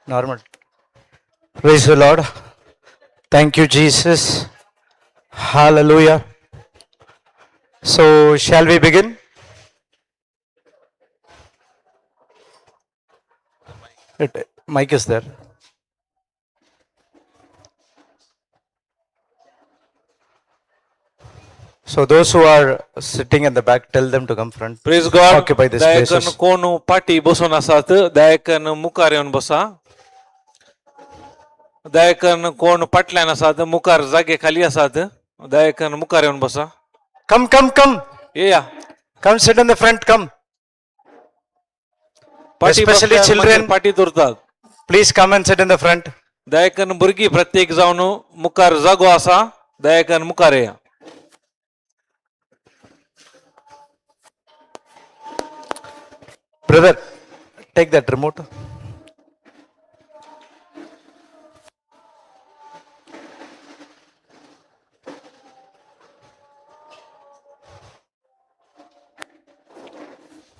Normal. Praise the Lord. Thank you, Jesus. Hallelujah. So, shall we begin? Mic is there. So, those who are sitting in the back, tell them to come front. Praise God. Occupy these दयाकन places. कोण पाटी बसून आसात दयाकन मुखार येवन बसा. दयाकन कोण फाटल्यान आसात मुखार जागे खाली आसात दयाकन मुखार येवन बसा. Come, come, come. येया. Come sit in the front. Come. पाटी Especially बसल्यार children. मागीर पाटी दवरतात. Please come and sit in the front. दयाकन भुरगीं प्रत्येक जावन मुखार जागो आसा दयाकन मुखार येया. Brother, take that remote.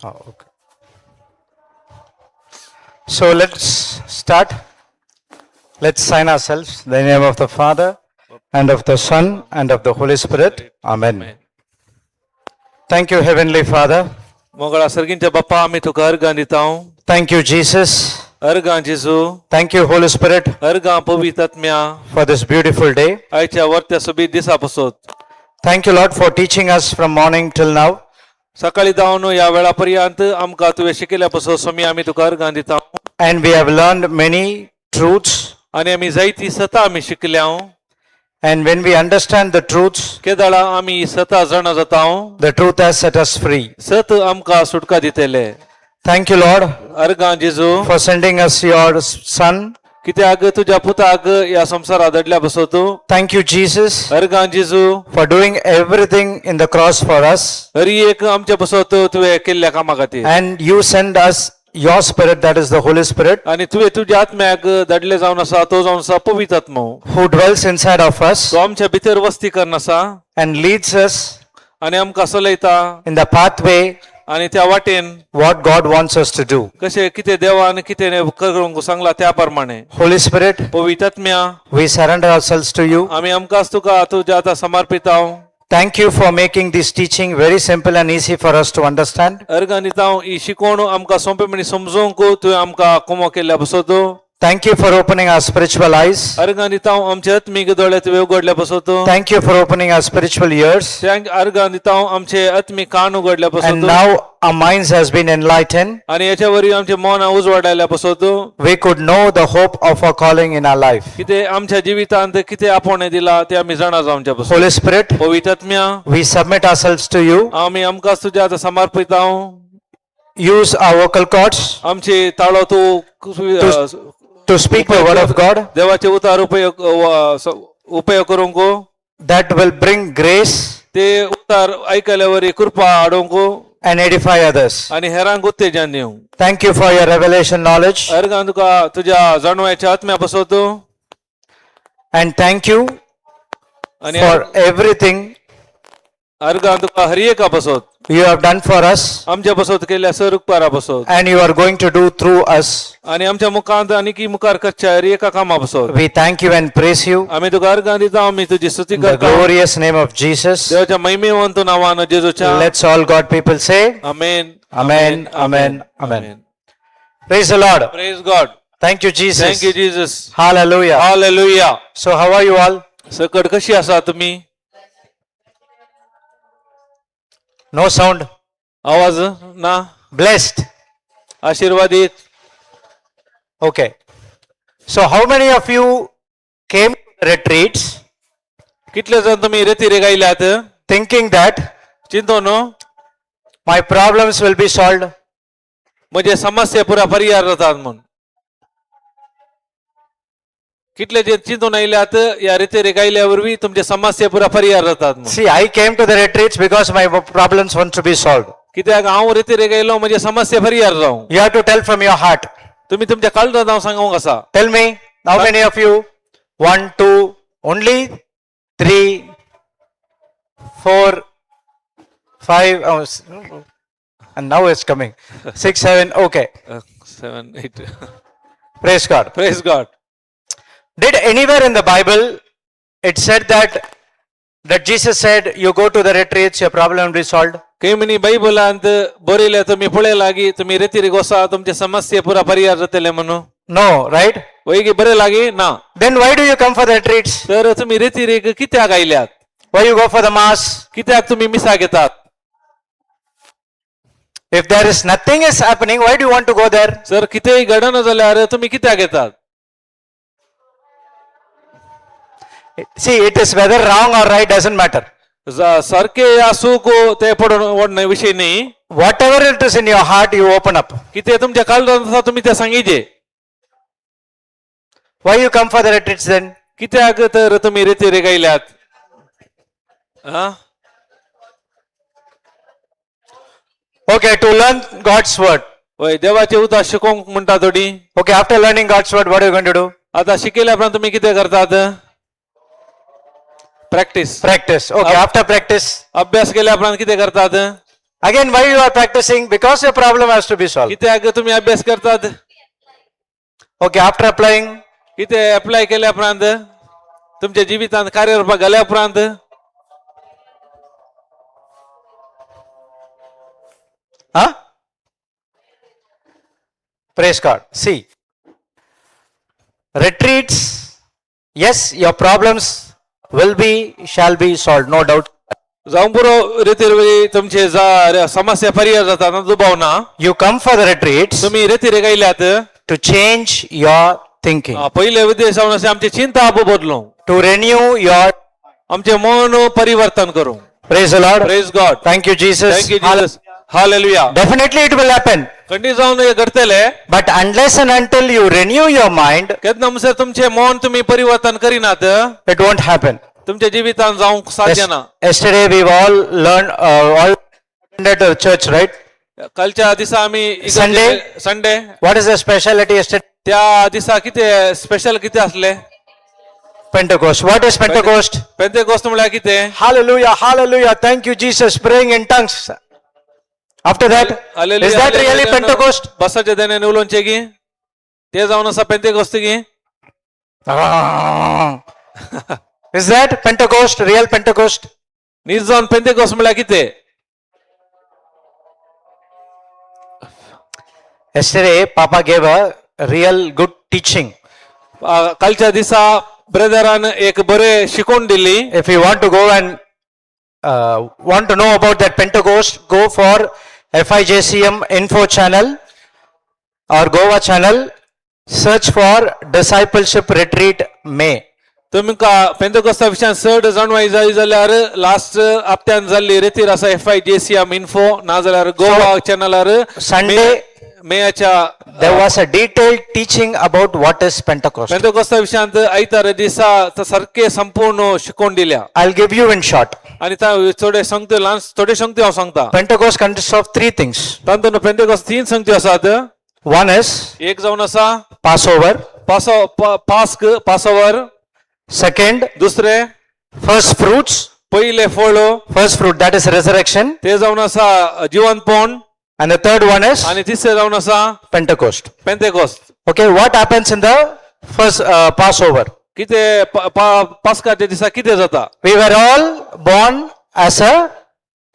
Oh, okay. So let's start. Let's sign ourselves. In the name of the Father, and of the Son, and of the Holy Spirit. Amen. Thank you, Heavenly Father. मोगळा सर्गींच्या बाप्पा आमी तुका अर्गां दिता. Thank you, Jesus. अर्गां जेजू. Thank you, Holy Spirit, अर्गां पवित्र आत्म्या for this beautiful day. आयच्या वर्त्या सोबीत दिसा पसत. Thank you, Lord, for teaching us from morning till now. सकाळी जावन ह्या वेळा पर्यंत आमकां तुवें शिकयल्या पसत स्वामी आमी तुका अर्गां दिता. And we have learned many truths. आनी आमी जायती सता आमी शिकल्या. And when we understand the truths, केदळा आमी सता जाणा जाता. The truth has set us free. सत आमकां सुटका दितले. Thank you, Lord, अर्गां जेजू for sending us your Son. कित्याक तुज्या पुताक ह्या संवसारात धाडल्या पसत. Thank you, Jesus, अर्गां जेजू for doing everything in the cross for us. Hari एक आमच्या पसत तुवें केल्ल्या कामा खातीर. And you send us your Spirit, that is the Holy Spirit, आनी तुवें तुज्या आत्म्याक धाडले जावन आसा तो जावन आसा पवित्र आत्मो. Who dwells inside of us तो आमच्या भितर वस्ती करून आसा and leads us आनी आमकां चलयता in the pathway आनी त्या वाटेन what God wants us to do. कशें कितें देवान कितें करूंक सांगला त्या प्रमाणे. Holy Spirit, पवित्र आत्म्या we surrender ourselves to you. आमी आमकांच तुका तुज्या आतां समर्पितां. Thank you for making this teaching very simple and easy for us to understand. अर्गां दिता ही शिकवण आमकां सोंपेपणी समजूंक तुवें आमकां कुमो केल्ल्या पसत. Thank you for opening our spiritual eyes. अर्गां दिता आमचे आत्मीक दोळे तुवें उगडल्या पसत. Thank you for opening our spiritual ears. अर्गां दिता आमचे आत्मीक कान उगडल्या And पसत. Now our minds has been enlightened. आनी हेच्या वरवीं आमचे मन उजवाडायल्या पसत. We could know the hope of our calling in our life. कितें आमच्या जिवितांत कितें आपोवणें दिला तें आमी जाणा जावच्या पसत. Holy Spirit, पवित्र आत्म्या we submit ourselves to you. आमी आमकांच तुज्या आतां समर्पितां. Use our vocal cords आमची ताळो तूं to speak the word of God देवाचे उतार उपयोग उपयोग करूंक that will bring grace ते उतार आयकल्यावर कृपा हाडूंक and edify others. आनी हेरांक उत्तेजन दिवंक. Thank you for your revelation knowledge अर्गां तुका तुज्या जाणवायच्या आत्म्या पसत and thank you आनी for everything अर्गां तुका हर एका पसत you have done for us आमच्या पसत केल्ल्या सर उपकारा पसत and you are going to do through us. आनी आमच्या मुखांत आनी मुखार करच्या हर एका कामा पसत. We thank you and praise you आमी तुका अर्गां दिता आमी तुजी स्तुती in the करता glorious name of Jesus. देवाच्या महिमेवंत नांवान जेजूच्या. Let's all God people say, amen. Amen, amen, amen. Praise the Lord. Praise God. Thank you, Jesus. Thank you Jesus. Hallelujah. Hallelujah. So, how are you all? सकट कशी आसा तुम्ही? No sound. आवाज ना. Blessed. आशीर्वादित. Okay. So, how many of you came to the retreats कितले जण तुम्ही रेती गायल्यात thinking that चिंतो न्हू my problems will be solved? म्हणजे समस्या पुरा परिहार जातात म्हणून कितले जे चिंतून आयल्यात या रेती गायल्या वरवीं तुमचे समस्या पुरा परिहार जातात म्हणून. See, I came to the retreats because my problems want to be solved. कित्याक हांव रेती गायलो म्हणजे समस्या परिहार जावं. You have to tell from your heart. तुम्ही तुमच्या काळजात हांव सांगूंक आसा. Tell me, how many of you? One, two, only three, four, five, oh, and now it's coming. Six, seven, okay. 7 8. Praise God. Praise God. Did anywhere in the Bible it said that Jesus said, you go to the retreats, your problem will be solved? खंय बायबलांत बरयल्या तुमी पळयला की तुमी रेतीर गोसा तुमचे समस्ये पुरा परिहार जातले म्हणून? No, right? वय बरे लागी ना. Then why do you come for the retreats? तर तुम्ही रेतीरेक कित्याक आयल्यात? Why you go for the mass? कित्याक तुम्ही मिसा घेतात? If there is nothing is happening, why do you want to go there? जर कितेंय घडना जाल्यार तुम्ही कित्याक येतात? See, it is whether wrong or right doesn't matter. सारखे आसूं ते पडून वडणे विशय न्ही. Whatever it is in your heart, you open up. कितें तुमच्या काळजांत आसा तुमी ते सांगिजे. Why you come for the retreats then? कित्याक तर तुम्ही रेतीरेक आयल्यात? हा. Okay, to learn God's word. वय देवाचे उतार शिकोवंक म्हणटा थोडी. Okay, after learning God's word, what are you going to do? आता शिकयल्या उपरांत तुम्ही कितें करतात? Practice. Practice. Okay, after practice, अभ्यास केल्या उपरांत कितें करतात? Again, why you are practicing? Because your problem has to be solved. कित्याक तुम्ही अभ्यास करतात? Okay, after applying, कितें अप्लाय केल्या उपरांत तुमच्या जिवितांत कार्यरूपाक घाल्या उपरांत? Huh? Praise God. See, retreats, yes, your problems will be, shall be solved, no doubt. जावं पुरो रेतीर वरी तुमचे समस्या परिहार जाता ना दुबाव ना. You come for the retreats तुम्ही रेतीर आयल्यात to change your thinking, पयले उद्देश जावन आसा आमचे चिंता बदलूंक, to renew your, आमचे मन परिवर्तन करूंक. Praise the Lord. Praise God. Thank you, Jesus. Thank you Jesus. Hallelujah. Definitely it will happen. खंडीत जावन हें घडतलें. But unless and until you renew your mind, केन्ना म्हणसर तुमचें मन तुमी परिवर्तन करिनात, it won't happen. तुमच्या जिवितांत जावंक साध्य ना. Yesterday we all learned, all attended the church, right? कालच्या दिसा आमी Sunday? Sunday. What is the speciality yesterday? त्या दिसा कितें स्पेशल कितें आसलें? Pentecost. What is Pentecost? पेंतेकोस्त म्हळ्यार कितें? Hallelujah, hallelujah. Thank you, Jesus. Praying in tongues. After that, is that really Pentecost? बसाच्या देण्याने उलोवचें की ते जावन आसा पेंतेकोस्त की? Ah. Is that Pentecost, real Pentecost? नीज जावन पेंतेकोस्त म्हळ्यार कितें? Yesterday, Papa gave a real good teaching. कालच्या दिसा ब्रदरान एक बरें शिकोवन दिली. If you want to go and want to know about that Pentecost, go for FIJCM info channel or Goa channel. Search for discipleship retreat May. तुमकां पेंतेकोस्ता विशयान चड जाणवाय जाय जाल्यार लास्ट हप्त्यान जाल्ली रेतीर आसा F I J C M info नाजाल्यार Goa चॅनलार Sunday, मेयाच्या. There was a detailed teaching about what is Pentecost. पेंतेकोस्ता विशयांत आयतार दिसा सारकें संपूर्ण शिकोवन दिल्या. I'll give you in short. आनी थोडे सांगता ल्हान थोडे सांगता हांव सांगता. Pentecost consists of three things. तातूंत पेंतेकोस्त तीन संगत्यो आसात. One is एक जावन आसा Passover. पासो पास्क पासोवर. Second, दुसरे first fruits. पयले फळ. First fruit, that is resurrection. ते जावन आसा जिवंतपण. And the third one is आनी तिसरे जावन आसा Pentecost. पेंतेकोस्त. Okay, what happens in the first Passover? कितें पास्काच्या दिसा कितें जाता? We were all born as a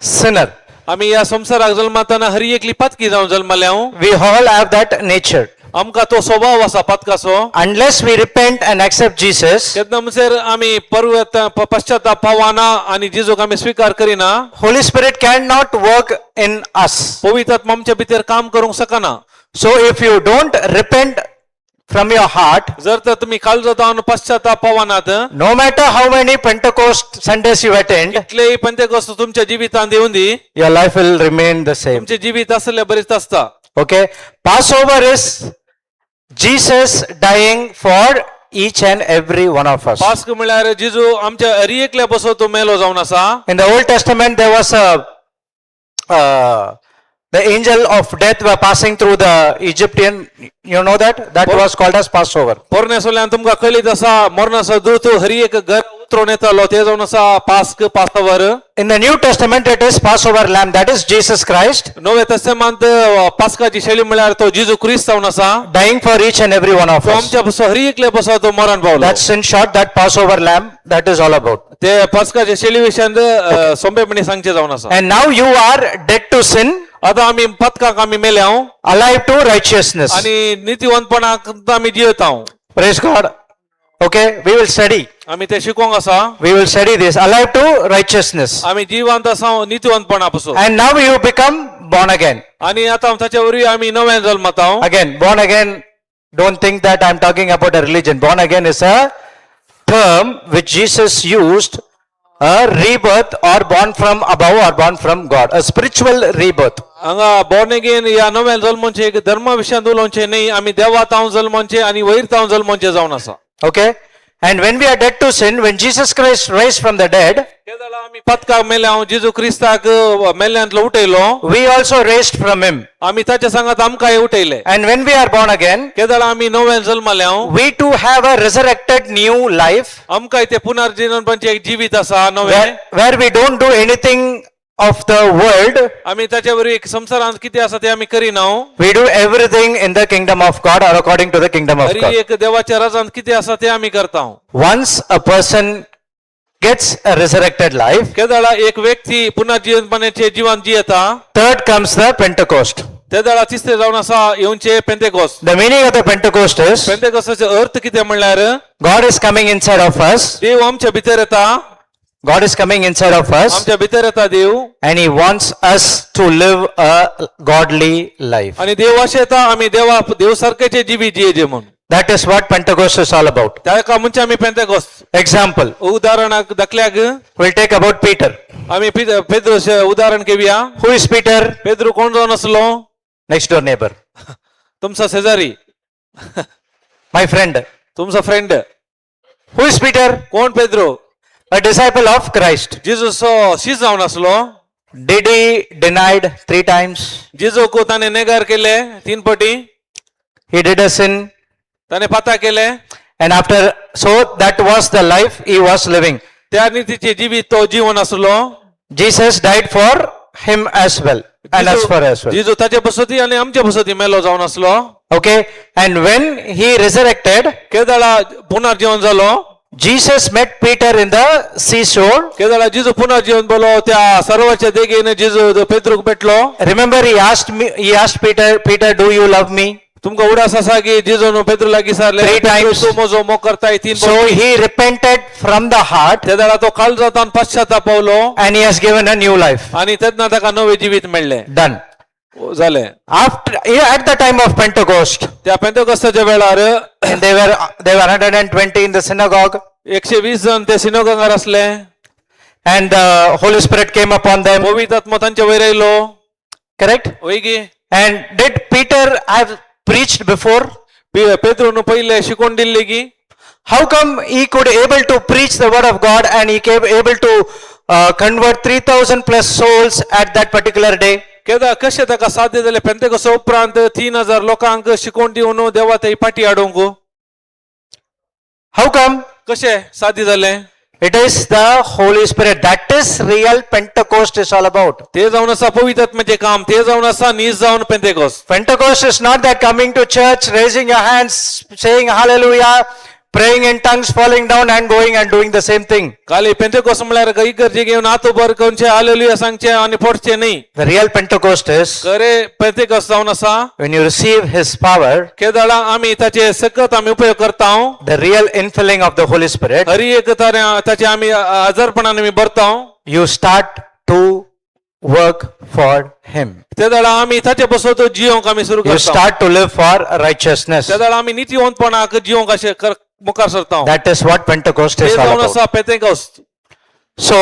sinner. आमी ह्या संवसाराक जल्मातना हर एकली पातकी जावन जल्मल्या. We all have that nature. आमकां तो स्वभाव आसा पातकाचो. Unless we repent and accept Jesus, तेन्ना म्हणसर आमी परवत पश्चाताप पावना आनी जेजूक आमी स्विकार करिना, Holy Spirit cannot work in us. पवित्र आत्मा आमच्या भितर काम करूंक शकना. So if you don't repent from your heart, जर तर तुम्ही काळजांत पश्चाताप पावनात, no matter how many Pentecost Sundays you attend, कितलेय पेंतेकोस्त तुमच्या जिवितांत येवन दी, your life will remain the same. तुमचे जिवीत असले बरीच आसता. Okay? Passover is Jesus dying for each and every one of us. पास्क म्हळ्यार जेजू आमच्या हर एकल्या बसो तो मेलो जावन आसा. In the Old Testament, there was a The angel of death were passing through the Egyptian, you know that? That was called as Passover. पोरण्या सोल्यान तुमकां कळीत आसा मरणाचो दूत हरी एक घर उतरोवन येतालो ते जावन आसा पास्क Passover. In the New Testament, it is Passover lamb, that is Jesus Christ, नव्या तस्तेमांत पास्काची शैली म्हळ्यार तो जेजू क्रिस्त जावन आसा dying for each and every one of तो us. आमच्या पासून हरी एकल्या पासून तो मरण पावलो. That's in short, that Passover lamb, that is all about. ते पास्काच्या शैली विशयांत सोंपेपणी सांगचे जावन आसा. And now you are dead to sin, आता आमी पथकाक आमी मेल्या alive to righteousness. आणि नितीवंतपणाक आमी जियेता. Praise God. Okay, we will study. आमी ते शिकोंक आसा. We will study this. Alive to righteousness. आमी जिवंत आसा नितीवंतपणा पासून. And now you become born again. आणि आता ताच्या वरवीं आमी नव्यान जल्मता. Again, born again, don't think that I'm talking about a religion. Born again is a term which Jesus used, a rebirth or born from above or born from God, a spiritual rebirth. हांगा born again ह्या नव्यान जल्मोचे एक धर्मा विशयांत उलोवचें न्ही, आमी देवा तावन जल्मोचे आनी वयर तावन जल्मोचे जावन आसा. Okay? And when we are dead to sin, when Jesus Christ raised from the dead, तेदळा आमी पथकाक मेल्या जेजू क्रिस्ताक मेल्ल्यांतलो उठयलो. We also raised from him. आमी ताच्या सांगात आमकांय उठयले. And when we are born again, केदळा आमी नव्यान जल्मल्या, we too have a resurrected new life आमकांय ते पुनर्जीवनपणचें एक जिवीत आसा नवें. where we don't do anything of the world. आमी ताच्या वरवीं एक संवसारांत कितें आसा तें आमी करिना. We do everything in the kingdom of God or according to the kingdom of Hari God. एक देवाच्या राजांत कितें आसा तें आमी करता. Once a person gets a resurrected life, केदळा एक व्यक्ती पुनर्जीवनपणाचे जिवन जियेता, third comes the Pentecost. तेदळा तिसरे जावन आसा येवचे पेंतेकोस. The meaning of the Pentecost is पेंतेकोसाचो अर्थ कितें म्हणल्यार God is coming inside of us. देव आमच्या भितर येता. God is coming inside of us आमच्या भितर येता देव. And he wants us to live a godly life. आणि देव अशें येता आमी देवा देव सारकेचे जिवी जियेजे म्हणून. That is what Pentecost is all about. ताका म्हणजे आमी पेंतेकोस. Example, उदाहरणाक दाखल्याक we'll take about Peter. आमी पेद्रोचे उदाहरण घेवया. Who is Peter? Pedro कोण जावन आसलो? Next door neighbor. तुमचा शेजारी. My friend. तुमचा friend. Who is Peter? कोण Pedro? A disciple of Christ. जेजूचो शीस जावन आसलो. Did he denied three times? जेजूक ताणें नेगार केले तीन पटी. He did a sin. ताणें पाता केले. And after, so that was the life he was living. त्या नितीचे जिवीत तो जीवन आसलो. Jesus died for him as well and us for as well. जेजू ताचे बसती आनी आमचे बसती मेलो जावन आसलो. Okay. And when he resurrected, केदळा पुनर्जीवन जालो, Jesus met Peter in the seashore. केदळा जेजू पुनर्जीवन बोलो त्या सरोवराच्या देगेन जेजू पेद्रूक भेटलो. Remember, he asked Peter, "Peter, do you love me?" तुमकां उडास आसा की जेजून पेद्रू लागीं सारले, Three "Pedro, times. तूं म्हजो मोग करताय?" तीन So he repented from the heart त्या वेळार तो काळजांत पश्चाताप पावलो. And he has given a new life. आणि तेन्ना ताका नवें जिवीत मेळ्ळें. Done. जालें. After, at the time of Pentecost, त्या पेंतेकोस्ताच्या वेळार and they were 120 in the synagogue 120 जण ते सिनोगंगार असले. And the Holy Spirit came upon them. पवित्र आत्मा तांच्या वयर आयलो. Correct? वय गी? And did Peter have preached before? पेद्रून पयले शिकोवन दिल्ली की? How come he could able to preach the word of God and he came able to convert 3000 plus souls at that particular day? केदा कशें ताका साध्य जालें पेंतेकोस्ता उपरांत 3000 लोकांक शिकोवन दिवन देवा ते पाटी हाडूंक? How come? कशें साध्य जालें? It is the Holy Spirit. That is real Pentecost is all about. ते जावन आसा पवित्र आत्म्याचें काम, ते जावन आसा नीज जावन पेंतेकोस्त. Pentecost is not that coming to church, raising your hands, saying hallelujah, praying in tongues, falling down and going and doing the same thing. काली पेंतेकोस्त म्हळ्यार इगर्जे घेवन हात उबर करचे, हालेलुया सांगचे आनी पडचे न्ही. The real Pentecost is खरे पेंतेकोस्त जावन आसा when you receive His power, केदळा आमी ताचे सकत आमी उपयोग करता, the real infilling of the Holy Spirit, Hari एक ताचे आमी आजारपणान आमी भरता, you start to work for Him. तेदळा आमी ताचे बसोत जियोंक आमी सुरू You करता. Start to live for righteousness. तेदळा आमी नितीवंतपणाक जियोंक अशें मुखार सरता. That is what Pentecost ते is all जावन about. आसा पेंतेकोस्त. So,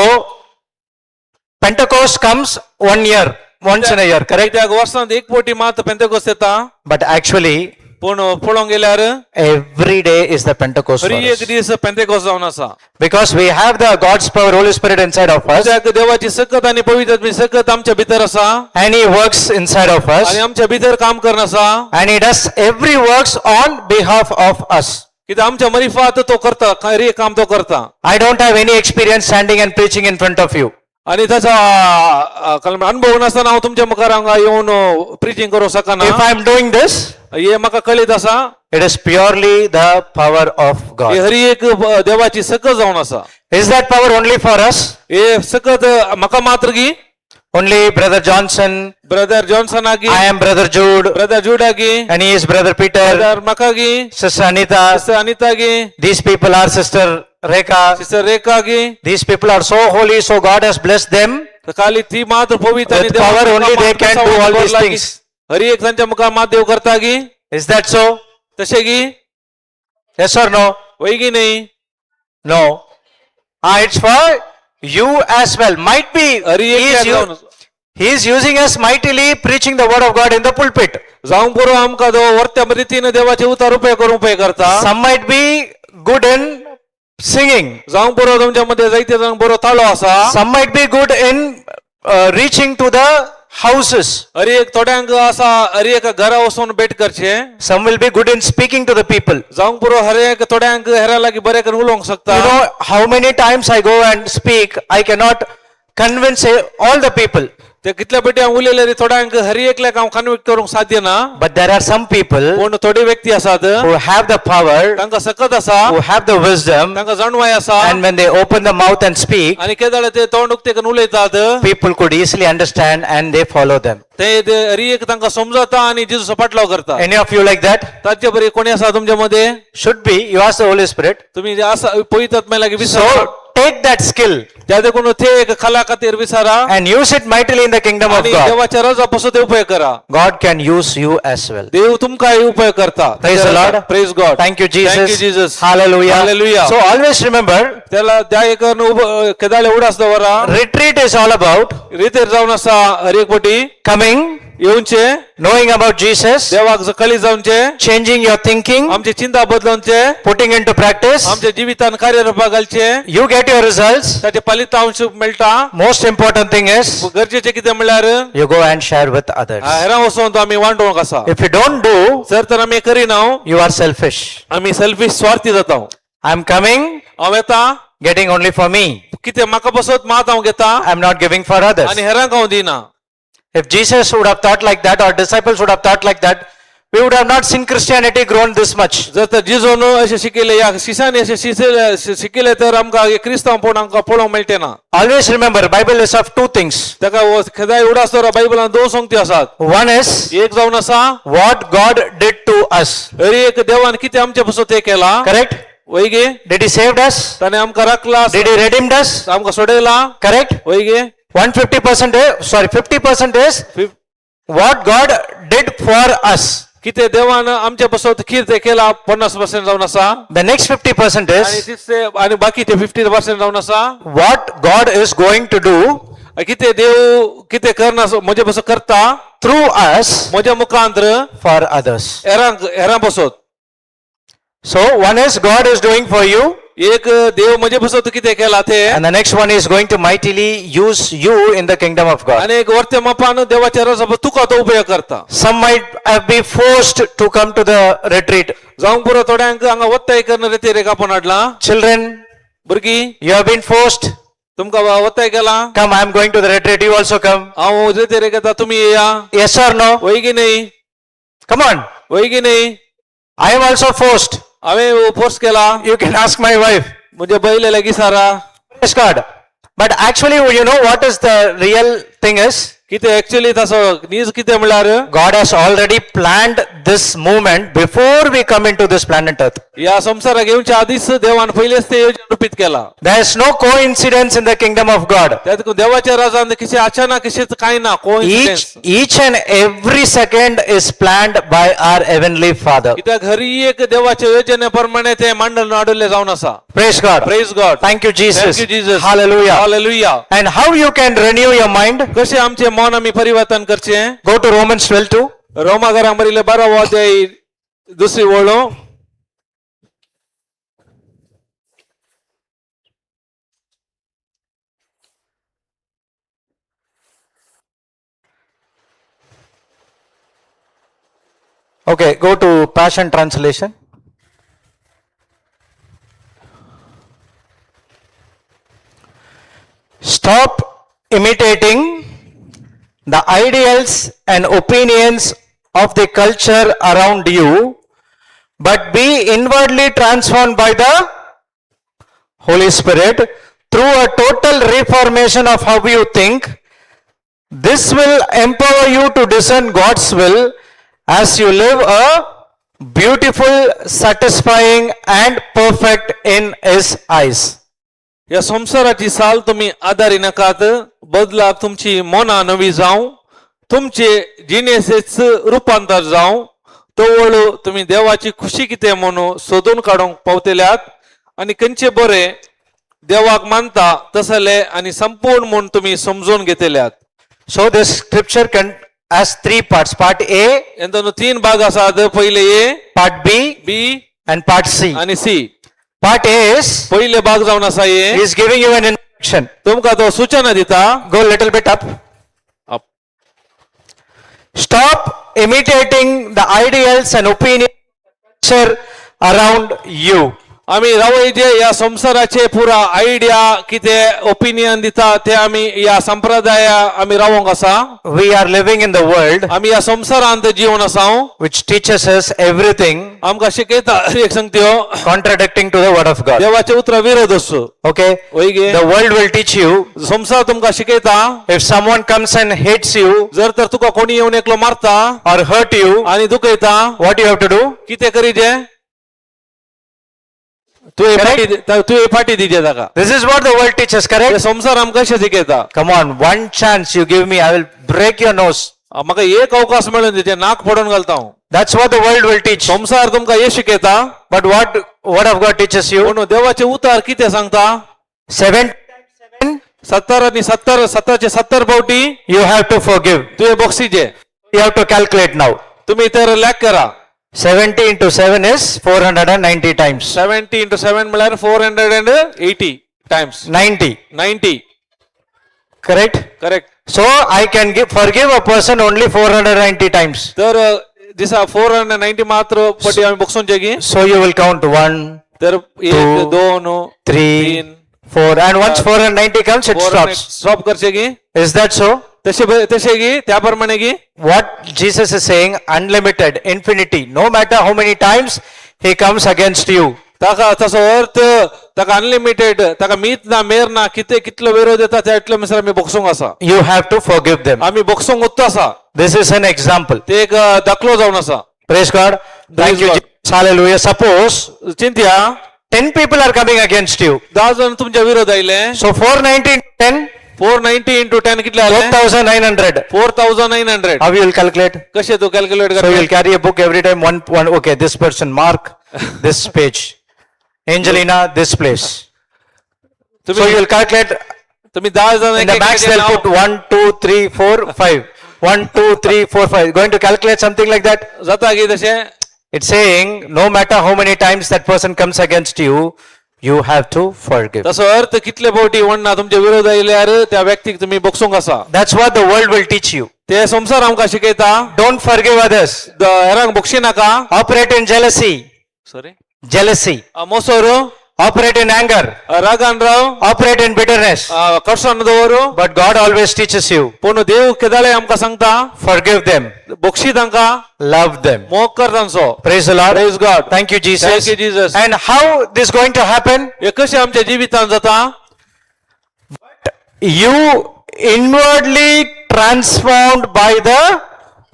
Pentecost comes one year, once in a year, correct? कित्याक वर्सांत एक फावटी मात पेंतेकोस्त येता. But actually, पूण पळोवंक गेल्यार every day is the Pentecost for Hari एक us. दीस पेंतेकोस जावन आसा. Because we have the God's power, Holy Spirit inside of us, कित्याक देवाची सकत आनी पवित्र आत्म्याची सकत आमच्या भितर आसा and He works inside of us, आनी आमच्या भितर काम करून आसा. And He does every works on behalf of us. कित्याक आमच्या मरिफात तो करता, हरी एक काम तो करता. I don't have any experience standing and preaching in front of you. आणि त्याचा अनुभव नासतना हांव तुमच्या मुखार हांगा येवन प्रिचींग करूंक शकना. If I am doing this, हे म्हाका कळीत आसा. it is purely the power of हे God. हरी एक देवाची सकत जावन आसा. Is that power only for us? हे सकत म्हाका मात्र की Only Brother Johnson, brother जॉन्सनाक, I am Brother Jude, brother जुडाकी, and he is Brother Peter, brother म्हाका की, Sister Anita. Sister अनितागी, These people are Sister Rekha. Sister रेखागी. These people are so holy, so God has blessed them. खाली ती मात्र पवित्र आणि With power देवाच्या only they मात्र can do all these लागी. Things. हरी एक तांच्या मुखार मात देव करता की. Is that so? तशें की? Yes or no? वय की नाही? No. Ah, it's for you as well. Might be Hari he एक is, he is using us mightily, preaching the word of God in the pulpit. जावंक पुरो आमकां तो वर्त्या रितीन देवाचे उतार उपयोग करूंक उपयोग करता. Some might be good in singing. जावंक पुरो तुमच्या मध्ये जायते जाण बरो ताळो आसा. Some might be good in reaching to the houses. Hari एक थोड्यांक आसा हरी एक घरा वचून भेट करचे. Some will be good in speaking to the people. जावंक पुरो हर एक थोड्यांक हेरा लागीं बरें करून उलोवंक शकता. You know how many times I go and speak, I cannot convince all the people. ते कितल्या पेटी हांव उलयले रे थोड्यांक हरी एकल्याक हांव कन्विक्ट करूंक साध्य ना. But there are some people पूण थोडी व्यक्ती आसात who have the power, तांकां सकत आसा, who have the wisdom, तांकां जाणवाय आसा, and when they open the mouth and speak, आनी केदळे ते तोंड उक्ते करून उलयतात, people could easily understand and they follow them. ते ते हरी एक तांकां समजता आनी जेजूचो पाटलाव करता. Any of you like that? ताचे बरी कोणी आसा तुमच्या मध्ये? Should be. You ask the Holy Spirit. तुम्ही जे आसा पळयतात मागीर लागीं विसरा. So take that skill त्या देखून ते एक कला खातीर विसरा and use it mightily in the kingdom of आनी God. देवाच्या रजा पासून ते उपयोग करा. God can use you as well. देव तुमकां उपयोग करता. Praise the Lord. Praise God. Thank you, Jesus. Thank you, Jesus. Hallelujah. Hallelujah. So always remember, त्याला त्या एक केदाळे उडास दवरा. Retreat is all about रितेर जावन आसा हर एक पटी coming, येवचे, knowing about Jesus, देवाक कळी जावचे, changing your thinking, आमची चिंता बदलवचे, putting into practice. आमच्या जिवितान कार्यरूपा घालचे. You get your results. ताचे फलितांश मेळटा. Most important thing is गरजेचे कितें म्हणल्यार you go and share with others. हेरां वचोन तो आमी वांटोवंक आसा. If you don't do, जर तर आमी करिना, you are selfish. आमी सेल्फीश स्वार्थी जाता. I am coming, हांव येता, getting only for me. कितें म्हाका बसत मात हांव घेता I am not giving for others. आनी हेरांक हांव दिना. If Jesus would have thought like that or disciples would have thought like that, we would have not seen Christianity grown this much. जर तर जिजोन अशें शिकयलें ह्या शिसांनी अशें शिकयलें तर आमकां हे क्रिस्तांव पळोवन आमकां पळोवंक मेळटे ना. Always remember, Bible is of two things. ताका खेदाय उडास दवर बायबलान दोन संगती आसात. One is एक जावन आसा what God did to us. Hari एक देवान कितें आमचे पसून ते केला. Correct? वय गे? Did He saved us? ताणें आमकां राखला. Did He redeemed us? आमकां सोडयला. Correct? वय गे? 150%, sorry, 50% is what God did for us. कितें देवान आमचे पसून कितें केला 50% जावन आसा. The next 50% आनी is तिसरे आनी बाकीचे 50% जावन आसा what God is going to do कितें देव कितें करना म्हजे पसून करता through us म्हज्या मुखांत्र for others. हेरांक हेरां पसत. So one is God is doing for you, एक देव म्हजे पसत कितें केला ते and the next one is going to mightily use you in the kingdom of God. आनी एक वर्ते मापान देवाच्या रजा तुका तो उपयोग करता. Some might have been forced to come to the retreat. जावंक पुरो थोड्यांक हांगा वत्ताय करून रेती रेखा पण हाडला. Children, भुरगीं, you have been forced. तुमकां वत्ताय केला. Come, I am going to the retreat. You also come. हांव रेती रेखा तुमी येया. Yes or no? वय की नाही? Come on. वय की नाही? I am also forced. हांवें फोर्स केला. You can ask my wife. म्हणजे बैले लागीं सारा. Praise God. But actually, you know what is the real thing is? कितें एक्चुअली तसो नीज कितें म्हणल्यार God has already planned this movement before we come into this planet Earth. ह्या संवसाराक येवच्या आदीच देवान पयलेच ते योजन रुपीत केला. There is no coincidence in the kingdom of God. त्या देखून देवाच्या राजान कितें अचानक कितें कांय ना coincidence. Each and every second is planned by our heavenly Father. कित्याक हरी एक देवाच्या योजने प्रमाणे ते मांडण हाडिल्लें जावन आसा. Praise God. Praise God. Thank you, Jesus. Thank you, Jesus. Hallelujah. Hallelujah. And how you can renew your mind? कशें आमचें मन आमी परिवर्तन करचें? Go to Romans 12:2. रोमा घरा बरयल्लें 12वो अध्याय दुसरी वळो. Okay, go to Passion Translation. Stop imitating the ideals and opinions of the culture around you, but be inwardly transformed by the Holy Spirit through a total reformation of how you think. This will empower you to discern God's will as you live a beautiful, satisfying, and perfect in His eyes. ह्या संवसाराची साल तुमी आदारी नाकात, बदलाक तुमची मनां नवी जावं, तुमचे जिणेचेच रुपांतर जावं. तवळ तुमी देवाची खुशी कितें म्हणून सोदून काडूंक पावतल्यात आनी खंयचे बरें देवाक मानता तसले आनी संपूर्ण म्हूण तुमी समजून घेतल्यात. So this scripture can has three parts: part A, हेतून तीन भाग आसात. पयले A, part B, B and part C. आनी सी. Part A is पयले भाग जावन आसा ए. he is giving you an instruction. तुमकां तो सूचना दिता. Go a little bit up. Up. Stop imitating the ideals and opinions culture around you. आमी रावय जे ह्या संवसाराचे पुरा आयडिया कितें ओपिनियन दिता ते आमी ह्या संप्रदाया आमी रावोंक आसा. We are living in the world आमी ह्या संवसारांत जिवन आसा which teaches us everything आमकां शिकयता एक सांगत्यो contradicting to the word of God. देवाचे उतरा विरोध असो. Okay? वय गे. The world will teach you, संवसार तुमकां शिकयता, if someone comes and hates you जर तर तुका कोणी येवन एकलो मारता or hurt you, आनी दुखयता, what you have to do? कितें करीजे तुवें? Correct? फाटी तुवें फाटी दिजे ताका. This is what the world teaches, ते correct? संवसार आमकां अशें शिकयता. Come on, one chance you give me, I will break your nose. म्हाका एक अवकाश मेळून दिजे, नाक फोडून घालता हांव. That's what the world will teach. संवसार तुमकां हे शिकयता. But what word of God teaches you? पूण देवाचे उतार कितें सांगता? 7 times 7, 70 आनी 70, 70चे 70 पावटी you have to forgive. तुवें बक्षीचे. You have to calculate now. तुमी तर लॅक करा. 70 into 7 is 490 times. 70 into 7 म्हळ्यार 480 times. 90, 90. Correct? Correct. So I can give, forgive a person only 490 times. तर दिसा 490 मात्र पटी आमी बक्षूंचे की. So you will count 1, तर एक, Two, दोन, 3, तीन, 4, and once 490 comes, it stops. Stop करचे की. Is that so? तशे तशे की त्या प्रमाणे की. What Jesus is saying, unlimited, infinity, no matter how many times he comes against you. ताका तसो अर्थ ताका अनलिमिटेड, ताका मीत ना मेर ना, कितें कितलो विरोध येता त्या इतलो मिसर आमी बक्षूंक आसा. You have to forgive them. आमी बक्षूंक उत्तो आसा. This is an example. ते एक दाखलो जावन आसा. Praise God. Thank Praise you, God. Jesus. Hallelujah. Suppose चिंतया, 10 people are coming against you. 10 जण तुमच्या विरोध आयले. So 490 into 10, 490 into 10 कितले आले? 4,900. 4,900. How you will calculate? कशे तू calculate So you will करता? Carry a book every time, one, one, okay, this person, Mark, this page. Angelina, this place. So you तुम्ही will calculate, तुम्ही 10 जण in the max they'll put 1, 2, 3, 4, 5. 1, 2, 3, 4, 5. Going to calculate something like that? जाता की तशें? It's saying, no matter how many times that person comes against you, you have to forgive. तसो अर्थ कितले फावटी वण्णा तुमच्या विरोध आयल्यार त्या व्यक्तीक तुम्ही बक्षूंक आसा. That's what the world will teach you. ते संवसार आमकां शिकयता. Don't forgive others. हेरांक बक्षी नाका. Operate in jealousy. Sorry? Jealousy. मोसोर. Operate in anger. रागान राव. Operate in bitterness. कडसाण दवर. But God always teaches you, पूण देव केदाळे आमकां सांगता, forgive them, बक्षी तांकां, love them. मोग कर तांचो. Praise the Lord. Praise God. Thank you, Jesus. Thank you, Jesus. And how this going to happen? हे कशें आमच्या जिवितांत जाता? You inwardly transformed by the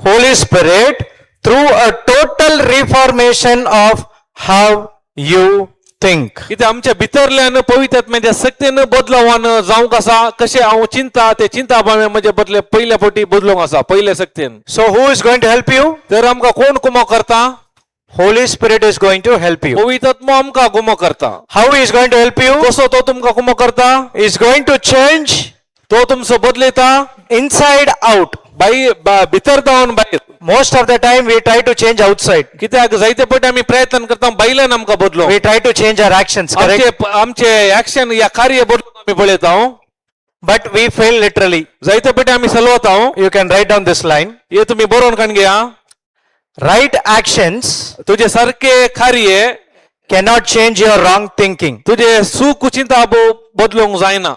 Holy Spirit through a total reformation of how you think. कितें आमच्या भितरल्यान पवित्र शक्तीन बदलावान जावंक आसा. कशें हांव चिंता ते चिंता म्हजे बदले पयल्या फावटी बदलूंक आसा पयल्या शक्तीन. So who is going to help you? तर आमकां कोण कुमो करता? Holy Spirit is going to help you. पवित्र आमकां गुमो करता. How he is going to help you? कसो तो तुमकां कुमो करता? He is going to change तो तुमचो बदलयता inside out. बाई भितर जावन भायर. Most of the time we try to change outside. कित्याक जायते पटी आमी प्रयत्न करता भायल्यान आमकां बदलूंक. We try to change our actions, correct? आमचे आमचे ऍक्शन या कार्य बदलूंक आमी पळयता. But we fail literally. जायते पटी आमी सलवता. You can write down this line. हे तुम्ही बरोवन काण घेया. Right actions तुझे सारखे कार्य cannot change your wrong thinking. तुझे सुख चिंता बदलूंक जायना.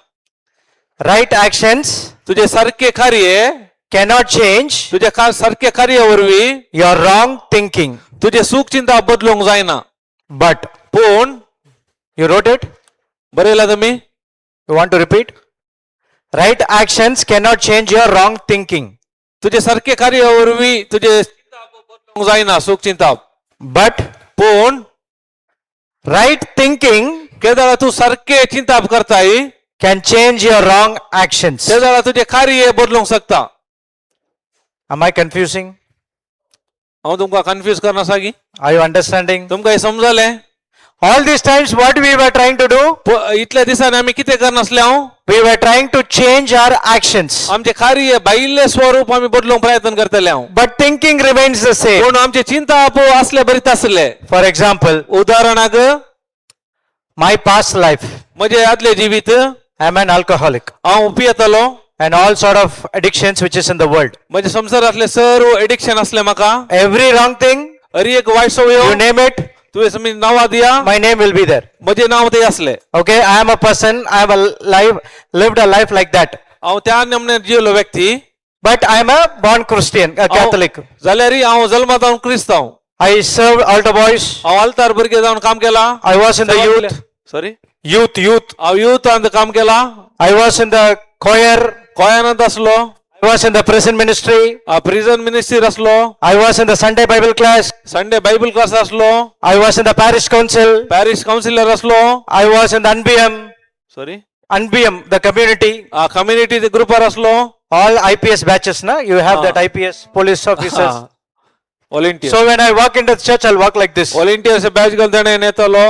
Right actions तुझे सारखे कार्य cannot change तुझे सारखे कार्य वरवीं your wrong thinking. तुझे सुख चिंता बदलूंक जायना. But पूण you wrote it? बरयला तुम्ही? You want to repeat? Right actions cannot change your wrong thinking. तुझे सारखे कार्य वरवीं तुझे चिंता बदलूंक जायना सुख चिंता. But पूण right thinking केदळा तूं सारखे चिंताप करताय can change your wrong actions. तेदळा तुझे कार्य बदलूंक शकता. Am I confusing? हांव तुमकां कन्फ्यूज करना सागी. Are you understanding? तुमकां हें समजलें? All these times, what we were trying to do? इतल्या दिसांनी आमी कितें करनासले हांव? We were trying to change our actions. आमचे कार्य भायले स्वरूप आमी बदलूंक प्रयत्न करतले हांव. But thinking remains the same. पूण आमचे चिंता असले बरीच आसले. For example, उदाहरणाक my past life, म्हजे आदले जिवीत I am an alcoholic हांव पियेतालो and all sort of addictions which is in the world. म्हजे संवसारांतले सर्व एडिक्शन असले म्हाका. Every wrong thing, अरी एक वायट संवय you name it, तुवें समज नांवां दिया my name will be there. म्हजें नांव ते आसले. Okay, I am a person, I have a life, lived a life like that. हांव त्या नमने जिवलो व्यक्ती. But I am a born Christian, a Catholic. जाल्यार हांव जल्मा जावन क्रिस्तांव. I served altar boys. हांव आल्तार भुरगे जावन काम केलां. I was in the youth, sorry. Youth, youth. हांव युथांत काम केलां. I was in the choir. गोंयांत आसलो. I was in the prison ministry. Prison मिनिस्ट्रीर आसलो. I was in the Sunday Bible class. Sunday Bible class आसलो. I was in the parish council. Parish councillor आसलो. I was in the NBM, sorry. NBM, the community. Community ग्रुपार आसलो. All IPS batches, na? You have Ah. that IPS police officers. Volunteer. So when I walk into the church, I'll walk like this. Volunteers batch घालतना येतालो.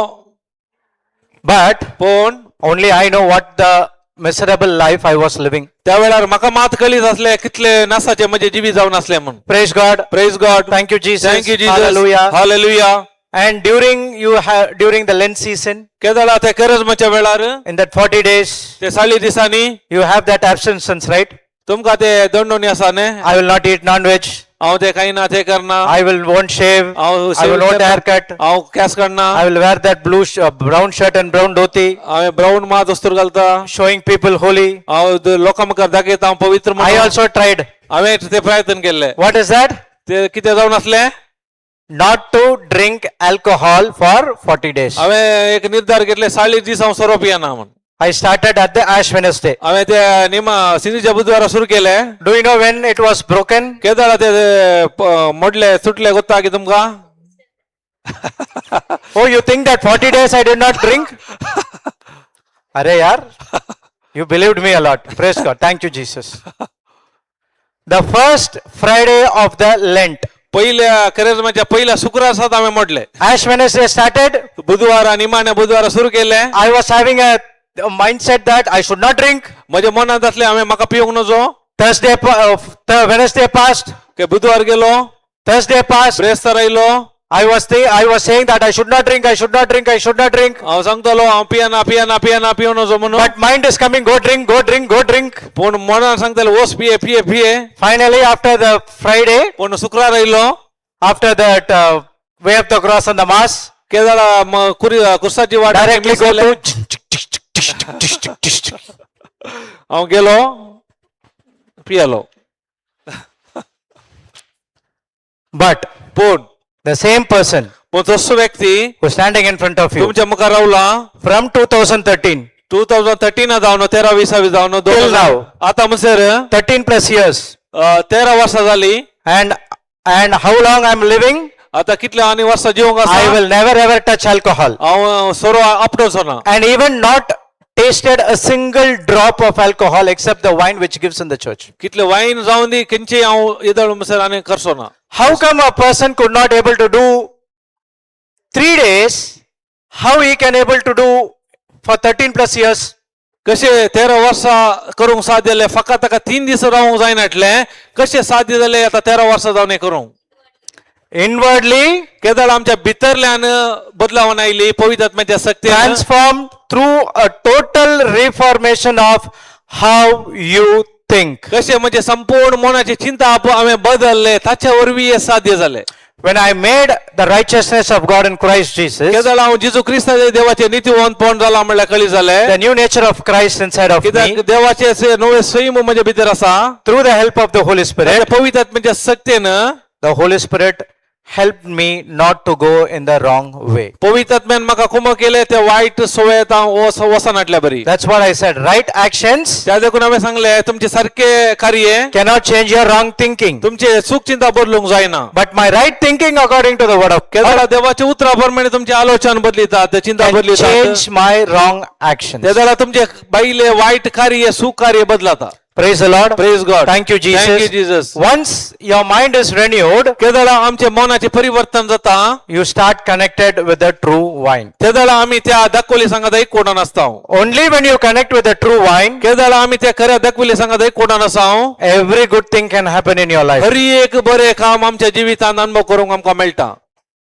But पूण only I know what the miserable life I was living. त्या वेळार म्हाका मात कळीत आसले कितले नासाचे म्हजे जिवीत जावन आसले म्हूण. Praise God. Praise God. Thank you, Jesus. Thank you Jesus. Hallelujah. Hallelujah. And during you have during the Lent season, केदळा ते करजमाच्या वेळार in that 40 days, ते साळी दिसांनी you have that abstinence, right? तुमकां ते दंडोनी आसा न्ही. I will not eat non-veg. हांव ते खायना ते करना. I will won't shave. हांव I will not haircut. हांव केंस काडना. I will wear that blue brown shirt and brown dhoti, हांवें ब्राऊन मात वस्तूर घालता. Showing people holy. हांव लोकां मुखार दाखयता हांव पवित्र I म्हणून. also tried. हांवें ते प्रयत्न केल्ले. What is that? ते कितें जावन आसलें? Not to drink alcohol for 40 days. हांवें एक निर्धार घेतले 40 दीस हांव सोरो पियेना म्हूण. I started at the Ash Wednesday. हांवें ते निमा सिंधीच्या बुधवारा सुरू केले. Do you know when it was broken? केदळा ते मोडले सुटले गोत्ता की तुमकां? Oh, you think that 40 days I did not drink? Arey yaar, you believed me a lot. Praise God. Thank you, Jesus. The first Friday of the Lent. पहिल्या करेजमाच्या पहिल्या शुक्रार सात हांवें मोडले. Ash Wednesday started. बुधवारा निमाण्या बुधवारा सुरू केले. I was having a mindset that I should not drink. म्हज्या मनांत आसलें हांवें म्हाका पिवंक नजो. Thursday, Wednesday passed. के बुधवार गेलो. Thursday passed. ब्रेस्तार आयलो. I was saying that I should not drink, I should not drink, I should not drink. हांव सांगतालो हांव पियेना पियेना पियेना पिवं नजो म्हणून. But mind is coming, go drink, go drink, go drink. पूण मनान सांगताले वोस पिये पिये पिये. Finally, after the Friday, पूण शुक्रार आयलो. After that way of the cross and the mass, केदाळा कुर्साची वाट directly go to हांव गेलो पियेलो. But पूण the same person पूण तसो व्यक्ती who's standing in front of you तुमच्या मुखार रावला from 2013 2013 जावन तेरा विसावी जावन Till now. आतां म्हणसर 13 plus years, 13 वर्सां जाली. and how long I'm living, आतां कितले आनी वर्सां जिवंक I आसा will never ever touch alcohol, हांव सोरो आपटोचो ना. and even not tasted a single drop of alcohol except the wine which gives in the church. कितले वायन जावन दी खंयची हांव येदळ म्हणसर आनी करचो ना. How come a person could not able to do 3 days? How he can able to do for 13 plus years? कशें 13 वर्सां करूंक साध्य जालें फकत ताका 3 दीस रावंक जायनाटलें कशें साध्य जालें आतां 13 वर्सां जावन हें करूंक. Inwardly केदळ आमच्या भितरल्यान बदलावन आयली पवित्र आत्म्याच्या शक्तीन transformed through a total reformation of how you think. कशें म्हणजे संपूर्ण मनाची चिंता हांवें बदलले ताच्या वरवीं हें साध्य जालें. When I made the righteousness of God in Christ Jesus, केदळ हांव जेजू क्रिस्ताचे देवाचे नितीवंतपण जाला म्हणल्यार कळी जालें. the new nature of Christ inside of me, कित्याक देवाचे असे नवे सैम म्हजे भितर आसा through the help of the Holy Spirit, पवित्र आत्म्याच्या शक्तीन the Holy Spirit helped me not to go in the wrong way. पवित्र आत्म्यान म्हाका कुमक केले ते वायट सवयेत हांव वचनाटल्या बरी. That's what I said. Right actions त्या देखून हांवें सांगले तुमचे सारखे कार्य cannot change your wrong thinking. तुमचे चूक चिंता बदलूंक जायना. But my right thinking according to the word of केदळा God देवाच्या उतरा प्रमाणे तुमचे आलोचन बदलितात चिंता can बदलितात change my wrong actions. तेदळा तुमचे बायले वायट कार्य सुकार्य बदलता. Praise the Lord. Praise God. Thank you, Jesus. Thank you, Jesus. Once your mind is renewed, केदळा आमचे मनाचे परिवर्तन जाता you start connected with the true vine. तेदळा आमी त्या दाखवली सांगात एक कोणान आसता. Only when you connect with the true vine, केदळा आमी त्या खऱ्या दाखवली सांगात एक कोणान आसा. every good thing can happen in your life. हर एक बरे काम आमच्या जिवितांत अनुभव करूंक आमकां मेळटा.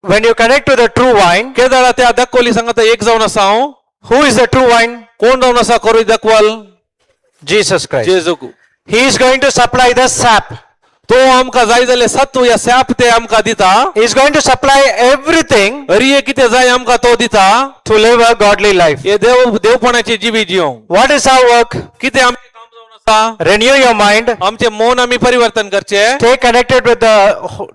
When you connect to the true vine, केदळा त्या दाखवली सांगात एक जावन आसा. Who is the true vine? कोण जावन आसा खरो दाखवल? Jesus Christ. जेजू. He is going to supply the sap. तो आमकां जाय जाल्यार सत्व या सॅप ते आमकां दिता. He is going to supply everything हर एक कितें जाय आमकां तो दिता to live a godly life. हे देव देवपणाचे जिवीत जिवंक. What is our work? कितें आमचें काम जावन आसा? Renew your mind. आमचें मन आमी परिवर्तन करचें. Stay connected with the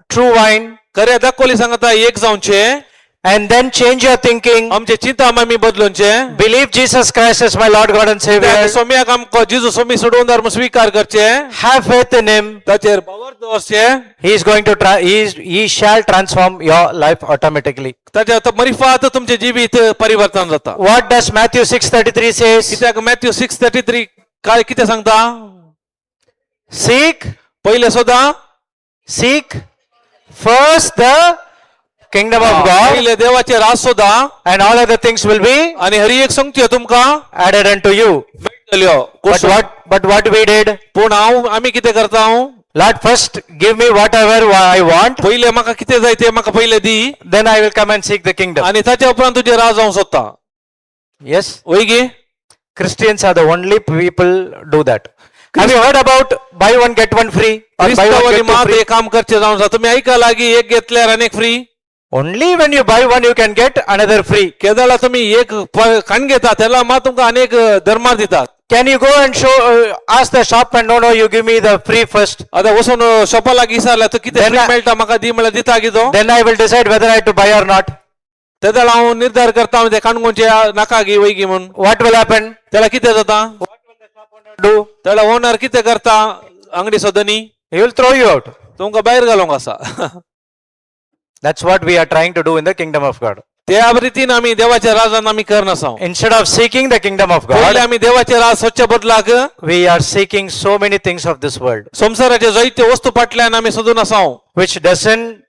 true vine खऱ्या दाखवली सांगता एक जावचें and then change your thinking. आमचे चिंता आमी बदलूनचें. Believe Jesus Christ as my Lord, God and Savior. सोम्याक आमकां जेजू सोमी सोडोवन धर्म स्वीकार करचें. Have faith in Him. ताचेर भावार्थ दवरचें. He is going to try, he shall transform your life automatically. ताच्या आतां मरिफात तुमचें जिवीत परिवर्तन जाता. What does Matthew 6:33 says? कित्याक मॅथ्यू 6:33 काय कितें सांगता? Seek, पयलें सोदा seek first the kingdom of God पयलें देवाचें राज सोदा and all other things will be आनी हर एक संगत्यो तुमकां added unto you. मेळटल्यो. But what we did? पूण हांव आमी कितें करता हांव? Lord, first give me whatever I want, पयलें म्हाका कितें जाय तें म्हाका पयलें दी then I will come and seek the kingdom. आनी ताच्या उपरांत तुजें राज हांव सोदता. Yes, वय गे? Christians are the only people do that. Have you heard about buy one get one free or buy one क्रिस्तांवांनी get two मात free? हे काम करचें जावन आसा. तुमी आयका लागीं एक घेतल्यार आनी एक free. Only when you buy one you can get another free. केदळा तुमी एक खाण घेता तेन्ना मात तुमकां आनी एक धर्मार दितात. Can you go and show ask the shop and no, you give me the free first. आतां वचून शॉपा लागीं विचारल्यार तूं कितें Then free मेळटा म्हाका दी म्हळ्यार दिता कितो? Then I will decide whether I have to buy or not. तेदळ हांव निर्धार करता हांव तें काणकोणचे नाका गी वय गी म्हूण. What will happen? तेला कितें जाता? Do तेला ओनर कितें करता Angadi सोदनी? He will throw you out. तुमकां भायर घालूंक आसा. That's what we are trying to do in the kingdom of God. त्या रितीन आमी देवाच्या राजान आमी करनासा. Instead of seeking the kingdom of पयलें God, आमी देवाचे राज सोदच्या बदलाक we are seeking so many things of this world, संवसाराचे जायते वस्तू फाटल्यान आमी सोदून आसा, which doesn't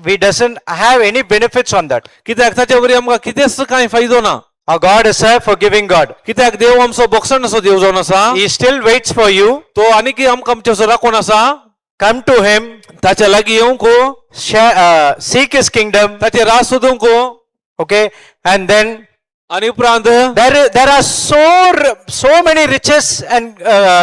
we doesn't have any benefits on that. कित्याक ताचे वरवीं आमकां कितेंच कांय फायदो ना. Our God is a forgiving God. कित्याक देव आमचो बोगसण असो देव जावन आसा. He still waits for you. तो आनीकय आमकां आमचे राखून आसा. Come to Him, ताच्या लागीं येवंक, share, seek His kingdom. ताचे राज सोदूंक. Okay, and then आनी उपरांत there are so many riches and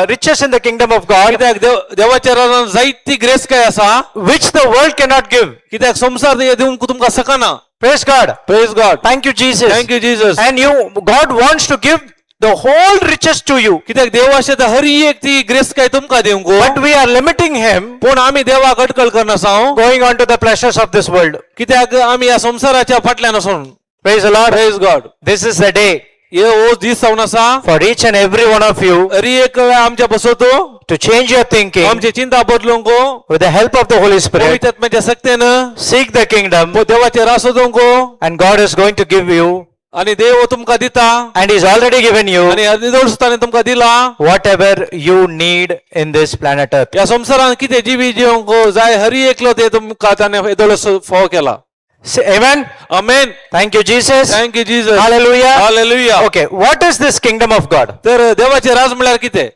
riches in the kingdom of God, कित्याक देवाच्या राजान जायती ग्रेस काय आसा which the world cannot give. कित्याक संवसार ते दिवंक तुमकां शकना. Praise God. Praise God. Thank you, Jesus. Thank you Jesus. And you, God wants to give the whole riches to you, कित्याक देव अशें तर हर एक ती ग्रेस काय तुमकां दिवंक, but we are limiting Him, पूण आमी देवाक अटकळ करनासा, going on to the pleasures of this world. कित्याक आमी ह्या संवसाराच्या फाटल्यान आसून. Praise the Lord. Praise God. This is the day हे हो दीस जावन आसा for each and every one of you हर एक आमच्या बसवतो to change your thinking आमची चिंता बदलूंक with the help of the Holy Spirit. पवित्र आत्म्याच्या शक्तीन Seek the kingdom, देवाचे रास सोदूंक and God is going to give you, आणि देव तुमकां दिता and He's already given you आणि निदोळसताने ताणें तुमकां दिला whatever you need in this planet Earth. ह्या संवसारांत कितें जिवी जिवंक जाय हर एकलो ते तुमकां ताणें येदोळस फावो केला. Say amen. Amen. Thank you, Jesus. Thank you Jesus. Hallelujah. Hallelujah. Okay, what is this kingdom of God? तर देवाचे राज म्हळ्यार कितें?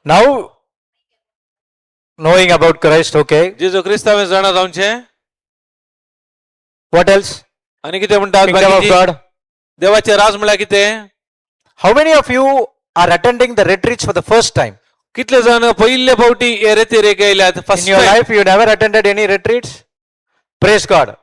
Now, knowing about Christ, okay. जेजू क्रिस्तांव जाणा जावचें. What else? आनी कितें म्हणटात Kingdom of बाकीची? God. देवाचे राज म्हळ्यार कितें? How many of you are attending the retreats for the first time? कितले जाण पयले फावटी हे रेतीरेक येयल्यात? In first your life, you never attended any retreats? Praise God.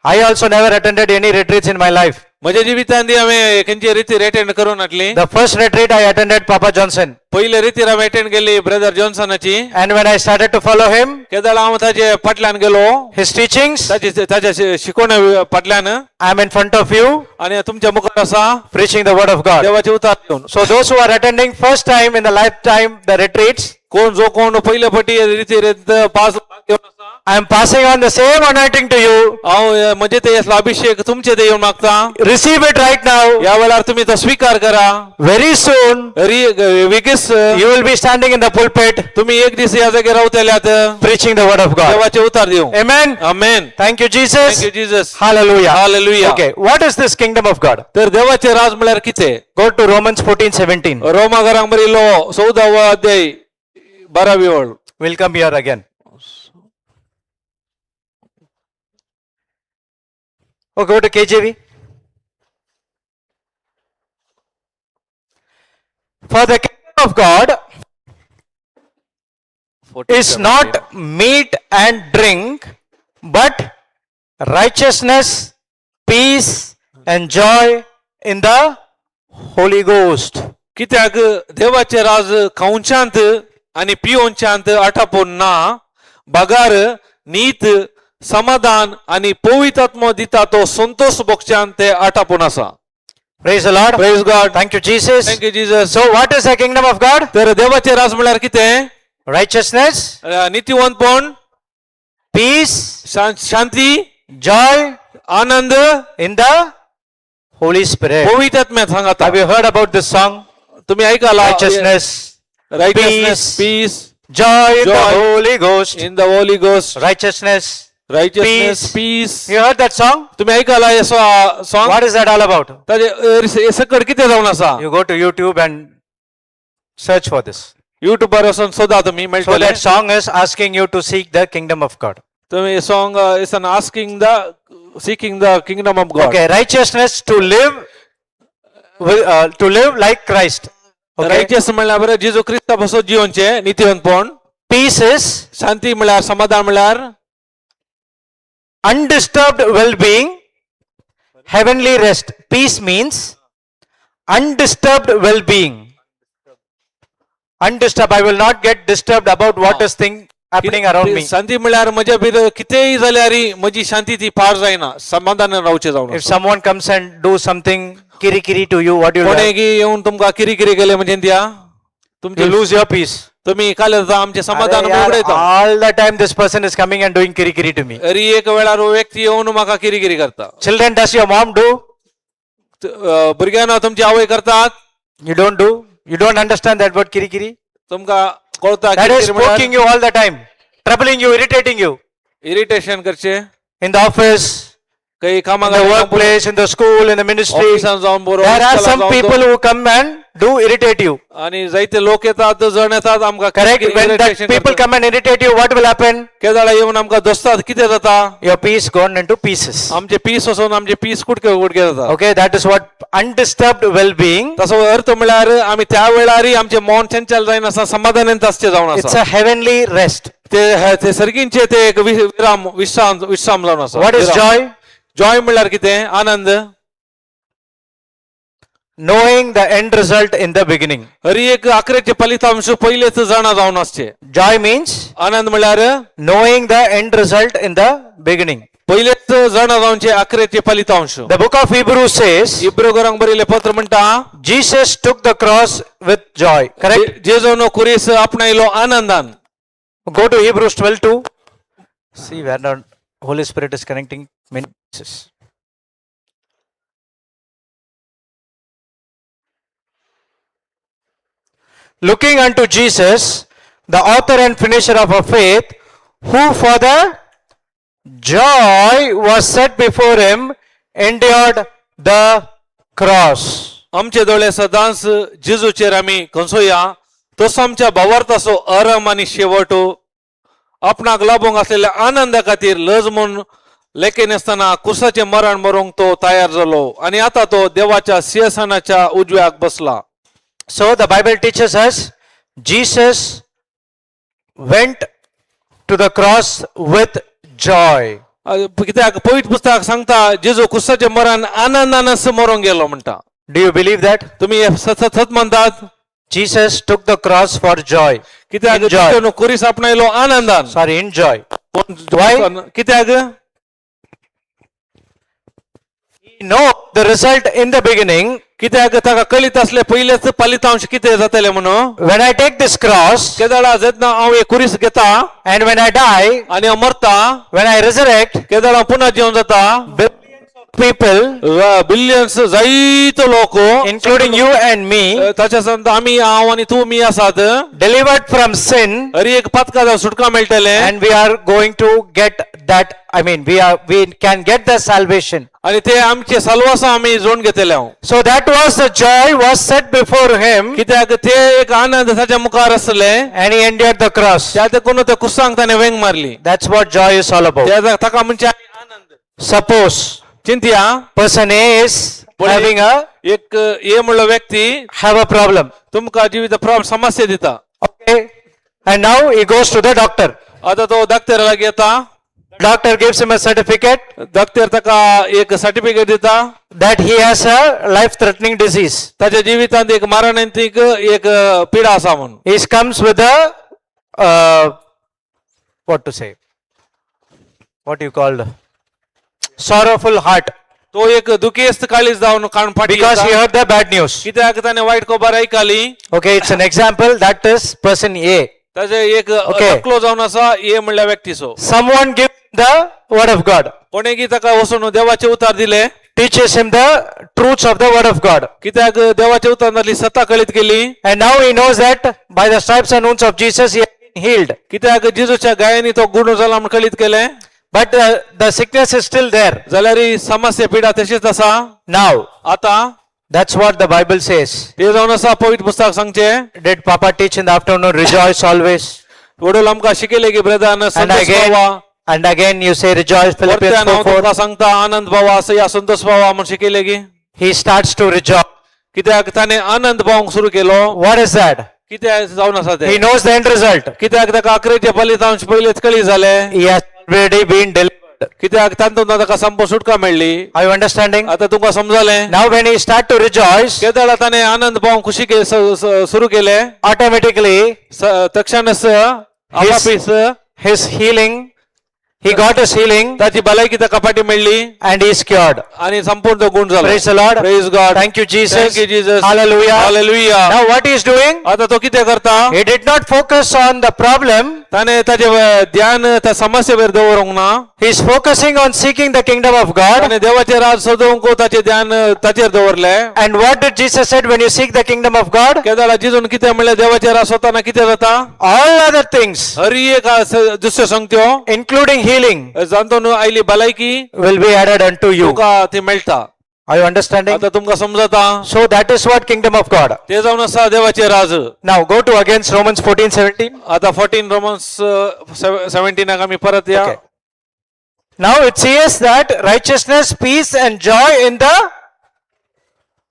I also never attended any retreats in my life. म्हज्या जिवितांत हांवें खंयची रेतीर attend करून हाडली. The first retreat I attended, Papa Johnson. पयले रेतीर हांवें अटेंड केली ब्रदर जॉन्सनाची. And when I started to follow him, केदळ हांव ताजे फाटल्यान गेलो, his teachings, ताजे ताच्या शिकवण्या फाटल्यान. I am in front of you आनी तुमच्या मुखार आसा preaching the word of God. देवाचे उतार घेवन. So those who are attending first time in the lifetime the retreats, कोण जो कोण पयले फावटी रेतीरेंत पास घेवन आसा, I am passing on the same anointing to you. हांव म्हजे ते असलो अभिषेक तुमचे ते येवन मागता. Receive it right now. ह्या वेळार तुमी तो स्वीकार करा. Very soon वेगीच you will be standing in the pulpit तुम्ही एक दीस ह्या जाग्यार रावतल्यात preaching the word of God. देवाचे उतार दिवं. Amen. Amen. Thank you, Jesus. Thank you Jesus. Hallelujah. Hallelujah. Okay, what is this kingdom of God? तर देवाचे राज म्हळ्यार कितें? Go to Romans 14:17. रोमा घरांक बरयलो 14वो अध्याय 12वी ओळ. We'll come here again. Oh, go to KJV. For the kingdom of God is not meat and drink, but righteousness, peace, and joy in the Holy Ghost. कित्याक देवाचे राज खावच्यांत आनी पिवोवच्यांत आटापून ना, बगार नीत समाधान आनी पवित्र दिता तो संतोष भोगच्यान ते आटापून आसा. Praise the Lord. Praise God. Thank you, Jesus. Thank you Jesus. So, what is the kingdom of God? तर देवाचे राज म्हळ्यार कितें? Righteousness, नितीवंतपण, peace, Shanti, joy Anand in the Holy Spirit. पवित्र सांगता. Have you heard about this song? तुम्ही ऐकाला? Righteousness, righteousness, peace, peace, joy in the Joy. Holy Ghost. In the Holy Ghost. Righteousness. Righteousness, Peace. Peace. You heard that song? तुम्ही ऐकाला हे song? What is that all about? ताजे सकट कितें जावन आसा? You go to YouTube and search for this. युट्यूबार वचून सोदा तुमी So मेळटले. that song is asking you to seek the kingdom of God. तुम्ही song is an asking the seeking the kingdom of God. Okay, righteousness to live, to live like Christ. Okay. Righteous म्हणल्यार बरें जेजू क्रिस्ता पासून जिवनचें नितीवंतपण. Peace is शांती म्हळ्यार समाधान म्हळ्यार undisturbed well-being, heavenly rest. Peace means undisturbed well-being. Undisturbed. I will not get disturbed about what is thing happening around me. शांती म्हळ्यार म्हज्या भितर कितेंय जाल्यार म्हजी शांती ती पार जायना, समाधान रावचें जावन. If someone comes and do something kiri kiri to you, what you will कोणें do? की येवन तुमकां किरी किरी केलें म्हणजे त्या तुमचे You lose your peace. तुम्ही काल आमचे समाधान अरे यार, उडयता. all the time this person is coming and doing kiri kiri to me. तरी एक वेळार हो व्यक्ती येवन म्हाका किरी किरी करता. Children, does your mom do? भुरग्यांना तुमची आवय करतात? You don't do? You don't understand that word kiri kiri? तुमकां कळता? That is poking you all the time, troubling you, irritating you. Irritation करचे. In the office, काही in कामाक, the workplace, in the school, in the ministry. ऑफिसान जावन बरो, There are इस्कोलान some जावन people who come and do irritate you. आणि जायते लोक येतात, जण येतात आमकां Correct? When that irritation people करतात. come and irritate you, what will happen? केदाळा येवन आमकां दोस्तात कितें जाता? Your peace gone into pieces. आमचे पीस वचून आमचे पीस कुटके कुटके जाता. Okay, that is what undisturbed well-being. तसो अर्थ म्हळ्यार आमी त्या वेळारय आमचे मन चंचल जायनासतना समाधानांत आसचें जावन It's आसा. a heavenly rest. ते ते सर्गींचे ते एक विराम विश्राम विश्राम जावन आसा. What is joy? Joy म्हणल्यार कितें? आनंद. Knowing the end result in the beginning. Hari एक अकरेचे फलितांश पयलेच जाणा जावन आसचे. Joy means आनंद म्हणल्यार knowing the end result in the beginning. पयलेच जाणा जावचे अकरेचे फलितांश. The book of Hebrews says, इब्रोगरांक बरयलें पत्र म्हणटा, Jesus took the cross with joy. Correct? जेजून कुरीस आपणायलो आनंदान. Go to Hebrews 12:2. See where the Holy Spirit is connecting many places. Looking unto Jesus, the author and finisher of our faith, Who for the joy was set before him endured the cross. आमचे दोळे सदांच जेजूचेर आमी कंसोया तसो आमच्या भावार्थाचो आरंभ आनी शेवट आपणाक लाभूंक आसलेल्या आनंदा खातीर लज म्हूण लेखिनासतना कुसाचें मरण मरूंक तो तयार जालो आनी आतां तो देवाच्या सिंहासनाच्या उजव्याक बसला. So the Bible teaches us Jesus went to the cross with joy. कित्याक पवित्र पुस्तक सांगता जेजू कुसाचें मरण आनंदानच मरूंक गेलो म्हणटा. Do you believe that? तुमी हे सत सत सत म्हणतात? Jesus took the cross for joy. कित्याक In joy. जेजून कुरीस आपणायलो आनंदान. Sorry, in joy. Why? कित्याक? He know the result in the beginning. कित्याक ताका कळीत असले पयलेच फलितांश कितें जातलें म्हणून. When I take this cross केदळा जेन्ना हांव हे कुरीस घेता and when I die, आनी हांव मरता, when I resurrect, केदळा पुन्हा जिवन जाता, billions of people, billions जायतो लोक, including you and me, ताच्या संत आमी हांव आनी तूं मी आसात, delivered from sin, हर एक पातका सुटका मेळटले and we are going to get that. I mean, we can get the salvation. आनी ते आमचे साल्वासां आमी जोडून घेतले हांव. So that was the joy was set before him, कित्याक ते एक आनंद ताच्या मुखार आसले and he endured the cross. त्या देखून त्या कुसांक ताणें वेंग मारली. That's what joy is all about. त्या ताका म्हणजे आनंद. Suppose चिंतया, person A is having a एक ए म्हणलो व्यक्ती have a problem. तुमकां जिवीत प्रॉब्लेम समस्या दिता. Okay, and now he goes to the doctor. आतां तो डॉक्टर लागीं येता. Doctor gives him a certificate doctor ताका एक सर्टिफिकेट दिता that he has a life-threatening disease. ताच्या जिवितांत एक मारणांतीक एक पिडा आसा म्हणून. He comes with a what to say? What you called? Sorrowful heart तो एक दुखेस्त काळीज जावन काण फाटी because he येता. Heard the bad news. कित्याक ताणें वायट खबर आयकली. Okay, it's an example. That is person A. ताचे एक Okay. धाकलो जावन आसा ए म्हणल्या व्यक्तीचो. Someone gives the word of God, कोणेकी ताका वचून देवाचे उतार दिले, teaches him the truths of the word of God. कित्याक देवाच्या उतारांतली सत्ता कळीत केली. And now he knows that by the stripes and wounds of Jesus he has been healed. कित्याक जेजूच्या गायांनी तो गुण जाला म्हण कळीत केलें. But the sickness is still there. जाल्यार ही समस्या पिडा तशीच आसा. Now, आता that's what the Bible says. ते जावन आसा पवित्र पुस्तक सांगचे. Did Papa teach in the afternoon, rejoice always? वडील आमकां शिकयले की ब्रदान And Santosh again, Pawa. And again you say rejoice, Philippians परत्यान हांव 4:4. तुमकां सांगता आनंद पावा असं या संतोष पावा म्हण शिकयले की. He starts to rejoice. कित्याक ताणें आनंद पावंक सुरू केलो. What is that? कित्याक जावन आसा He ते? Knows the end result. कित्याक ताका अकरेचे फलितांश पयलेच कळी जाले. He has already been delivered. कित्याक तातूंत ताका संप सुटका मेळ्ळी. Are you understanding? आता तुमकां समजलें? Now when he start to rejoice, केदळा ताणें आनंद पावंक खुशी सुरू केले, automatically तक्षणच आपापीस his healing, he got his healing ताची भलायकी ताका फाटी मेळ्ळी and he is cured. आणि संपूर्ण तो गुण झालो. Praise the Lord. Praise God. Thank you, Jesus. Thank you, Jesus. Hallelujah. Hallelujah. Now what he is doing? आता तो कितें करता? He did not focus on the problem. ताणें ताचे ध्यान त्या समस्येर दवरूंक ना. He is focusing on seeking the kingdom of God. ताणें देवाचे राज सोदूंक ताचें ध्यान ताचेर दवरलें. And what did Jesus said when you seek the kingdom of God? केदाळा जिजून कितें म्हणलें देवाचे राज सोदतना कितें जाता? All other things, हर एक दुसऱ्यो संगत्यो, including healing, जातून आयली भलायकी, will be added unto you. तुका ती मेळटा. Are you understanding? आता तुमकां समजता? So that is what kingdom of God. ते जावन आसा देवाचे राज. Now go to against Romans 14:17. आता 14 रोमन्स 17 आमी परत या. Okay. Now it says that righteousness, peace and joy in the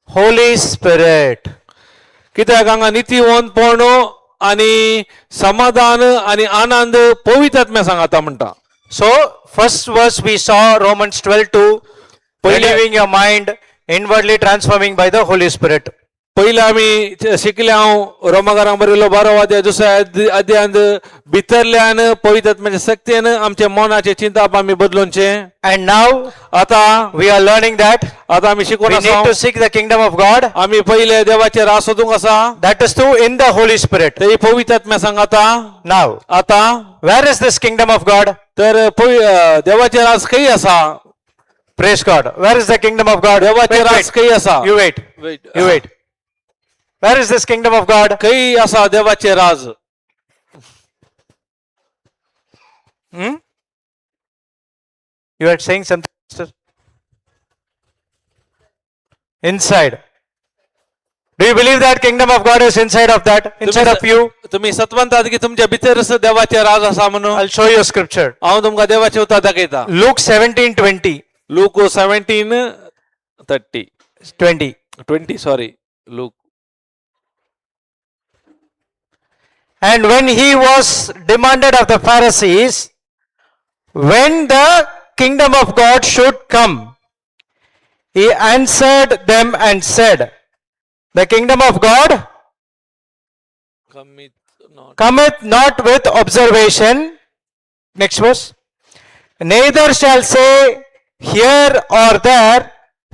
Holy Spirit. कित्याक हांगा नितीवंतपण आनी समाधान आनी आनंद पवित्र आत्म्या सांगाता म्हणटा. So first verse we saw Romans 12:2, renewing your mind, inwardly transforming by the Holy Spirit. पयले आमी शिकले हांव रोमाकारांक बरयलो 12वो अध्याय दुसऱ्या अध्यायांत भितरल्यान पवित्र आत्म्याच्या शक्तीन आमच्या मनाचे चिंताप आमी बदलूनचे. And now आता we are learning that आता आमी शिकून we आसा need to seek the kingdom of God. आमी पयले देवाचे रास सोदूंक आसा. That is through in the Holy Spirit. ते पवित्र आत्म्या सांगाता. Now, आता where is this kingdom of God? तर देवाचे रास खंय आसा? Praise God. Where is the kingdom of God? देवाचे Wait, रास wait. खंय आसा? You wait. Wait. You wait. Where is this kingdom of God? खंय आसा देवाचे राज? Hmm? You are saying something, sister? Inside. Do you believe that kingdom of God is inside of that? Inside of you? तुम्ही सतवंतात की तुमच्या भितरच देवाचे राज आसा म्हणून. I'll show you a scripture. हांव तुमकां देवाचे उतर दाखयता. Luke 17:20. Luke 17:30. 20. 20, sorry, Luke. And when he was demanded of the Pharisees, when the kingdom of God should come, he answered them and said, "The kingdom of God cometh not with observation." Next verse. "Neither shall say here or there,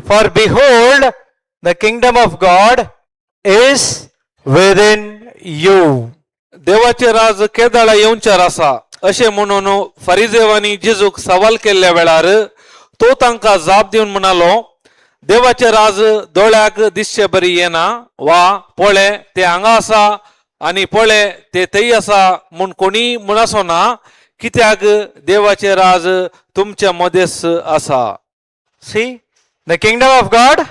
for behold, the kingdom of God is within you." देवाचे राज केदाळा येवच्यार आसा अशें म्हणून फारिजेवांनी जेजूक सवाल केल्ल्या वेळार तो तांकां जाप दिवन म्हणालो, देवाचे राज दोळ्याक दिसचे बरी येना वा पळे ते हांगा आसा आनी पळे ते थंय आसा म्हूण कोणीय म्हणसो ना, कित्याक देवाचे राज तुमच्या मदेस आसा. See, the kingdom of God,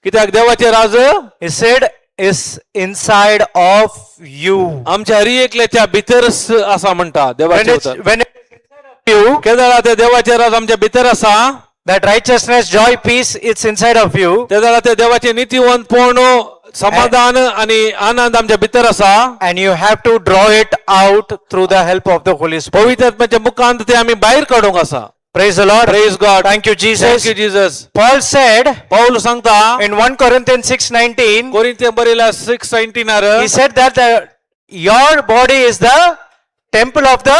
कित्याक देवाचे राज he said, is inside of you. आमच्या हरी एकल्याच्या भितरच आसा म्हणटा When देवाचे it's, उतर. when it's inside of you, केदाळा ते देवाचे राज आमच्या भितर आसा, that righteousness, joy, peace, it's inside of you. तेदाळा ते देवाचे नीतिवंतपण, समाधान आणि आनंद आमच्या भितर आसा. And you have to draw it out through the help of the Holy Spirit. पवित्र आत्म्याच्या मुखांत ते आमी भायर काडूंक आसा. Praise the Lord. Praise God. Thank you, Jesus. Thank you Jesus. Paul said Paul सांगता in 1 Corinthians 6:19, कोरिंथियन बरयला 6:19. he said that your body is the temple of the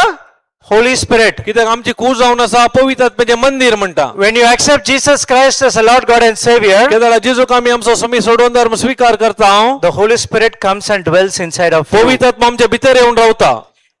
Holy Spirit. कित्याक आमची कूस जावन आसा पवित्र आत्म्याचें मंदीर म्हणटा. When you accept Jesus Christ as a Lord God and Savior, केदाळा जेजूक आमी आमचो समी सोडून धर्म स्वीकार करता, the Holy Spirit comes and dwells inside of you. पवित्र आत्मा आमच्या भितर येवन रावता.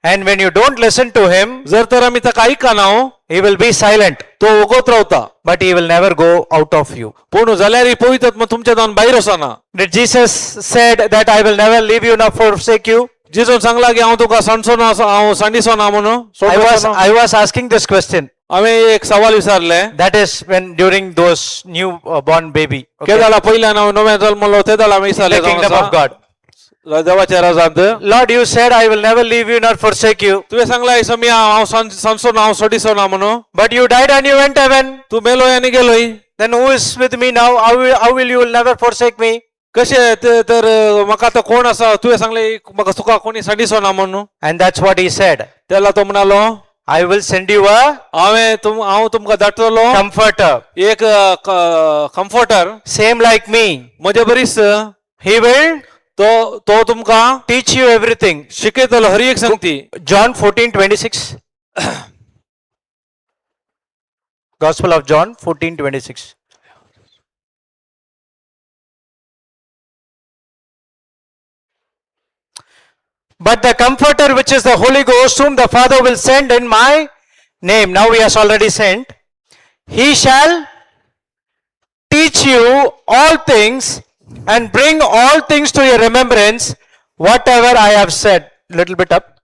And when you don't listen to him, जर तर आमी ताका आयकना, he will be silent, तो वगत रावता, but he will never go out of you. पूण जाल्यार पवित्र आत्मा तुमच्या जावन भायर वचना. Did Jesus said that I will never leave you nor forsake you? जेजून सांगला की हांव तुका सांडचो ना, हांव सांडिसो ना म्हणून. I was asking this question. हांवें एक सवाल विचारले. That is when during those new born baby. Okay? केदाळा पयल्यान हांव नव्या जल्मलो तेदाळा हांवें The विचारलें kingdom of God. देवाच्या राजांत. Lord, you said I will never leave you nor forsake you. तुवें सांगला समी हांव सांडचो ना, हांव सोडिसो ना म्हणून. But you died and you went heaven. तूं मेलोय आनी गेलोय. Then who is with me now? How will you will never forsake me? कशें तर म्हाका आतां कोण आसा? तुवें सांगलें म्हाका तुका कोणी सांडिसो ना म्हणून. And that's what he said. तेला तो म्हणालो, I will send you a हांवें तुम हांव तुमकां धाडटलो comforter. एक कम्फर्टर. Same like me. म्हजे बरीच. He will तो तो तुमकां teach you everything. शिकयतलो हर एक संगती. John 14:26. Gospel of John 14:26. But the Comforter, which is the Holy Ghost, whom the Father will send in my name, now he has already sent, he shall teach you all things and bring all things to your remembrance, whatever I have said. Little bit up.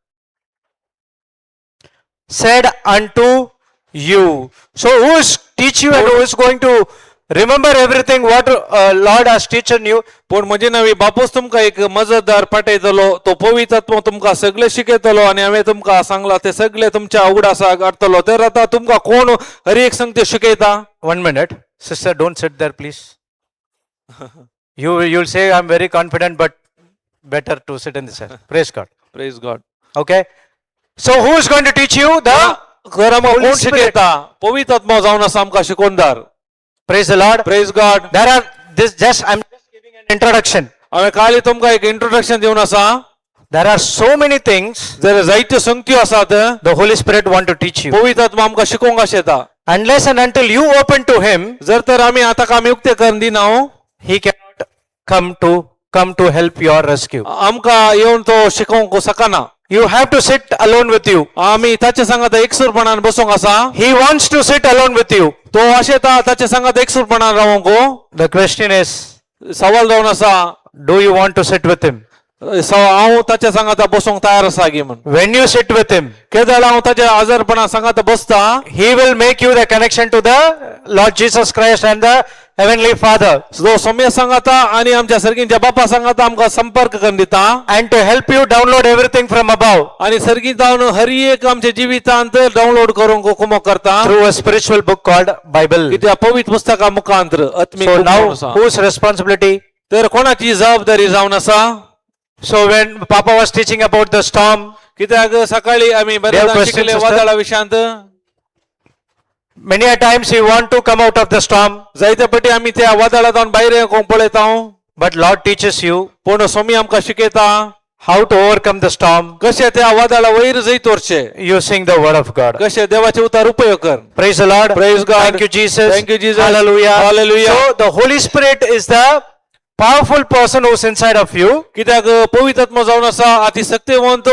Said unto you. So who is teach you and who is going to remember everything what Lord has teaching you? पूण म्हजे नवी बापूस तुमकां एक मजतदार पाठयतलो, तो पवित्र आत्मो तुमकां सगळें शिकयतलो आनी हांवें तुमकां सांगलां ते सगळें तुमच्या उगडासाक हाडटलो. तर आतां तुमकां कोण हर एक संगती शिकयता? One minute. Sister, don't sit there, please. You'll say, "I'm very confident," but better to sit in the chair. Praise God. Praise God. Okay. So who is going to teach you? The तर आमकां Holy कोण Spirit. शिकयता? पवित्र आत्मो जावन आसा आमकां शिकोवदार. Praise the Lord. Praise God. There are this just I'm just giving an introduction. हांवें काल तुमकां एक इंट्रोडक्शन दिवन आसा. There are so many things जर जायत्यो संगत्यो आसात the Holy Spirit want to teach you. पवित्र आत्मा आमकां शिकोवंक आशेता. Unless and until you open to him, जर तर आमी आतां आमी उक्ते करून दिना, he cannot come to help your rescue. आमकां येवन तो शिकोवंक शकना. You have to sit alone with you. आमी ताचे सांगात एकसूरपणान बसूंक आसा. He wants to sit alone with you. तो आशेता ताचे सांगात एकसूरपणान रावंक. The question is, सवाल जावन आसा, do you want to sit with him? So हांव ताच्या सांगाता बसूंक तयार आसा गी म्हण. When you sit with him, केदळ हांव ताच्या आजारपणा सांगाता बसता, he will make you the connection to the Lord Jesus Christ and the Heavenly Father, जो सोम्या सांगाता आणि आमच्या सर्गींच्या बापा सांगाता आमकां संपर्क करून दिता and to help you download everything from above आणि सर्गी जावन हर एक आमच्या जिवितांत डावनलोड करूंक कुमक करता through a spiritual book called Bible. कित्याक पवित्र पुस्तका मुखांतर आत्मीक So book now, जावन आसा. Whose responsibility? तर कोणाची जबाबदारी जावन आसा? So when Papa was teaching about the storm, कित्याक सकाळी आमी बरेच question, शिकले sister? वादळा विशयांत. Many a times we want to come out of the storm, जायते पटी आमी त्या वादळा जावन भायर येवंक पळयता, but Lord teaches you पूण स्वामी आमकां शिकयता how to overcome the storm कशें त्या वादळा वयर जैत व्हरचें using the word of God. कशें देवाचे उतार उपयोग कर. Praise the Lord. Praise God. Thank you, Jesus. Thank you, Jesus. Hallelujah. Hallelujah. So the Holy Spirit is the powerful person who's inside of you. कित्याक पवित्र आत्मो जावन आसा अति शक्तिवंत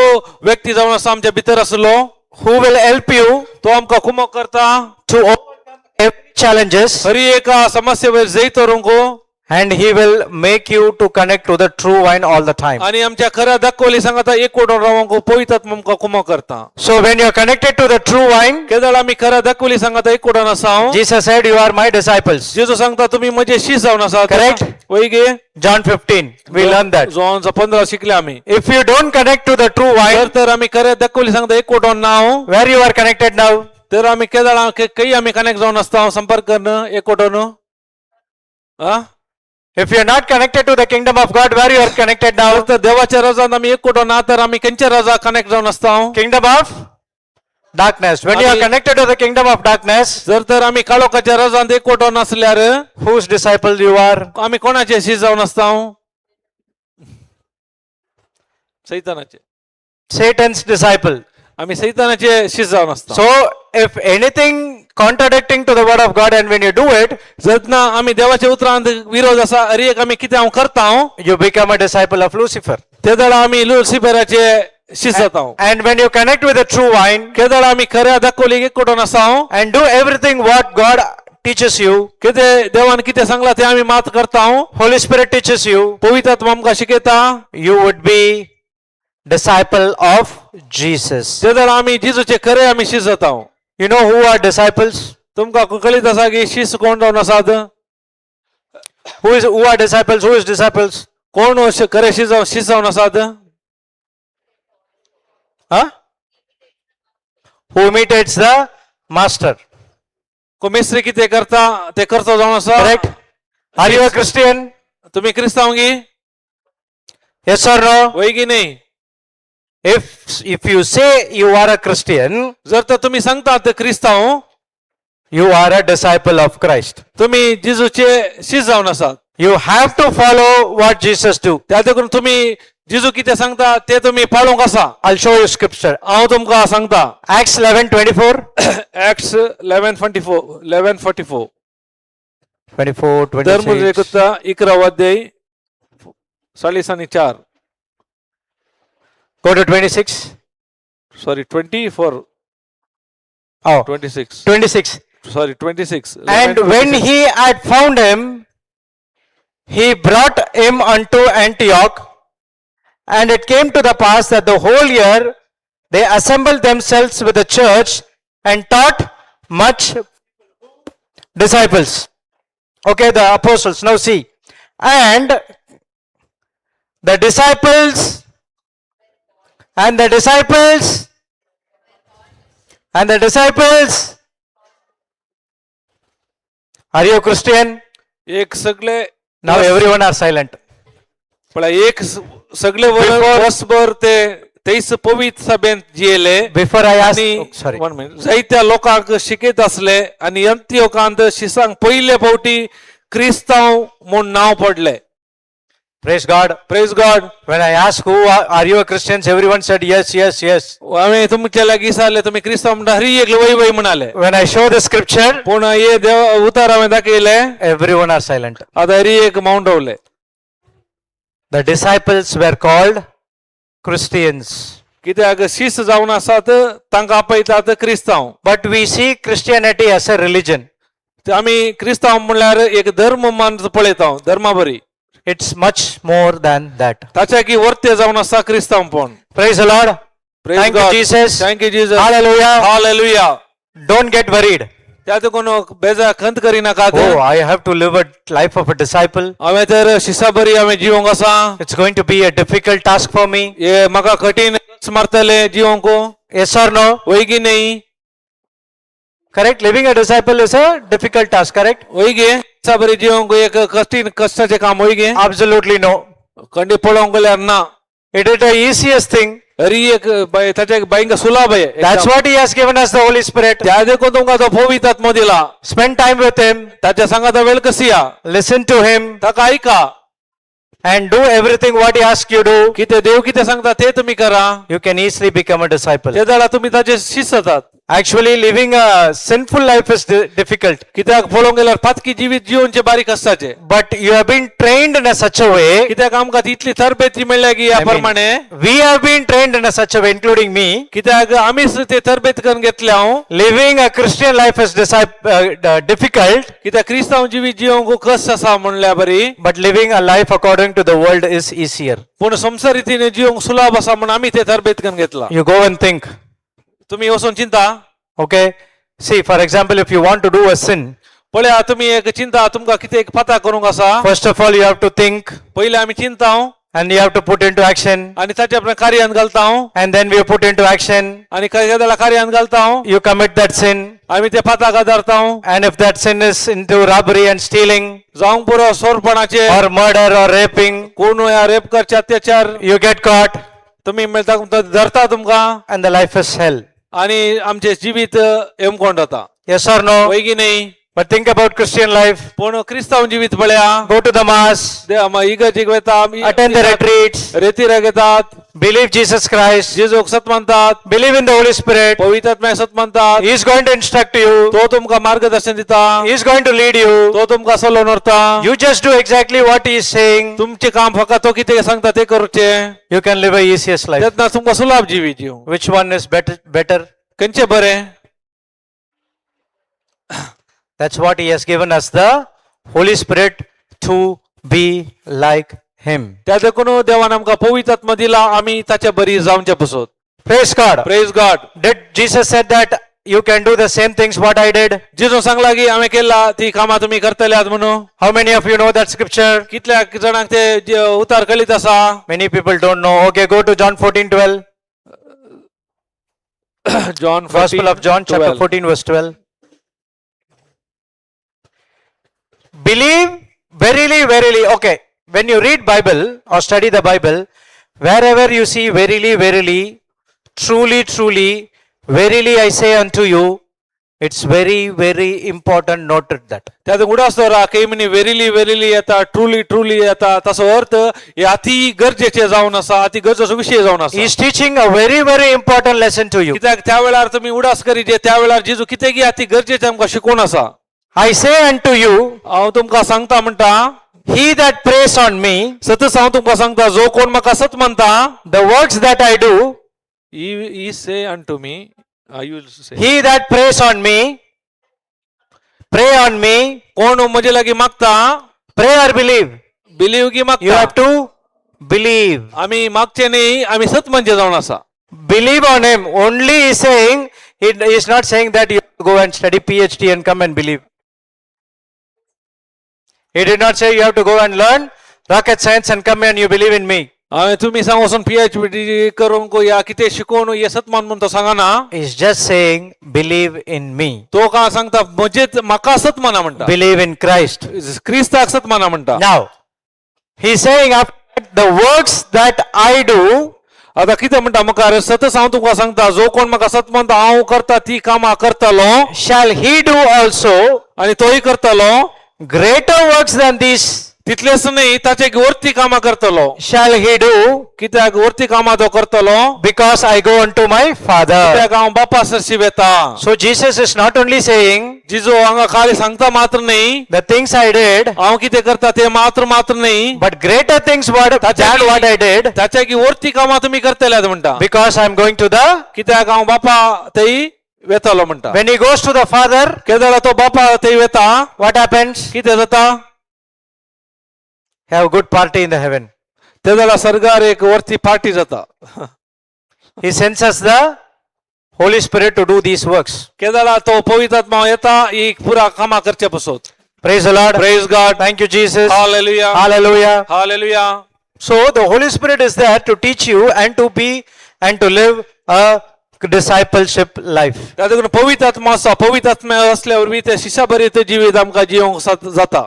व्यक्ती जावन आसा आमच्या भितर आसलो, who will help you तो आमकां कुमक करता to overcome every challenges, Hari एका समस्ये वयर जैत व्हरूंक and he will make you to connect to the true vine all the time. आणि आमच्या खऱ्या दाखवली सांगता एकवटून रावंक पवित्र आत्मो आमकां कुमक करता. So when you are connected to the true vine, केदळ आमी खऱ्या दाखवली सांगता एकवटून आसा, Jesus said, "You are my disciples." जेजू सांगता तुम्ही म्हजे शीस जावन आसा. Correct. वय गे? John 15, we learn that. जोनचा 15 शिकले आम्ही. If you don't connect to the true जर vine, तर आम्ही खऱ्या दाखवली सांगता एकवटून ना, where you are connected now? तर आम्ही केदळ काही आम्ही कनेक्ट जावन आसता संपर्क करणं एकवटून आ. If you are not connected to the kingdom of God, where you are connected now? तर देवाच्या रजान आम्ही एकवटून ना तर आम्ही खंयच्या रजा कनेक्ट जावन आसता? Kingdom of darkness. When you are connected to the kingdom of darkness, जर तर आम्ही काळोखाच्या रजांत एकवटून आसल्यार, whose disciple you are? आम्ही कोणाचे शीस जावन आसता? सैतानाचे. Satan's disciple. आम्ही सैतानाचे शीस जावन आसता. So if anything contradicting to the word of God and when you do it, जर ना आम्ही देवाच्या उतरांत विरोध आसा अरे एक आम्ही कितें हांव करता, you become a disciple of Lucifer. ते दळ आम्ही लुसिफराचे शीस जाता. And when you connect with the true vine केदळ आम्ही खऱ्या दाखवली एकवटून आसा and do everything what God teaches you, कितें देवान कितें सांगला ते आम्ही मात करता, Holy Spirit teaches you, पवित्र आत्मा आमकां शिकयता, you would be disciple of Jesus. ते दळ आम्ही जेजूचे खरे आम्ही शीस जाता. You know who are disciples? तुमकां कळीत आसा की शीस कोण जावन आसात? Who are disciples? Who is disciples? कोण अशे खरे शीस जावन आसात? Huh? Who imitates the master? कोमेस्त्री कितें करता ते करतो जावन आसा. Correct? Are you a Christian? तुमी क्रिस्तांव गी? Yes or no? वय की नाही? If you say you are a Christian, जर तर तुम्ही सांगतात क्रिस्तांव, you are a disciple of Christ. तुम्ही जेजूचे शीस जावन आसात. You have to follow what Jesus do. त्या देखून तुम्ही जेजू कितें सांगता ते तुम्ही पाळूंक आसा. I'll show you scripture. हांव तुमकां सांगता. Acts 11:24. Acts 11:24, 11:44. 24, धर्म 26. 11 अध्याय 44. Go to 26. Sorry, 24. Oh, 26. 26. Sorry, 26. And when he had found him, he brought him unto Antioch. And it came to the pass that the whole year they assembled themselves with the church and taught much disciples. Okay, the apostles. Now see. And the disciples, and the disciples, and the disciples. Are you a Christian? एक सगळे Now everyone are silent. पळय एक सगळे वर्सभर ते तेईस पवित्र सभेंत जियेले Before I ask, आणि oh, sorry. One minute. जायत्या लोकांक शिकयत आसले आनी अंत्योकांत शिसांक पयले फावटी क्रिस्तांव म्हूण नांव पडले. Praise God. Praise God. When I asked who are you a Christians, everyone said yes, yes, yes. हांवें तुमच्या लागीं विचारलें तुमी क्रिस्तांव म्हणटा हरी एकले वय वय म्हणाले. When I show the scripture, पूण हे देव उतार हांवें दाखयले, everyone are silent. आतां हरी एक माउंट रावले. The disciples were called Christians. कित्याक शीस जावन आसात तांकां आपयतात क्रिस्तांव. But we see Christianity as a religion. ते आमी क्रिस्तांव म्हणल्यार एक धर्म मान पळयता धर्मा बरी. It's much more than that. ताच्या की वर्ते जावन आसा क्रिस्तांवपण. Praise the Lord. Praise Thank you, God. Jesus. Thank you, Jesus. Hallelujah. Hallelujah. Don't get worried. त्या देखून बेजार खंत करिनाकात. Oh, I have to live a life of a disciple. हांवें तर शिसा बरी हांवें जिवंक आसा. It's going to be a difficult task for me. हे म्हाका कठीण मारतले जिवंक. Yes or no? वय की नाही? Correct? Living a disciple is a difficult task, correct? वय गे, शिसा बरी जिवंक एक कठीण कश्टाचें काम वय गे? Absolutely no. खंडी पळोवंक गेल्यार ना. It is the easiest thing. Hari एक ताचे भयंकर सुलभ आहे. That's what He has given us the Holy Spirit. त्या देखून तुमकां तो पवित्र आत्मो दिला. Spend time with Him, ताच्या सांगाता वेळ कशी या. Listen to Him, ताका ऐका. And do everything what He asks you do. कितें देव कितें सांगता ते तुम्ही करा. You can easily become a disciple. ते जाल्यार तुम्ही ताचे शिस्त जातात. Actually, living a sinful life is difficult. कित्याक पळोवंक गेल्यार पातकी जिवीत जिवनचे बारीक आसताचे. But you have been trained in a such a way. कित्याक आमकां तितली तरबेती मेळ्ळ्या की ह्या I mean, प्रमाणे. We have been trained in a such a way, including me. कित्याक आमीच ते तरबेत करून घेतले हांव. Living a Christian life is difficult, कित्याक क्रिस्तांव जिवीत जिवंक कश्ट आसा म्हणल्या बरी. But living a life according to the world is easier. पूण संवसार रितीने जिवंक सुलभ आसा म्हणून आमी ते तरबेत करून घेतला. You go and think, तुम्ही वचून चिंता. Okay? See, for example, if you want to do a sin, पळया तुम्ही एक चिंता तुमकां कितें एक पता करूंक आसा. First of all, you have to think पयलीं आमी चिंता and you have to put into action, आनी ताचे आपल्या कार्यान घालता and then we put into action, आनी काय जाल्यार कार्यान घालता. You commit that sin, आमी ते पाताक आदारता. And if that sin is into robbery and stealing, जावंक पुरो सोरपणाचे or murder or raping, कोण ह्या रेप करचे अत्याचार, you get caught, तुम्ही मेळटा धरता तुमकां. And the life is hell. आनी आमचे जिवीत हेमकोंड जाता. Yes or no? वय की नाही? But think about Christian life. पूण क्रिस्तांव जिवीत पळया. Go to the mass, इगर्जीक वता, attend the retreats, रेतीराक येतात, believe Jesus Christ, जेजूक सत मानतात, believe in the Holy Spirit. पवित्र आत्म्याक सत मानतात. He is going to instruct you. तो तुमकां मार्गदर्शन दिता. He is going to lead you. तो तुमकां सल्लो व्हरता. You just do exactly what he is saying. तुमचें काम फकत तो कितें सांगता ते करूचें. You can live a easiest life. तेन्ना तुमकां सुलाभ जिवीत जीव. Which one is better? Better? खंयचें बरें? That's what he has given us the Holy Spirit to be like him. त्या देखून देवान आमकां पवित्र आत्मा दिला आमी ताच्या बरी जावचे पसत. Praise God. Praise God. Did Jesus said that you can do the same things what I did? जेजून सांगला की हांवें केला ती कामां तुमी करतले आहात म्हणून. How many of you know that scripture? कितल्या जाणांक ते जे उतार कळीत आसा? Many people don't know. Okay, go to John 14:12. John. Gospel of John, chapter 14, verse 12. Believe, verily, verily. Okay, when you read Bible or study the Bible, wherever you see verily, verily, truly, truly, verily I say unto you, it's very, very important noted that. त्यात उडास दवरा काही म्हणी वेरिली वेरिली येता, truly truly येता, ताचो अर्थ हे अति गरजेचे जावन आसा, अति गरजेचो विशय जावन आसा. He is teaching a very, very important lesson to you. कित्याक त्या वेळार तुमी उडास करीजे त्या वेळार जेजू कितें की अति गरजेचें आमकां शिकोवन आसा. I say unto you, हांव तुमकां सांगता म्हणटा, he that preys on me, सतच हांव तुमकां सांगता, जो कोण म्हाका सत मानता, the works that I do, he say unto me, you say, he that preys on me, pray on me, कोण म्हजे लागीं मागता. Pray or believe. Believe की You मागता. Have to believe. आमी मागचे न्ही, आमी सत म्हणजे जावन आसा. Believe on him. Only he is saying, he is not saying that you go and study PhD and come and believe. He did not say you have to go and learn rocket science and come and you believe in me. हांवें तुमी सांग वचून PhD करूंक या कितें शिकोवन हे सत मान म्हूण तो सांगना. He is just saying, believe in me. तो काय सांगता म्हजेच म्हाका सत माना म्हणटा. Believe in Christ. क्रिस्ताक सत माना म्हणटा. Now, he is saying after the works that I do, आतां कितें म्हणटा मुखार, सतच हांव तुमकां सांगता, जो कोण म्हाका सत मानता हांव करता ती कामां करतलो shall he do also आनी तोय करतलो, greater works than these तितलेच न्ही ताचे वरती कामां करतलो. Shall he do, कित्याक वरती कामां तो करतलो, because I go unto my Father. कित्याक हांव बापा सरशी वेता. So Jesus is not only saying जिजो हांगा खाली सांगता मात्र न्ही, the things I did, हांव कितें करता ते मात्र मात्र न्ही, but greater things what, than what I did, ताच्या की वरती कामां तुमी करतले म्हणटा, because I am going to the. कित्याक हांव बापा थंय वेतलो म्हणटा. When he goes to the Father, केदळा तो बापा थंय वेता, what happens? कितें जाता? Have good party in the heaven. ते जाल्यार सर्गार एक वरती पार्टी जाता. He sends us the Holy Spirit to do these works. केदाळा तो पवित्र आत्मा येता ही पुरा कामां करचे पसत. Praise the Lord. Praise God. Thank you, Jesus. Hallelujah. Hallelujah. Hallelujah. So the Holy Spirit is there to teach you and to be and to live a discipleship life. त्या देखून पवित्र आत्मा आसा, पवित्र आत्मा असल्या वरवीं ते शिशाभरीत जिवीत आमकां जिवंक जाता.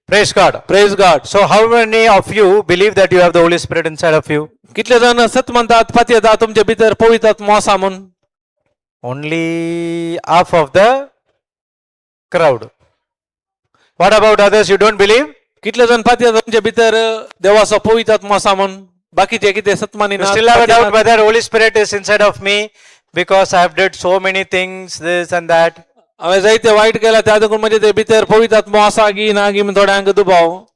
Praise God. Praise God. So how many of you believe that you have the Holy Spirit inside of you? कितले जाण सत म्हणतात पातयेता तुमचे भितर पवित्र आत्मा आसा म्हूण? Only half of the crowd. What about others? You don't believe? कितले जाण पातयेता तुमचे भितर देवाचो पवित्र आत्मा आसा म्हूण? बाकीचे कितें सत You still have a doubt whether Holy Spirit is inside of me because I have did so many things, this and that. हांवें जायते वायट केला त्या देखून म्हणजे ते भितर पवित्र आत्मो आसा गी ना गी म्हूण थोड्यांक दुबाव.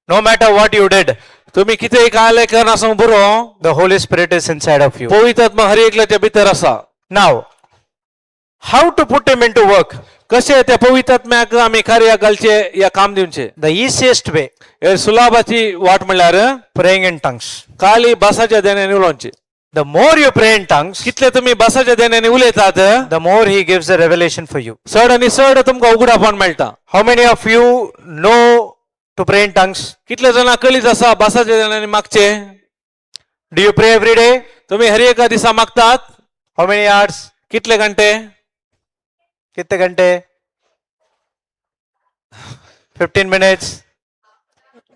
No matter what you did, तुम्ही कितेंय कायले करनासूंक बरो, the Holy Spirit is inside of you. पवित्र आत्मा हर एकल्याच्या भितर आसा. Now, how to put him into work? कशें त्या पवित्र आत्म्याक आमी कार्याक घालचे या काम दिवचे? The easiest way, हे सुलाभाची वाट म्हणल्यार praying in tongues. Kali भासाच्या देण्याने उलोवचे. The more you pray in tongues, कितले तुम्ही भासाच्या देण्याने उलयतात, the more he gives a revelation for you. चड आनी चड तुमकां उगडापण मेळटा. How many of you know to pray in tongues? कितले जाणां कळीत आसा भासाच्या देण्याने मागचे? Do you pray every day? तुम्ही हर एका दिसा मागतात? How many hours? कितले घंटे? कितने घंटे? 15 minutes?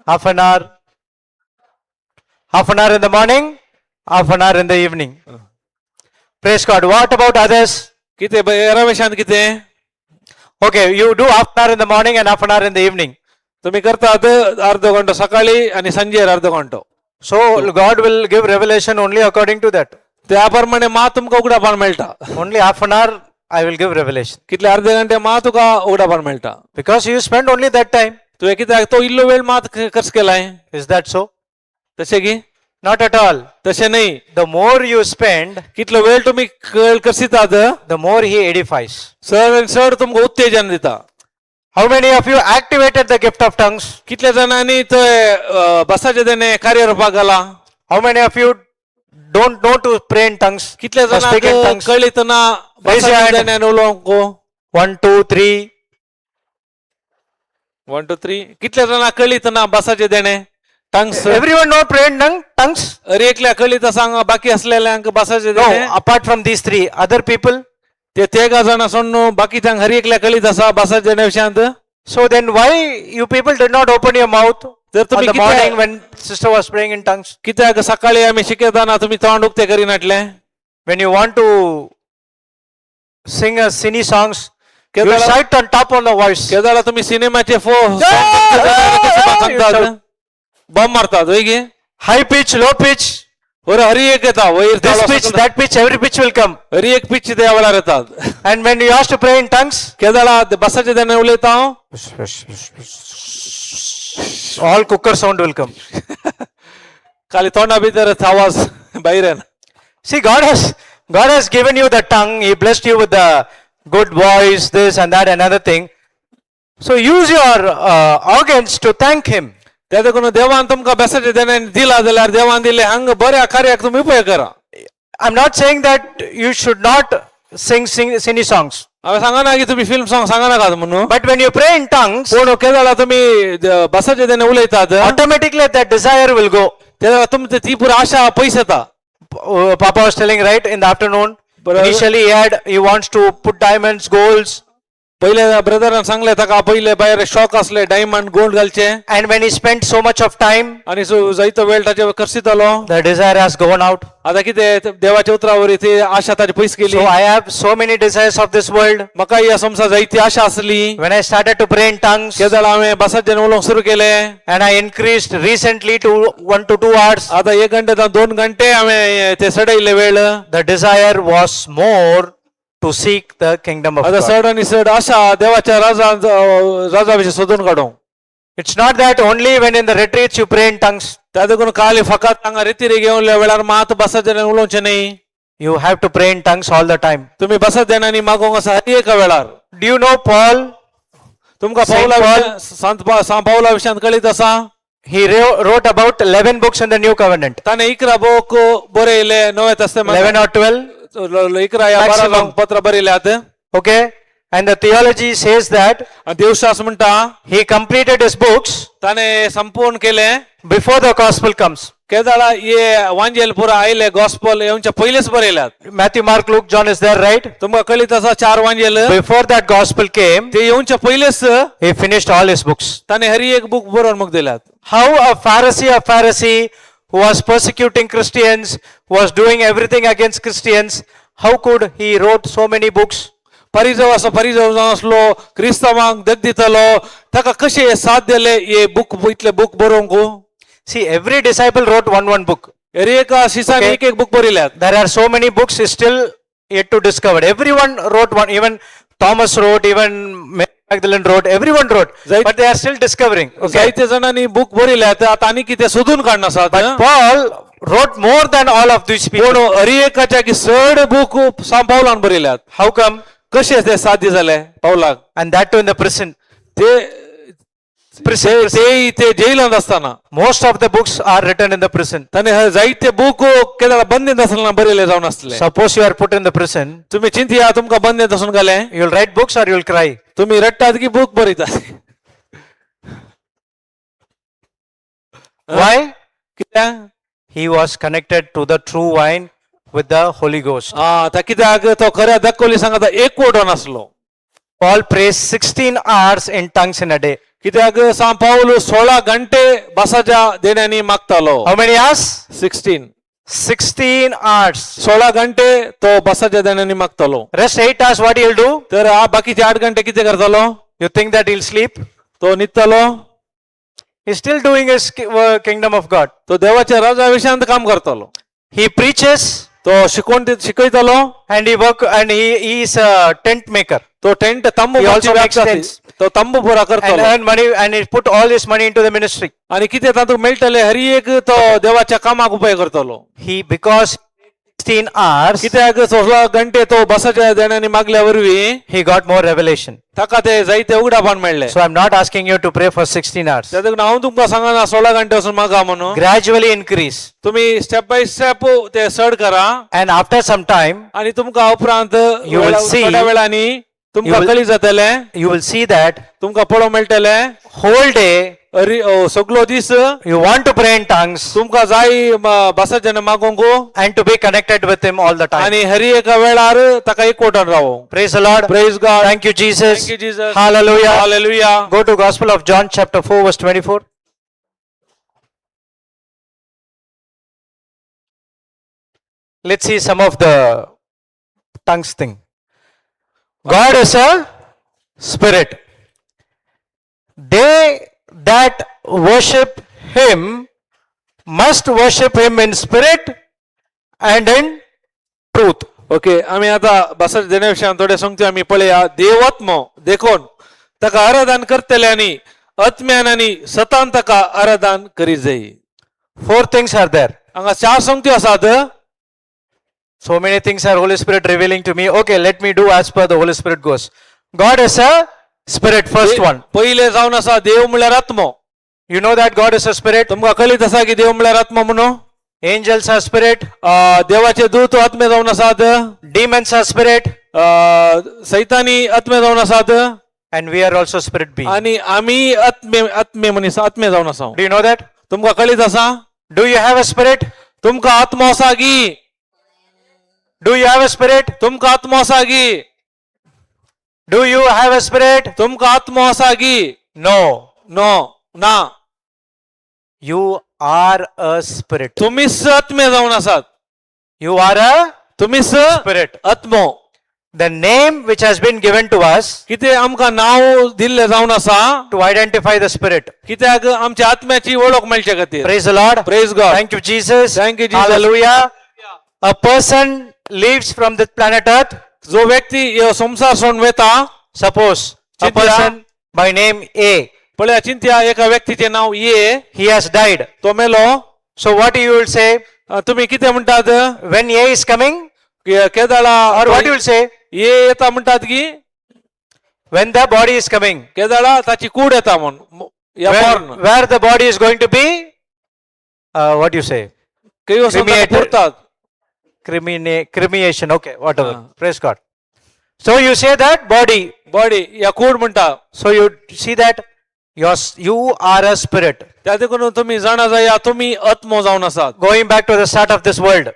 Half an hour? Half an hour in the morning, half an hour in the evening. Praise God. What about others? कितें रमेशान कितें? Okay, you do half an hour in the morning and half an hour in the evening. तुम्ही करतात अर्धो घंटो सकाळी आणि संजेर अर्धो घंटो. So God will give revelation only according to that. त्या प्रमाणे मा तुमकां उगडापण मेळटा. Only half an hour I will give revelation. कितले अर्धे घंटे मा तुका उगडापण मेळटा. Because you spend only that time. तुवें कित्याक तो इल्लो वेळ मात खर्च केलाय. Is that so? तशें की? Not at all. तशें न्ही. The more you spend, कितलो वेळ तुमी वेळ करसितात, the more he edifies. चड आनी चड तुमकां उत्तेजन दिता. How many of you activated the gift of tongues? कितल्या जाणांनी ते बसाचे देणे कार्यरूपाक घाला? How many of you don't know to pray in tongues? कितल्या Or speak in जाणांक tongues? कळीत ना Raise your बसाचे hand. देण्यान उलोवंक? 1, 2, 3. 1 2 3. कितल्या जाणांक कळीत ना बसाचे देणे tongues? Everyone know pray in tongues? अरे एकल्या कळीत सांग, बाकी असलेल्यांक बसाचे No, देणे? Apart from these three, other people. ते तेगा जाणां सोडून बाकीच्यांक हर एकल्या कळीत आसा बसाचे देण्या विशयांत? So then why you people did not open your mouth तर on तुम्ही the morning कित्याक when sister was praying in tongues? कित्याक सकाळी आमी शिकयतना तुमी तोंड उक्ते करिनाटले? When you want to sing a cine songs, you केदाळा shout on top of the voice. केदाळा तुम्ही सिनेमाचे फो Yeah! Bomb मारतात वय गे. High pitch, low pitch, वर हरी एक येता वयर this pitch, that pitch, every pitch will come. Hari एक पिच त्या वेळार येतात. And when you ask to pray in tongues, केदाळा बसाचे देणे उलयता हांव, all cooker sound will come. खाली तोंडा भितर आवाज भायर येना. See, God has given you the tongue. He blessed you with the good voice, this and that, another thing. So use your organs to thank Him. त्या देखून देवान तुमकां बेसाचे देणे दिला जाल्यार देवान दिले हांगा बऱ्या कार्याक तुमी उपयोग करा. I'm not saying that you should not sing cine songs, हांवें सांगना की तुमी फिल्म सॉंग सांगा नाकात म्हणून. But when you pray in tongues, पूण केदाळा तुमी बसाचे देणे उलयतात, automatically that desire will go. तेन्ना तुमची ती पुरा आशा पयस येता. Papa was telling, right, in the afternoon. Initially he wants to put diamonds, golds, पयले ब्रदरान सांगले ताका पयले भायर शॉक असले डायमंड गोल्ड घालचे. And when he spent so much of time, आनी सो जायतो वेळ ताचे खर्चितालो, the desire has gone out. आता कितें देवाच्या उतरावर ती आशा ताची पयस गेली. So I have so many desires of this world. म्हाका ह्या संवसार जायती आशा आसली. When I started to pray in tongues, केदळ हांवें बसाचें उलोवंक सुरू केलें, and I increased recently to 1 to 2 hours, आता एक घंटे जावन 2 घंटे हांवें ते सडयले वेळ. The desire was more to seek the kingdom of आता God. चड आनी चड आशा देवाच्या राजा राजा विशीं सोदून काडूंक. It's not that only when in the retreats you pray in tongues. त्या देखून काल फकत हांगा रेतीरे घेवन वेळार मात बसाचें उलोवचें न्ही. You have to pray in tongues all the time. तुमी बसत देणांनी मागोवंक आसा हर एका वेळार. Do you know Paul? तुमकां Saint पावला Paul. विशयान- संत सांत पावला विशयांत कळीत आसा? He wrote about 11 books in the New Covenant. ताणें 11 बूक बरयले नवे तस्तेमांत. 11 or 12. 11 या 12 Maximum. पत्र बरयल्यात. Okay. And the theology says that आनी देवशास म्हणटा he completed his books ताणें संपूर्ण केलें before the gospel comes. केदाळा ये वांजेल पुरा आयले गॉस्पल येवच्या पयलींच बरयल्यात. Matthew, Mark, Luke, John is there, right? तुमकां कळीत आसा चार वांजेल. Before that gospel came, ते येवच्या पयलींच he finished all his books. ताणें हरी एक बूक बरोवन मुख दिल्यात. How a Pharisee who was persecuting Christians, was doing everything against Christians, how could he wrote so many books? परिजव असो परिजव जावन आसलो क्रिस्तांवांक दग दितलो ताका कशें साथ दिले हे बूक इतले बूक बरोवंक? See, every disciple wrote one one book. Hari एका शिसान Okay. एक एक बूक बरयल्यात. There are so many books is still yet to discover. Everyone wrote one, even Thomas wrote, even Mary Magdalene wrote, everyone wrote. But they are still discovering. Okay. जायते जाणांनी book बरयल्यात आतां आनी कितें सोदून काडना आसात. But Paul wrote more than all of these पूण people. हरी एकाच्या की चड बूक सांग पावलान बरयल्यात. How come? कशें ते साध्य जालें पावलाक? And that too in the prison. ते Prison. ते ते ते जेलांत आसतना. Most of the books are written in the prison. ताणें हे जायते बूक केदाळा बंदीत आसतना बरयले जावन आसले. Suppose you are put in the prison, तुमी चिंतया तुमकां बंदीत आसून घालें. you will write books or you will cry. तुमी रडटात की बूक बरयतात? Why? कित्याक? He was connected to the true vine with the Holy Ghost. आं ता कित्याक तो खऱ्या दाखोवली सांगता एक वटोन आसलो. Paul prays 16 hours in tongues in a day. कित्याक सांग पावल 16 घंटे बासाच्या देण्यांनी मागतालो. How many hours? 16. 16 hours. 16 घंटे तो बसाच्या देण्यांनी मागतालो. Rest 8 hours, what he'll do? तर हा बाकीचे 8 घंटे कितें करतालो? You think that he'll sleep? तो न्हिदतालो. He's still doing his kingdom of God. तो देवाच्या राजा विशयांत काम करतालो. He preaches तो शिकोवन शिकयतालो. and he work and he is a tent maker तो टेंट तंबू He also मारची makes व्याप्ती tents. तो तंबू पुरा and करतालो. earn money and he put all his money into the ministry. आणि कितें तातूंत मेळटलें हरी एक तो देवाच्या कामाक उपाय करतालो. He, because 16 hours, कित्याक 16 घंटे तो बसाच्या देण्यांनी मागल्या वरवीं he got more revelation. ताका ते जायते उगडापण मेळ्ळें. So I'm not asking you to pray for 16 hours. त्या देखून हांव तुमकां सांगना 16 घंटे वचून मागा म्हणून. Gradually increase. तुमी स्टेप बाय स्टेप ते चड करा. And after some time, आणि तुमकां उपरांत You will see- थोड्या वेळांनी तुमकां You will- कळी जातलें. you will see that तुमकां पळोवंक मेळटलें. whole day अरी सगलो दीस you want to pray in tongues तुमकां जाय बसाच्यान मागोवंक and to be connected with him all the time. आणि हरी एका वेळार ताका एकवटान रावोंक. Praise the Lord. Praise God. Thank you, Jesus. Thank you, Jesus. Hallelujah. Hallelujah. Go to Gospel of John chapter 4 verse 24. Let's see some of the tongues thing. God is a spirit. They that worship him must worship him in spirit and in truth. Okay आमी आतां बसाच्या देण्या विशयान थोडे सांगता आमी पळया देवात्मो देखून ताका आराधन करतले आनी आत्म्यान आनी सतान ताका आराधन करी जाय. Four things are there. हांगा चार संगत्यो आसात. So many things are Holy Spirit revealing to me. Okay, let me do as per the Holy Spirit goes. God is a spirit, first one. पयले जावन आसा देव म्हणल्यार आत्मो. You know that God is a spirit. तुमकां कळीत आसा की देव म्हणल्यार आत्मो म्हणून. Angels are spirit. देवाचे दूत आत्मे जावन आसात. Demons are spirit. सैतानी आत्मे जावन आसात. And we are also spirit being. आनी आमी आत्मे आत्मे मनीस आत्मे जावन आसा. Do you know that? तुमकां कळीत आसा? Do you have a spirit? तुमकां आत्मो आसा गी? Do you have a spirit? तुमकां आत्मो आसा गी? Do you have a spirit? तुमकां आत्मो आसा गी? No. No ना. You are a spirit. तुमीच आत्मे जावन आसात. You are a तुमीच spirit. आत्मो. The name which has been given to us कितें आमकां नांव दिल्लें जावन आसा to identify the spirit. कित्याक आमच्या आत्म्याची वळख मेळचे खातीर. Praise the Lord. Praise God. Thank you, Jesus. Thank you, Jesus. Hallelujah. A person leaves from the planet Earth. जो व्यक्ती ह्यो संवसार सोडून वेता. Suppose a Chintia. Person by name A, पळया चिंतया एका व्यक्तीचें नांव ए. he has died. तो मेलो. So what you will say तुमी कितें म्हणटात? When A is coming, केदाळा or what you will say ए येता म्हणटात की when the body is coming? केदाळा ताची कूड येता म्हूण. या Where, मर्ण where the body is going to be? What do you say? खंय वचून ताका Cremated. पुरतात. Cremation. Okay, whatever. Ah. Praise God. So you say that body. Body या कूड म्हणटा. So you see that you are a spirit. त्या देखून तुमी जाणा जाया तुमी आत्मो जावन आसात. Going back to the start of this world.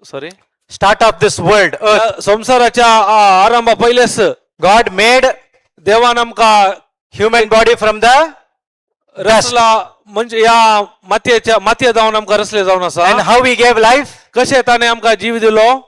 Sorry. Start of this world, earth. संवसाराच्या आरंभा पयलेच God made देवान आमकां human body from the dust. रचला म्हणजे या मातयेच्या मातये जावन आमकां रचले जावन आसा. And how he gave life? कशें ताणें आमकां जीव दिलो?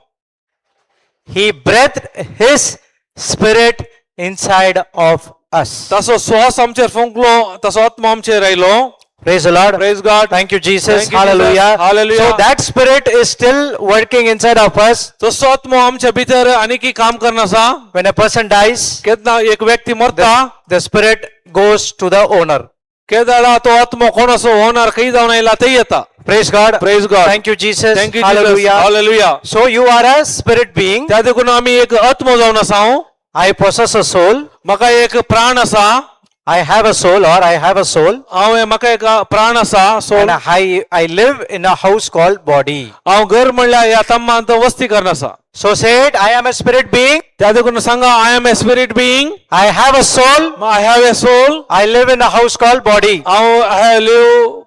He breathed his spirit inside of us. ताचो श्वास आमचेर फुंकलो, ताचो आत्मो आमचेर आयलो. Praise the Lord. Praise God. Thank you, Jesus. Thank you, Hallelujah. Jesus. Hallelujah. So that spirit is still working inside of us. तसो आत्मो आमच्या भितर आनीकी काम करना आसा. When a person dies, केन्ना एक व्यक्ती मरता, the spirit goes to the owner. केदाळा तो आत्मो कोण असो होणार खंय जावन आयला थंय येता. Praise God. Praise God. Thank you, Jesus. Thank you. Hallelujah. Hallelujah. So you are a spirit being. त्या देखून आमी एक आत्मो जावन आसा. I possess a soul. म्हाका एक प्राण आसा. I have a soul, or I have a soul. हांव म्हाका एक प्राण आसा सोल. And I live in a house called body. हांव घर म्हणल्यार ह्या तम्मांत वस्ती करना आसा. So say it, I am a spirit being. त्या देखून सांगा, I am a spirit being. I have a soul. I have a soul. I live in a house called body. हांव I live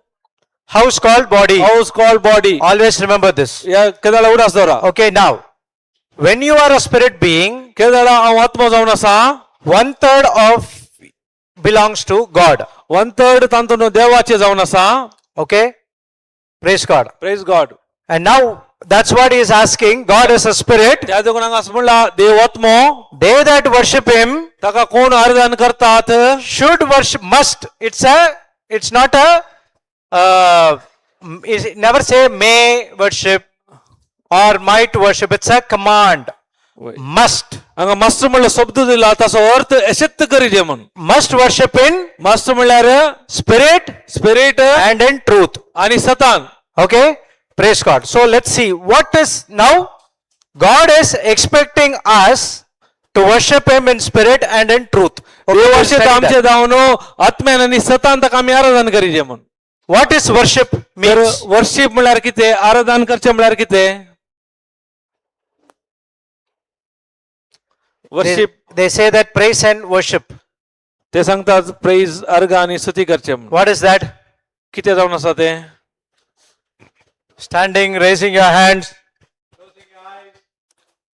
House called body. House called body. Always remember this. ह्या केदाळा उडास दवरा. Okay, now, when you are a spirit being, केदाळा हांव आत्मो जावन आसा, one third of belongs to God. One third तातूंत देवाचे जावन आसा. Okay? Praise God. Praise God. And now, that's what he is asking. God is a spirit. त्या देखून हांगा म्हणला देव आत्मो. They that worship him ताका कोण आराधन करतात should worship, must. It's not a, is it never say may worship or might worship. It's a command. Must. हांगा मस्त म्हणलो शब्द दिला ताचो अर्थ अशेच करीजे म्हूण. Must worship in मस्त म्हणल्यार spirit spirit and in truth. आणि सतान. Okay? Praise God. So let's see what is now God is expecting us to worship him in spirit and in truth. Okay, देव we'll अशें study आमचे that. जावन आत्म्यान आनी सतान ताका आमी आराधन करीजे म्हूण. What is worship तर means? वर्शीप म्हणल्यार कितें, आराधन करचें म्हणल्यार कितें? They, worship they say that praise and worship. ते सांगतात प्रेज अर्घ आनी स्तुती करचें म्हूण. What is that? कितें जावन आसा तें? Standing, raising your hands.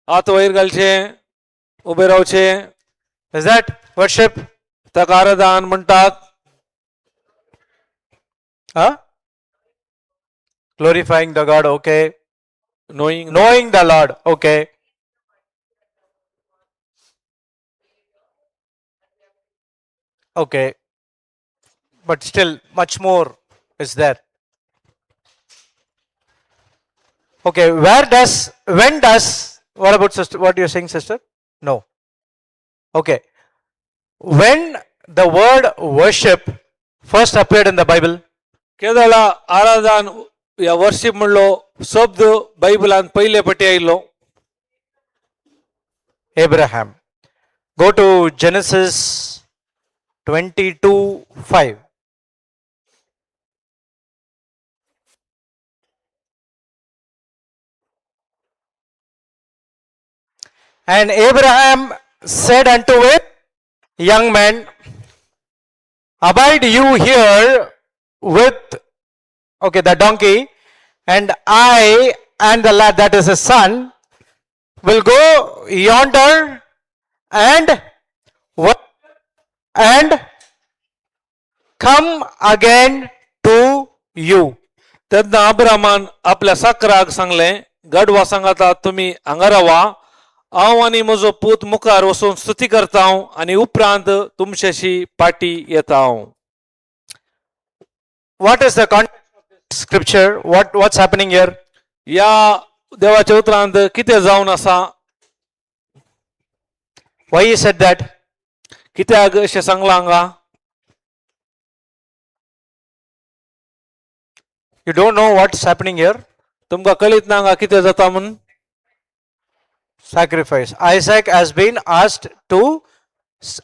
हात वयर घालचे, उबे रावचे. Is that worship? ताका आराधन म्हणटात. Huh? Glorifying the God, okay. Knowing. Knowing the Lord, okay. Okay. But still, much more is there. Okay, where does, when does, what about sister, what you saying, sister? No. Okay. When the word worship first appeared in the Bible? केदळा आराधन या worship म्हणलो शब्द बायबलान पयले पटी आयलो? Abraham. Go to Genesis 22:5. And Abraham said unto it, young man, abide you here with, okay, the donkey, and I and the lad, that is his son, will go yonder and what and come again to you. तेन्ना अब्रामान आपल्या साकराक सांगलें, गडवा सांगाता तुमी हांगा रावा, हांव आनी म्हजो पूत मुखार वचून स्तुती करता आनी उपरांत तुमच्याशी पाटी येता हांव. What is the context of this scripture? What's happening here? ह्या देवाच्या उतरांत कितें जावन आसा? Why he said that? कित्याक अशें सांगलां हांगा? You don't know what's happening here? तुमकां कळीत ना हांगा कितें जाता म्हूण? Sacrifice. Isaac has been asked to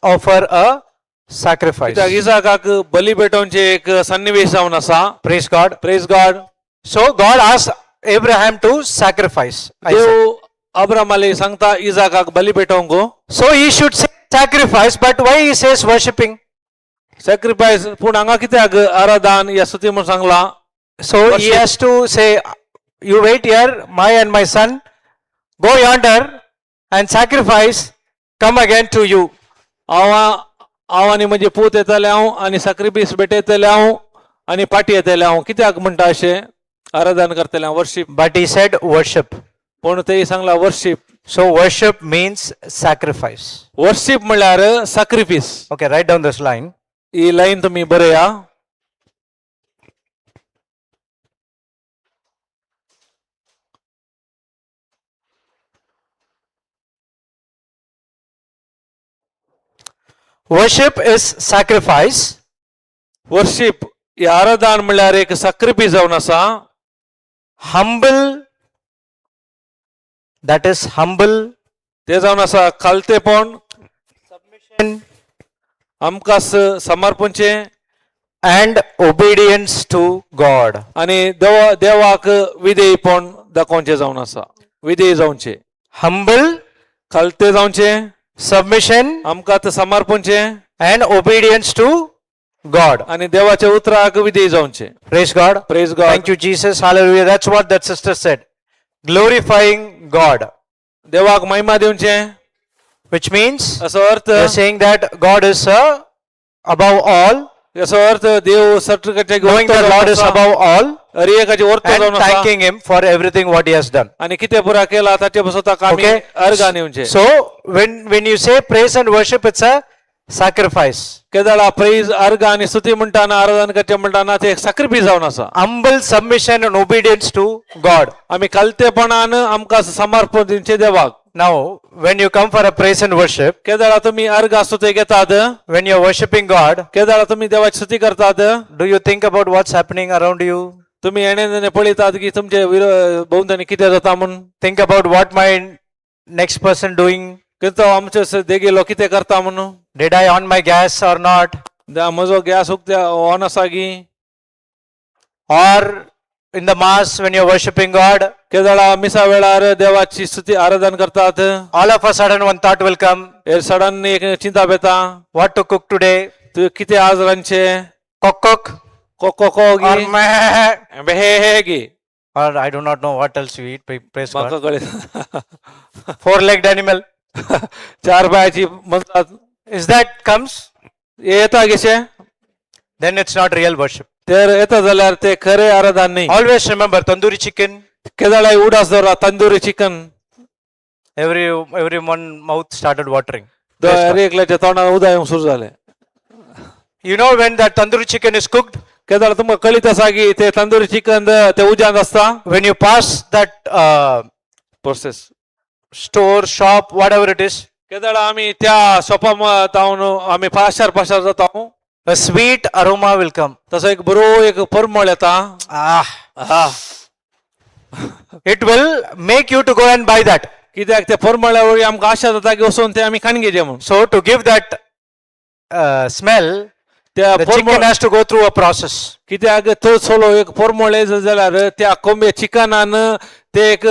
offer a sacrifice. कित्याक इजाकाक बली पेटोवचे एक सन्निवेश जावन आसा. Praise God. Praise God. So God asked Abraham to sacrifice Isaac. देव अब्रामाले सांगता इजाकाक बली पेटोवंक. So he should say sacrifice, but why he says worshipping? Sacrifice पूण हांगा कित्याक आराधन या स्तुती म्हूण सांगला? So he Worship. Has to say, you wait here, my and my son, go yonder and sacrifice, come again to you. हांव हांव आनी म्हजे पूत येतले हांव आनी साक्रिफीस भेटयतले हांव आनी पाटी येतले हांव कित्याक म्हणटा अशें आराधन करतले हांव worship. But he said worship. पूण तेय सांगला worship. So worship means sacrifice. Worship म्हणल्यार sacrifice. Okay, write down this line. ही लायन तुमी बरया. Worship is sacrifice. Worship ही आराधन म्हणल्यार एक साक्रिफीस जावन आसा. Humble, that is humble ते जावन आसा खालतेपण, submission आमकां समर्पणचें and obedience to God. आनी देवा देवाक विधेयपण दाखोवचें जावन आसा, विधेय जावचें. Humble, खालते जावचें, submission आमकां समर्पणचें and obedience to God. आनी देवाच्या उतराक विधेय जावचें. Praise God. Praise God. Thank you, Jesus. Hallelujah. That's what that sister said. Glorifying God, देवाक महिमा दिवचें, which means असो अर्थ they're saying that God is above all, असो अर्थ देव certificate knowing that Lord is above all, हर एकाची वर्त and जावन आसा thanking Him for everything what He has done. आनी कितें पुरा केला ताचे पासून ताका आमी Okay. अर्गां दिवचें. So when you say praise and worship, it's a sacrifice. केदाळा praise अर्गां आनी स्तुती म्हणटाना आराधन करचें म्हणटाना ते एक साक्रिफीस जावन आसा. Humble submission and obedience to God. आमी खालतेपणान आमकां समर्पण दिवचें देवाक. Now, when you come for a praise and worship, केदाळा तुमी अर्गां स्तुती घेतात, when you're worshipping God, केदाळा तुमी देवाची स्तुती करतात, do you think about what's happening around you? तुमी येणे तेणे पळयतात की तुमचे भोंवतणी कितें जाता म्हूण? Think about what my next person doing? कितें आमचे देगेलो कितें करता म्हूण? Did I on my gas or not? म्हजो गॅस उक्ते ऑन आसा की? Or in the mass when you're worshipping God, केदाळा मिसा वेळार देवाची स्तुती आराधन करतात, all of a sudden one thought will come, हे सडन एक चिंता येता, what to cook today? तूं कितें आज रांदचें? Cock cock cocoa co or गी meh. हे हे गी. Or I do not know what else you eat. Praise म्हाका God. कळ्ळें. Four-legged animal. चार पायाची म्हणतात. Is that comes? हे येता कशें? Then it's not real worship. तर येता जाल्यार ते खरें आराधन न्ही. Always remember tandoori chicken. केदाळा उडास दवरा tandoori chicken. Everyone mouth started watering. Praise हर God. एकल्याच्या तोंडात उदक येवंक सुरू जालें. You know when that tandoori chicken is cooked, केदाळा तुमकां कळीत आसा की ते तंदुरी चिकन ते उज्यांत आसता when you pass that process, store, shop, whatever it is, केदाळा आमी त्या शॉपा जावन आमी पाशार पाशार जाता, a sweet aroma will come. तसो एक बरो एक परमळ येता. Ah, हा. It will make you to go and buy that. कित्याक ते परमळ्या वरवीं आमकां आशा जाता की वचून ते आमी खाण घेवचें म्हूण. So to give that smell, त्या the chicken परमळ has to go through a process. कित्याक तो चलो एक परमळ येयत जाल्यार त्या कोंबे चिकनान ते एक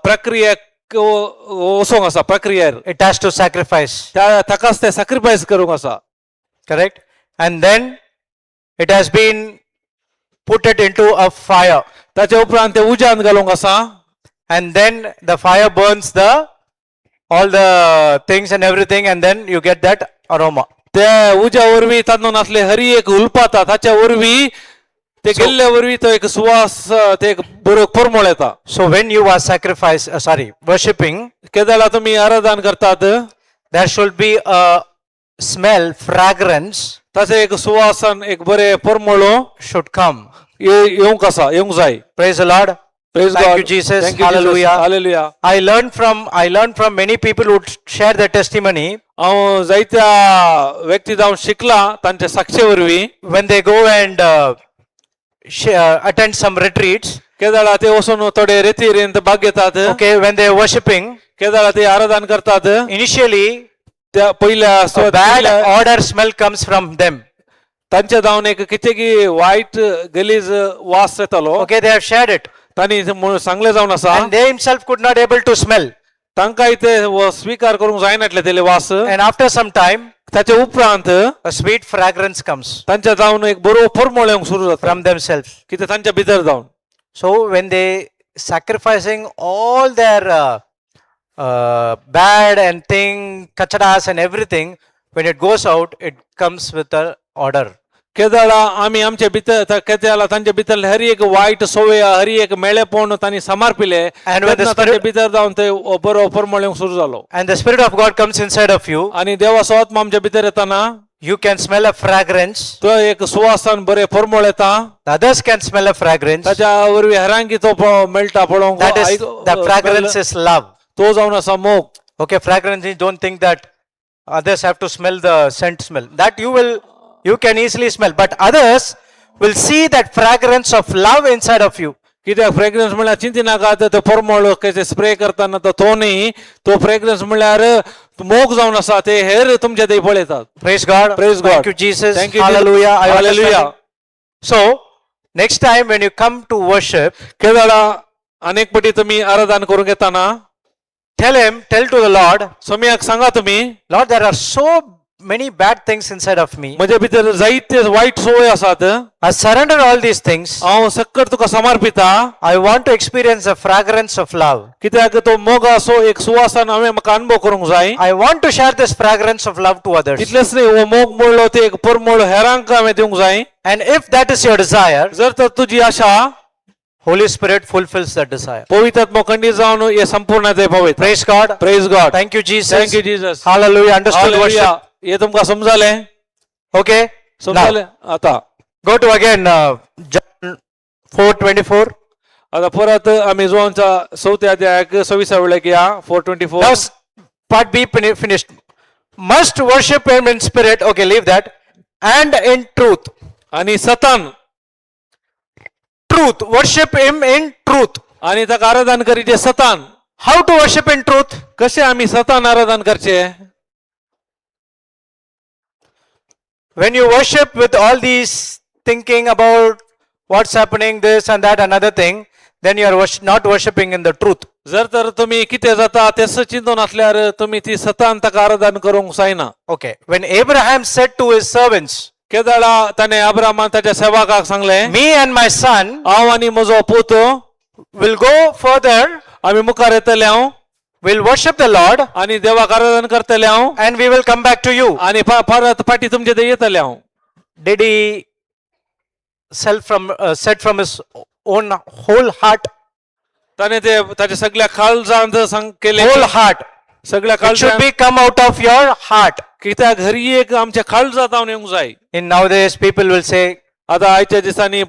प्रक्रिया वचोंक आसा प्रक्रियेर. It has to sacrifice, त्या ताकाच ते सॅक्रिफायस करूंक आसा. Correct? And then it has been put it into a fire. ताच्या उपरांत ते उज्यांत घालूंक आसा. And then the fire burns the all the things and everything, and then you get that aroma. त्या उज्या वरवीं तातूंत आसले हरी एक हुलपाता ताच्या वरवीं ते गेल्ले वरवीं तो एक सुवास ते एक बरो परमळ येता. So when you are sacrifice, sorry, worshipping, केदाळा तुमी आराधन करतात, there should be a smell, fragrance ताचें एक सुवासान एक बरें परमळो should come. येवंक आसा, येवंक जाय. Praise the Lord. Praise Thank God. you, Jesus. Thank you, Hallelujah. Jesus. Hallelujah. I learned from many people who share their testimony हांव जायत्या व्यक्ती जावन शिकला तांच्या साक्षे वरवीं. When they go and attend some retreats. केदाळा ते वचून थोडे रेतीरेंत भाग घेतात. Okay, when they are worshipping, केदाळा ते आराधन करतात, initially ते त्या पयल्या A bad odor smell comes from them. तांच्या जावन एक कितें की वायट गलीज वास येतालो. Okay, they have shared it. तांणी सांगलें जावन आसा. And they himself could not able to smell. तांकां ते स्वीकार करूंक जायनातले तेले वास. And after some time, ताचे उपरांत a sweet fragrance comes तांच्या जावन एक बरो परमळ येवंक सुरू जाता from themselves. कितें तांच्या भितर जावन. So when they sacrificing all their bad and thing, kachadas and everything, when it goes out, it comes with a order. केदळा आमी आमच्या भितर केदळा तांच्या भितर हर एक वायट सोवे हर एक मेळेपण तांणी समर्पिले And when the तेन्ना तांच्या spirit- भितर जावन ते बरो परमळ येवंक सुरू जालो. And the Spirit of God comes inside of you, आनी देवाचो आत्मा आमच्या भितर येताना you can smell a fragrance. तो एक सुवासान बरे परमळ येता. The others can smell a fragrance. ताच्या वरवीं हेरांकी तो मेळटा पळोवंक. That is, the fragrance is love. तो जावन आसा मोग. Okay, fragrance is, don't think that others have to smell the scent smell. That you will, you can easily smell, but others will see that fragrance of love inside of you. कित्याक fragrance म्हणल्यार चिंती नाका तो परमळ कशें spray करताना तो तो न्ही तो फ्रेग्रन्स म्हणल्यार मोग जावन आसा ते हेर तुमच्या ते पळयतात. Praise God. Praise God. Thank you, Jesus. Thank you, Jesus. Hallelujah. Are you Hallelujah. understanding? So, next time when you come to worship, केदळा अनेक पटी तुम्ही आराधन करूंक येताना tell him, tell to the Lord, सोम्याक सांगा तुम्ही, Lord, there are so many bad things inside of me. म्हज्या भितर जायते वायट संवय आसात. I surrender all these things. हांव सक्कट तुका समर्पिता. I want to experience the fragrance of love. कित्याक तो मोगाचो एक सुवासान हांवें म्हाका अनुभव करूंक जाय. I want to share this fragrance of love to others. तितलेंच न्ही हो मोग म्हणलो ते एक परमळ हेरांक हांवें दिवंक जाय. And if that is your desire, जर तर तुजी आशा Holy Spirit fulfills that desire. पवित्र खंडीत जावन हे संपूर्ण ते पावयता. Praise God. Praise God. Thank you, Jesus. Thank you, Jesus. Hallelujah. Understood worship. हे तुमकां समजालें? Okay. Now, समजालें आता. Go to again John 4:24. आता परत आमी जुवांच्या चवथ्या अध्यायाक सव्वीसा वेळेक या 4:24. Now, part B finished. Must worship him in spirit. Okay, leave that. And in truth. आणि सतान. Truth. Worship him in truth. आणि ताका आराधन करीचे सतान. How to worship in truth? कशें आमी सतान आराधन करचे? When you worship with all these thinking about what's happening, this and that, another thing, then you are not worshipping in the truth. जर तर तुम्ही कितें जाता तें चिंतून आसल्यार तुम्ही ती सतान ताका आराधन करूंक जायना. Okay. When Abraham said to his servants, केदळा ताणें अब्रामान ताच्या सेवकाक सांगलें, me and my son हांव आनी म्हजो पूत will go further, आमी मुखार येतले हांव we'll worship the Lord, आनी देवाक आराधन करतले हांव and we will come back to you. आनी परत फाटीं तुमचे थंय येतले हांव. Did he sell from said from his own whole heart? ताणें ते ताच्या सगळ्या काळजांत सांग केलें. Whole heart. सगळ्या It should काळजांत be come out of your heart. कित्याक हरी एक आमच्या काळजांत हांव येवंक जाय. In nowadays, people will say, आतां आयच्या दिसांनी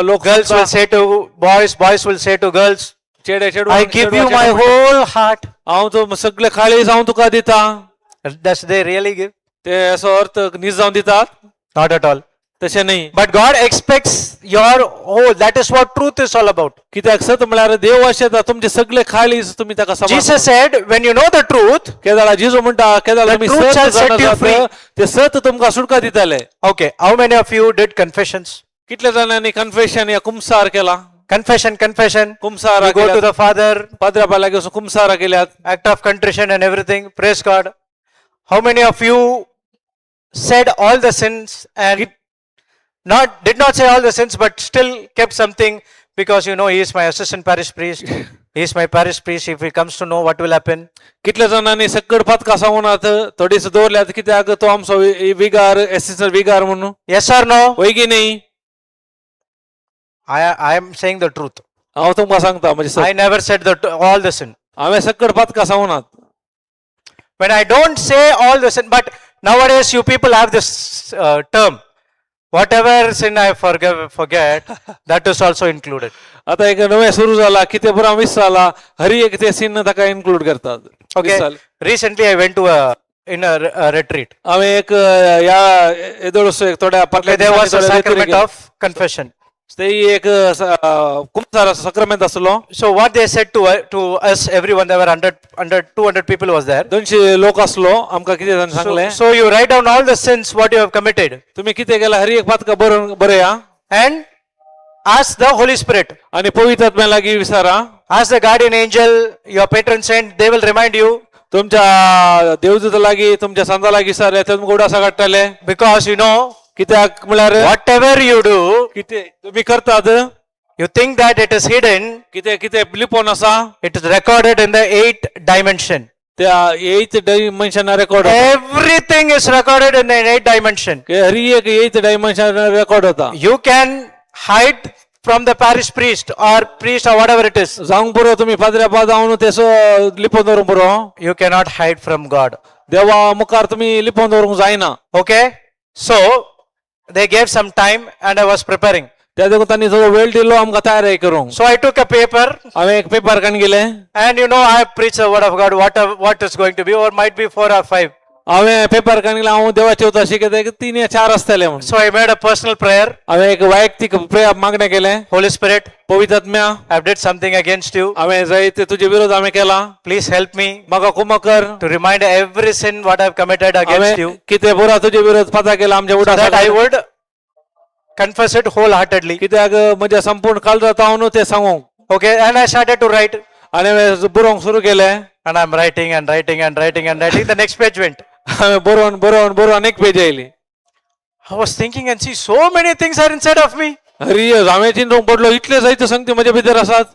लोक girls will say to boys, boys will say to girls, चेडे चेडवां I give you my whole heart. हांव तो सगळे काळीज हांव तुका दिता. Does they really give? ते असो अर्थ नीज जावन दितात? Not at all. तशें न्ही. But God expects your whole. That is what truth is all about. कित्याक सत म्हळ्यार देव अशें येता तुमचे सगळे काळीज तुम्ही ताका समर्पण. Jesus said, when you know the truth, केदाळा जेजू म्हणटा केदाळा The तुमी truth सत shall जाणा set you जात, free. ते सत तुमकां सुटका दितले. Okay, how many of you did confessions? कितल्या जाणांनी कन्फेशन या कुमसार केला? Confession, confession. कुमसार You go to the Father, पाद्रा लागीं वचून कुमसारा केल्यात. Act of contrition and everything. Praise God. How many of you said all the sins and not did not say all the sins but still kept something because you know he is my assistant parish priest. He is my parish priest. If he comes to know, what will happen? कितल्या जाणांनी सक्कड पातकां सांगूनात थोडीस दवरल्यात कित्याक तो आमचो विगार assistant विगार म्हणून. Yes or no? वय की न्ही? I am saying the truth. हांव तुमकां सांगता म्हणजे I never said the all the sin. हांवें सक्कड पातकां सांगूनात. When I don't say all the sin, but nowadays you people have this term. Whatever sin I forgive, forget, that is also included. आता एक नवें सुरू जाला कितें पुराय विसरला हरी एक ते सीन ताका इन्क्लूड करतात. Okay. विसरले. Recently, I went to a in a, a retreat. हांवें एक ह्या येदोळसो एक थोड्या Okay, there was a फाटल्या sacrament of confession. ते एक कुमसार सक्रामेंत आसलो. So what they said to us, everyone, there were 100, 100, 200 people was there. 200 लोक आसलो, आमकां कितें जाण So, सांगलें, so you write down all the sins what you have committed तुम्ही कितें केला हर एक पातका बरोवन बरया and ask the Holy Spirit. आणि पवित्र आत्म्या लागीं विचारा. Ask the guardian angel, your patron saint, they will remind you तुमच्या देवदूता लागीं, तुमच्या संता लागीं विचारले ते तुमकां उडासा काडटले. Because you know, कित्याक म्हळ्यार whatever you do, कितें तुमी करतात, you think that it is hidden, कितें कितें लिपोवन आसा, it is recorded in the eight dimension. त्या एथ dimension record. Everything is recorded in the eight dimension. हर एक एथ डायमेन्शन रेकॉर्ड होता. You can hide from the parish priest or priest or whatever it is. जावंक पुरो, तुमी पाद्र्या जावन ते लिपोवन दवरूंक पुरो. You cannot hide from God. देवा मुखार तुमी लिपोवन दवरूंक जायना. Okay? So, they gave some time and I was preparing. त्या देखून तांणी थोडो वेळ दिलो आमकां तयारी करूंक. So, I took a paper हांवें एक पेपर काडून गेले. and you know, I preach the word of God, what is going to be, or might be four or five. हांवें पेपर काडून गेले, हांव देवाचे उतर शिकयता की तीन या चार आसतले म्हणून. So, I made a personal prayer. हांवें एक वैयक्तीक प्रेयर मागणें केलें. Holy Spirit, पवित्र आत्म्या, I have did something against you. हांवें जायते तुजे विरोध हांवें केला. Please help me म्हाका कुमक कर to remind every sin what I have committed against you, हांवें कितें पुरा तुजे विरोध पता केला आमच्या that I उडास, would confess it wholeheartedly. कित्याक म्हज्या संपूर्ण काळजांत हांव न्हू तें सांगूंक. Okay, and I started to write, आनी हांवें बरोवंक सुरू केलें. And I'm writing and writing and writing and writing. The next page went. हांवें बरोवन बरोवन बरोवन एक पेज आयली. I was thinking and see, so many things are inside of me. अरे, हांवें चिंतूंक पडलो, इतले जायते संगती म्हज्या भितर आसात.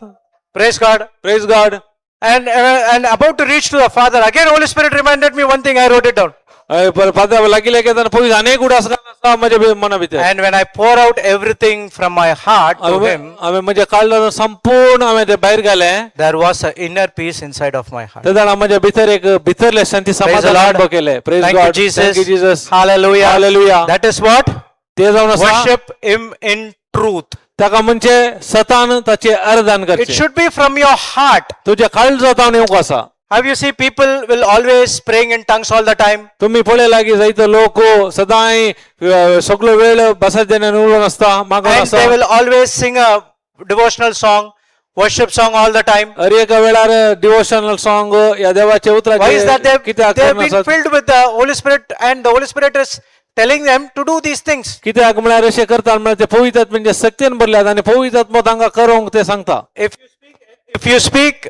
Praise God. Praise God. And about to reach to the Father, again Holy Spirit reminded me one thing. I wrote it down. Father लागीं येतना पयलीं अनेक उडास आसा म्हज्या मना भितर. And when I pour out everything from my heart to हांवें Him, हांवें म्हज्या काळजान संपूर्ण हांवें तें भायर घालें. There was an inner peace inside of my heart. तेन्ना म्हज्या भितर एक भितरलें शांती Praise the समाधान Lord. अनुभव केलें. Praise Thank you, God. Jesus. Thank you Jesus. Hallelujah. Hallelujah. That is what? ते जावन आसा Worship Him in truth. ताका म्हणजे सतान ताचें अर्दान It करचें. Should be from your heart. तुज्या काळजांत येवंक आसा. Have you see people will always praying in tongues all the time? तुम्ही पळय लागीं जायते लोक सदांय सगळो वेळ बसात उलोवन आसता, मागून And आसता. they will always sing a devotional song, worship song all the time. हर एका वेळार डिवोशनल सॉंग ह्या देवाचे Why is that? उतराचे They कित्याक they have करून been आसात? filled with the Holy Spirit and the Holy Spirit is telling them to do these things. कित्याक म्हळ्यार अशें करतात म्हळ्यार ते पवित्र म्हणजे सक्तीन भरल्यात आनी पवित्र आत्मो तांकां करूंक ते सांगता. If you speak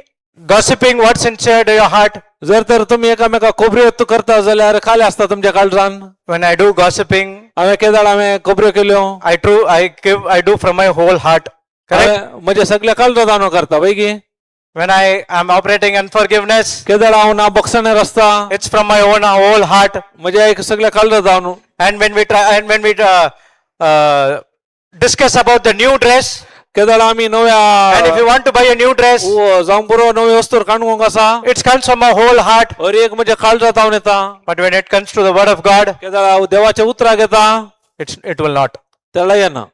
gossiping, what's inside your heart? जर तर तुमी एकामेका खबऱ्यो करता जाल्यार खाली आसता तुमच्या काळजान. When I do gossiping, हांवें केदाळ हांवें खबऱ्यो केल्यो, I true I give I do from my whole heart. Correct? हांवें म्हज्या सगल्या काळजान हांव करता पळय. When I am operating unforgiveness, केदाळ हांव ना बक्षण्यार आसता, it's from my own whole heart. म्हज्या एक सगल्या काळजांत हांव. And when we try and when we discuss about the new dress, केदाळ आमी नव्या and if you want to buy a new dress, जावंक पुरो नवी वस्तू काडूंक आसा, it comes from my whole heart. हर एक म्हज्या काळजांत हांव येता. But when it comes to the word of God, केदाळ हांव देवाच्या उतराक येता, it will not. तेळा येना.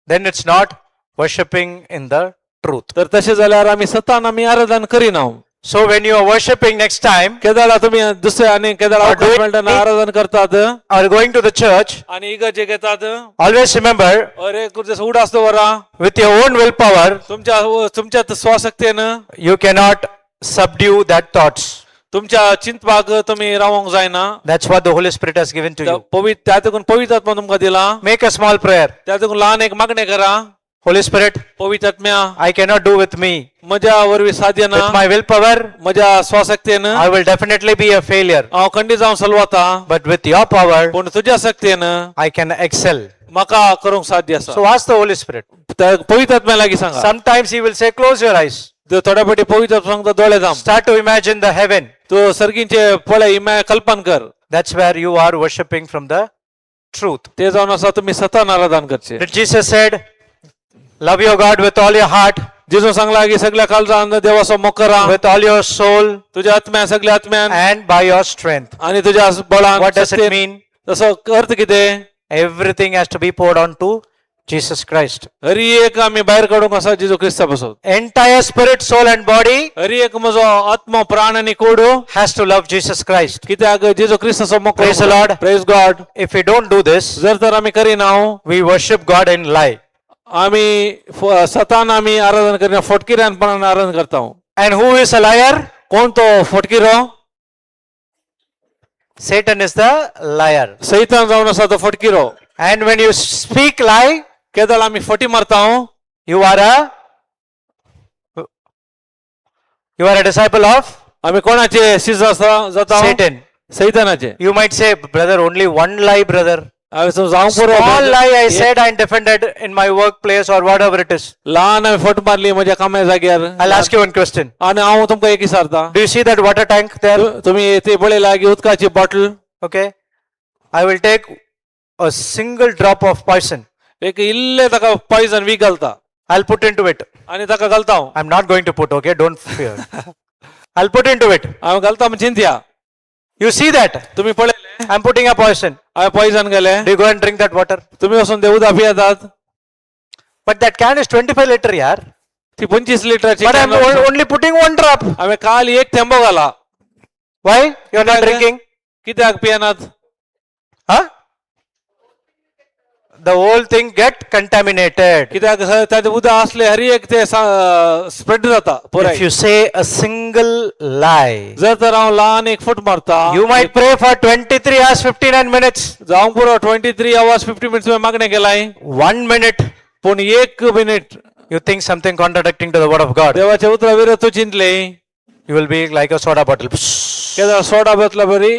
Then it's not worshipping in the truth. तर तशें जाल्यार आमी सतान आमी आराधन करिना. So when you are worshipping next time केदाळा तुमी दुसरे आनी केदाळा Or अवकाश doing- मेळटा आराधन करतात or going to the church, आनी इगर्जेक येतात, always remember, अरे जसं उडास दवरा, with your own willpower, तुमच्या तुमच्या स्वशक्तेन you cannot subdue that thoughts. तुमच्या चिंतपाक तुमी रावंक जायना. That's what the Holy Spirit has given to you. पवित्र त्या देखून पवित्र आत्मा तुमकां दिला. Make a small prayer. त्या देखून लहान एक मागणें करा. Holy Spirit, पवित्र आत्म्या, I cannot do with me. म्हज्या वरवीं साध्य ना. With my willpower, म्हज्या स्वशक्तेन I will definitely be a failure. हांव खंडीत जावं सलवाता. But with your power, पूण तुज्या शक्तेन I can excel. म्हाका करूंक साध्य आसा. So ask the Holy Spirit. त्या पवित्र आत्म्या लागीं सांगा. Sometimes He will say, close your eyes. थोड्या फावटी पवित्र आत्मा सांगता, दोळे धांप. Start to imagine the heaven. तूं सर्गींचे पळय, इमा कल्पन कर. That's where you are worshipping from the truth. ते जावन आसा तुमी सतान आराधन करचे. Did Jesus said, love your God with all your heart, जेजू सांगला की सगळ्या काळजान देवाचो मोग करा, with all your soul, तुझ्या आत्म्यान, सगळ्या आत्म्यान, and by your strength. आणि तुझ्या बळान, What does it शक्तीन. Mean? तसो अर्थ कितें? Everything has to be poured onto Jesus Christ. Hari एक आमी भायर काडूंक आसा जेजू क्रिस्ता पासून. Entire spirit, soul, and body Hari एक म्हजो आत्मो, प्राण आनी कोडू has to love Jesus Christ. कित्याक जेजू क्रिस्ताचो मोग. Praise the Lord. Praise God. If we don't do this, जर तर आमी करिना, we worship God in lie. आमी सतान आमी आराधन करिना, फटकिऱ्यानपणान आराधन करता. And who is a liar? कोण तो फटकिरो? Satan is the liar. सैतान जावन आसा तो फटकिरो. And when you speak lie, केदळ आमी फटी मारता, you are a disciple of आमी कोणाचे शिज आसा जाता? Satan. सैतानाचे. You might say, "Brother, only one lie, brother. हांवें जावंक पुरो. Small lie I said and defended in my workplace or whatever it is." ल्हान हांवें फट मारली म्हज्या कामा जाग्यार. I'll ask you one question. आनी हांव तुमकां एक विचारता. Do you see that water tank there? तुमी ते पळयला की उदकाची bottle? Okay. I will take a single drop of poison. एक इल्ले ताका पॉयजन वीख घालता. I'll put into it. आनी ताका घालता हांव. I'm not going to put, okay? Don't fear. I'll put into it. हांव घालता म्हण चिंतया. You see that? तुमी पळयले? I'm putting a poison. हांवें पॉयजन घालें. Do you go and drink that water? तुमी वचून ते उदक पियेतात? But that can is 25 liter, yaar. ती 25 लिटराची But I'm can आसा. Only putting one drop. हांवें काल एक थेंबो घाला. Why? You're not कित्याक? Drinking? कित्याक पियेनात? Huh? The whole thing get contaminated. कित्याक ताजें उदक असले हर एक ते स्प्रेड जाता पुराय. If you say a single lie, जर तर हांव ल्हान एक फूट मारता, you might pray for 23 hours 59 minutes. जावंक पुरो 23 hours 50 minutes मागणें केलाय. One minute, पूण एक minute you think something contradicting to the word of God, देवाच्या उतरा विरोध तूं चिंतले, you will be like a soda bottle. केन्ना सोडा बसला बरी.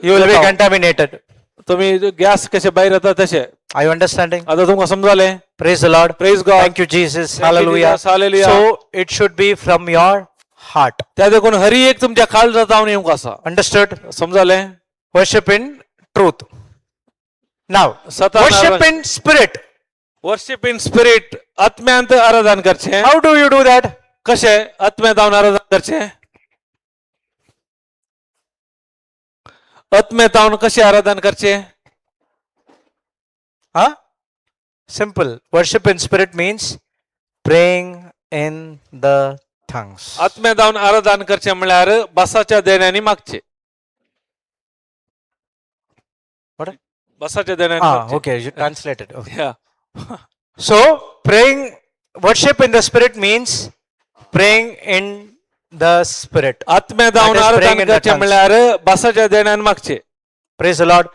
You will be contaminated. तुमी गॅस कशे भायर येता तशे. Are you understanding? आता तुमकां समजलें? Praise the Lord. Praise God. Thank you, Jesus. Thank you, Hallelujah. Jesus. Hallelujah. So it should be from your heart. त्या देखून हरी एक तुमच्या काळजा जावन येवंक आसा. Understood? समजलें? Worship in truth. Now, Satan worship in spirit. Worship in spirit, आत्म्यांत आराधन करचें. How do you do that? कशें आत्म्यांत जावन आराधन करचें? आत्म्यांत जावन कशें आराधन करचें? Huh? Simple. Worship in spirit means praying in the tongues. आत्म्यांत जावन आराधन करचें म्हळ्यार भासाच्या देण्यांनी मागचें. What? भासाच्या देण्यांनी Ah, मागचें. Okay. You translated. Okay. Yeah. So, praying, worship in the spirit means praying in the spirit. आत्म्यांत जावन That is praying आराधन in the करचें tongues. म्हळ्यार भासाच्या देण्यान मागचें. Praise the Lord.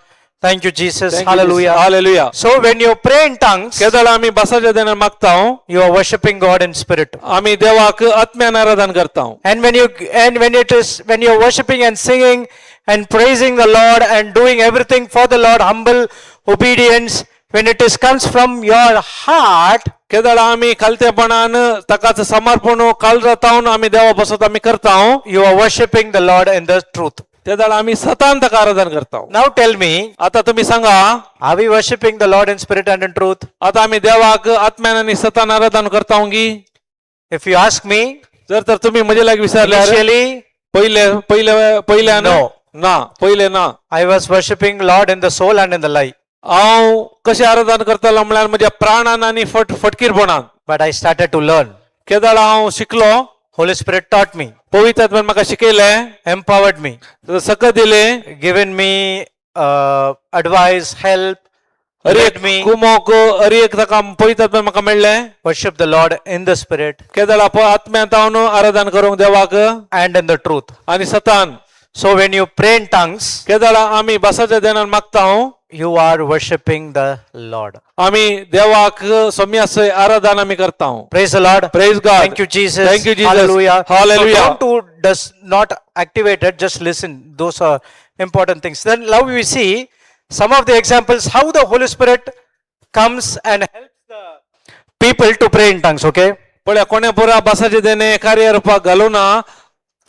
Thank you, Jesus. Thank you, Hallelujah. Jesus. Hallelujah. So, when you pray in tongues, केदळ आमी भासाच्या देण्यान मागता, you are worshiping God in spirit. आमी देवाक आत्म्यान आराधन करता. And when it is when you are worshiping and singing and praising the Lord and doing everything for the Lord, humble obedience, when it is comes from your heart, केदळ आमी खालतेपणान ताकाच समर्पण काळजातावन आमी देवा बसत आमी करता, you are worshiping the Lord in the truth. तेदळ आमी सतान ताका आराधन करता. Now tell me, आता तुमी सांगा, are we worshiping the Lord in spirit and in truth? आता आमी देवाक आत्म्यान आनी सतान आराधन करता गी? If you ask me, जर तर तुमी म्हजे लागीं विचारल्यार, initially पयले पयले पयल्यान, No. ना, पयले ना. I was worshiping Lord in the soul and in the lie. हांव कशें आराधन करतालो म्हळ्यार म्हज्या प्राणान आनी फट फटकीरपणान. But I started to learn. केदळ हांव शिकलो. Holy Spirit taught me, पवित्र आत्म्यान म्हाका शिकयलें, empowered me, सकत दिलें, given me advice, help, हर led एक me. कुमोक हर एक ताका पवित्र आत्म्यान म्हाका मेळ्ळें. Worship the Lord in the spirit केदळ आत्म्यांत हांव आराधन करूंक देवाक and in the truth. आनी सतान. So when you pray in tongues, केदळ आमी भासाच्या देणान मागता, you are worshiping the Lord. आमी देवाक सोम्यासय आराधन आमी करता. Praise the Lord. Praise God. Thank you, Jesus. Thank you, Jesus. Hallelujah. Hallelujah. So don't do does not activate it. Just listen. Those are important things. Then now we see some of the examples how the Holy Spirit comes and helps the people to pray in tongues. Okay. पळया कोणे पुरा भासाचे देणे कार्य रुपाक घालूना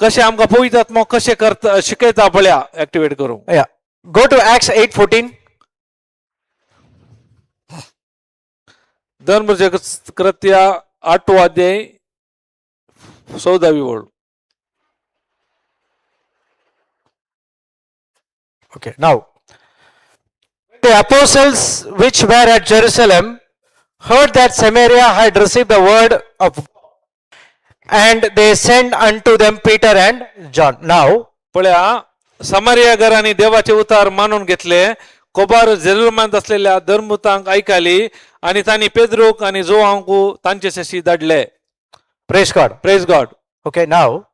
कशें आमकां पवित्र आत्मो कशें करता शिकयता पळया एक्टिवेट करूंक. Yeah. Go to Acts 8:14. धर्मचे कृत्या आठवो अध्याय 14वी ओळ. Okay. Now, the apostles which were at Jerusalem heard that Samaria had received the word of God, and they sent unto them Peter and John. Now, पळया समारिया घरांनी देवाचे उतार मानून घेतले कोबार जेरुसलेमांत असलेल्या धर्मदूतांक ऐकाली आणि तांणी पेद्रूक आणि जोवांक तांचे शशी धाडले. Praise God. Praise God. Okay, now,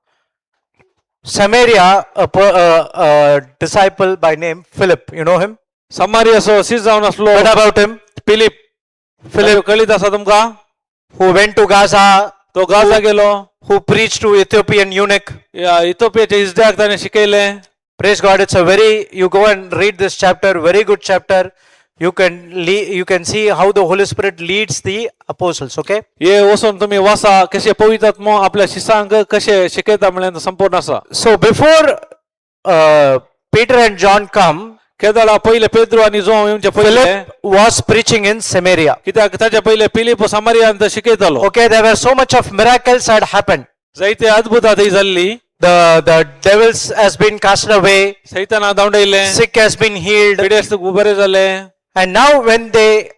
Samaria, a disciple by name Philip, you know him? समारियाचो शीस जावन आसलो Heard about him? Philip. Philip कळीत आसा तुमकां? Who went to Gaza, तो गाजा गेलो, who preached to Ethiopian eunuch. या इथोपियाच्या इजड्याक ताणें शिकयलें. Praise God, it's a very, you go and read this chapter, very good chapter. You can see how the Holy Spirit leads the apostles, okay? हे वचून तुम्ही वाचा कशे पवित्र आत्मो आपल्या शिसांक कशे शिकयता म्हणल्यार संपूर्ण आसा. So before Peter and John come, केदळा पयले पेद्रू आनी जोंव येवचे पयले Philip was preaching in Samaria. कित्याक ताच्या पयले Philip समारियांत शिकयतालो. Okay, there were so much of miracles had happened. जायते अद्भुतां थंय जाल्ली. The devils has been casted away, सैताना धांवडयले, sick has been healed, पिडेस्त बरे जाले. And now when they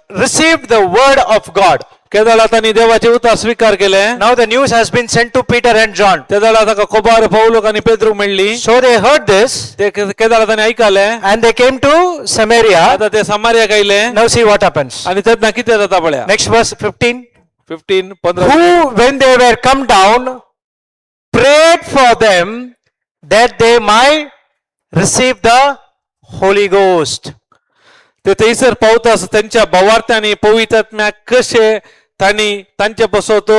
received the word of God, केदळा तांणी देवाचे उतार स्वीकार केले, now the news has been sent to Peter and John. तेदळा ताका कोबार पावलोक आनी पेद्रूक मेळ्ळी. So they heard this ते केदळा तांणी ऐकाले and they came to Samaria. आता ते समारियाक आयले. Now see what happens. आनी तेन्ना कितें जाता पळया. Next verse 15. 15 15. Who, when they were come down, prayed for them that they might receive the Holy Ghost. ते थंयसर पावतास त्यांच्या भावार्थ्यांनी पवित्र कशे तांणी तांचे बसोत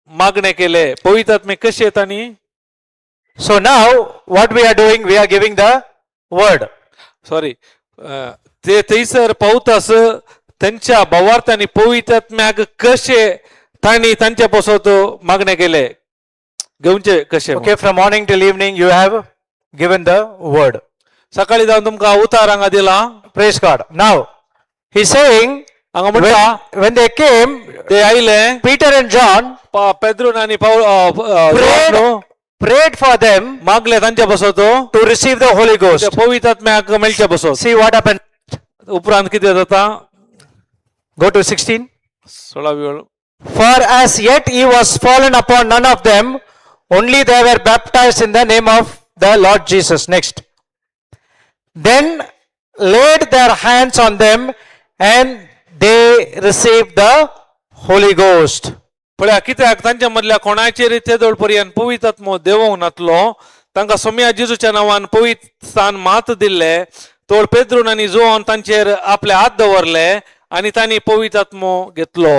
मागणे केले, पवित्र आत्मे कशे तांणी. So now, what we are doing, we are giving the word. Sorry, ते थंयसर पावतास त्यांच्या भावार्थ्यांनी पवित्र आत्म्याक कशे तांणी तांचे बसोत मागणे केले घेवचे कशे. Okay, from morning till evening, you have given the word. सकाळी जावन तुमकां उतार हांगा दिला. Praise God. Now, he's saying, हांगा म्हणटा, when they came, ते आयले, Peter and John पेद्रून आनी पावल prayed, prayed for them मागले तांचे बसोत to receive the Holy Ghost. पवित्र आत्म्याक मेळचे बसोत. See what happened. उपरांत कितें जाता? Go to 16. सोळावी वेळ. For as yet he was fallen upon none of them, only they were baptized in the name of the Lord Jesus. Next. Then laid their hands on them and they received the Holy Ghost. पळया, कित्याक तांच्या मदल्या कोणाचेर तेदोळ पर्यंत पवित्र आत्मो देवोंक नातलो, तांकां सोम्या जेजूच्या नांवान पवित्र स्थान मात दिल्ले. तोळ पेद्रून आनी जोवन तांचेर आपले हात दवरले आनी तांणी पवित्र आत्मो घेतलो.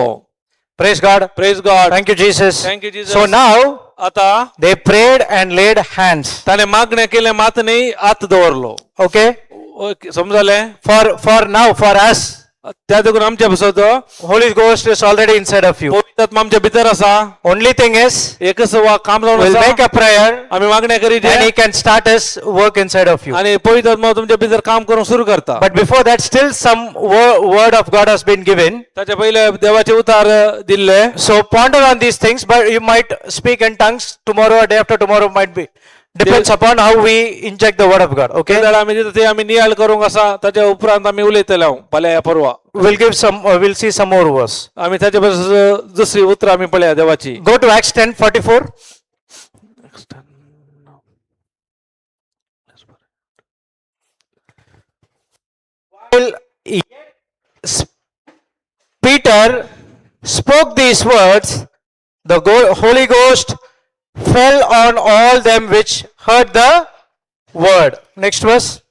Praise God. Praise God. Thank you, Jesus. Thank you, Jesus. So now आता they prayed and laid hands. ताणें मागणें केलें मात न्ही, हात दवरलो. Okay? Okay, समजलें? For now, for us, त्या देखून आमच्या बसत Holy Ghost is already inside of you. पवित्र आत्मा आमच्या भितर आसा. Only thing is, एकच वा काम जावन we'll आसा. Make a prayer आमी मागणें करीत and he can start his work inside of you. आनी पवित्र आत्मा तुमच्या भितर काम करूंक सुरू करता. But before that, still some word of God has been given. ताच्या पयले देवाचे उतार दिल्ले. So ponder on these things, but you might speak in tongues tomorrow or day after tomorrow might be. Depends upon how we inject the word of God. Okay? ते आमी दिता ते आमी नियाळ करूंक आसा, ताच्या उपरांत आमी उलयतले हांव फाल्यां या परवा. We'll see some more verse. आमी ताचे बस दुसरी उतरां आमी पळया देवाची. Go to Acts 10:44. While Peter spoke these words, the Holy Ghost fell on all them which heard the word. Next verse.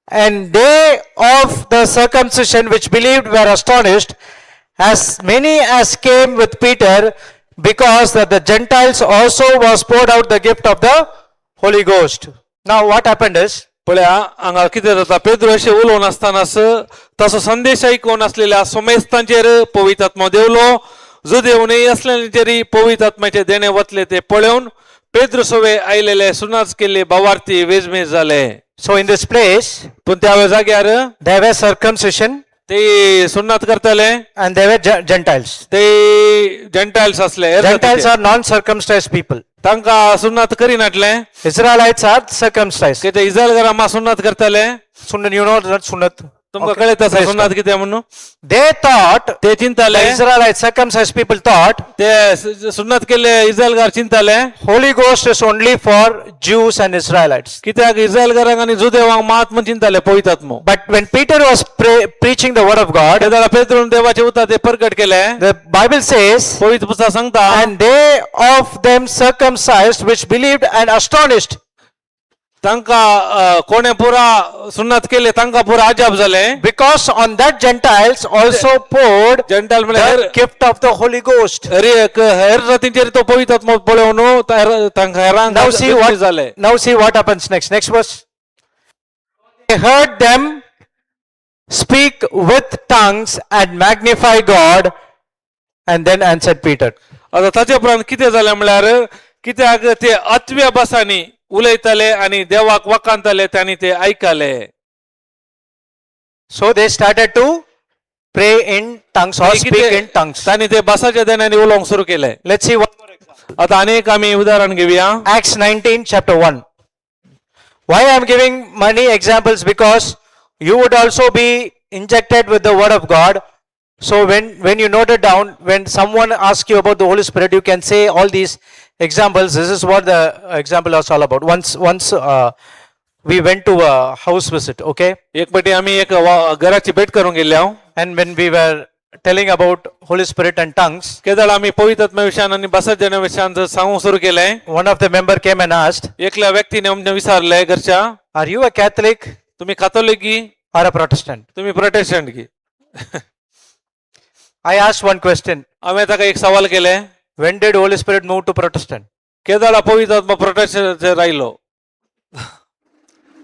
And they of the circumcision which believed were astonished, as many as came with Peter, because that the Gentiles also was poured out the gift of the Holy Ghost. Now what happened is, पळया हांगा कितें जाता, पेद्रू अशें उलोवन आसतनाच ताचो संदेश आयकून आसलेल्या सोमेस्तांचेर पवित्र आत्मो देवलो. जुदेव न्हय असल्यांचेर पवित्र आत्म्याचे देणे वतले ते पळोवन पेद्रू सोवे आयलेले सुनाच केल्ले भावार्थी वेजमेज जाले. So in this place, पूण त्या जाग्यार there were circumcision ते सुन्नात करताले and there were Gentiles. ते जेंटायल्स असले. Gentiles are non-circumcised people. तांकां सुन्नात करिनाटले. Israelites are circumcised. कितें इस्रायलकारां मा सुन्नात करताले. Sunnat, you know that sunnat. तुमकां Okay. कळयता आसा Praise सुन्नात God. कितें म्हणून. They thought, ते the चिंताले, Israelites, circumcised people thought, ते सुन्नात केल्ले इस्रायलगार चिंताले, Holy Ghost is only for Jews and Israelites. कित्याक इस्रायलगारांक आनी जुदेवांक मात म्हूण चिंताले पवित्र आत्मो. But when Peter was preaching the word of God, तेदाळा पेत्रून देवाचे उतर ते प्रगट केले, the Bible says, पवित्र पुस्तक सांगता, and they of them circumcised which believed and astonished. तांकां कोणे पुरा सुन्नात केले तांकां पुरा अजाप जाले. Because on that Gentiles also poured gentile म्हळ्यार the gift of the Holy Ghost. हेर एक हेर जातींचेर तो पवित्र आत्मो पळोवन तांकां हेरांक Now see what जाले. Now see what happens next. Next verse. They heard them speak with tongues and magnify God, and then answered Peter. आतां ताचे उपरांत कितें जालें म्हळ्यार कित्याक ते अतव्या भासांनी उलयताले आनी देवाक वखांताले तांणी ते आयकले. So they started to pray in tongues or speak in tongues. तांणी ते भासाच्या देण्यांनी उलोवंक सुरू केलें. Let's see one more example. आतां आनी एक आमी उदाहरण घेवया. Acts 19 chapter 1. Why I am giving many examples? Because you would also be injected with the word of God. So when you note it down, when someone asks you about the Holy Spirit, you can say all these examples. This is what the example is all about. Once we went to a house visit, okay? एक पाटी आमी एक घराची भेट करूंक गेल्ले हांव. And when we were telling about Holy Spirit and tongues, केदळ आमी पवित्र आत्म्या विशयान आनी भासाच्या देण्या विशयान सांगूंक सुरू केलें, one of the member came and asked, एकल्या व्यक्तीने आमकां विचारलें घरच्या, "Are you a Catholic तुमी कातोलीक की or a Protestant?" तुमी प्रोटेस्टंट की? I asked one question. हांवें ताका एक सवाल केलें, When did Holy Spirit move to Protestant? केदळा पवित्र आत्मा प्रोटेस्टंटाचेर आयलो?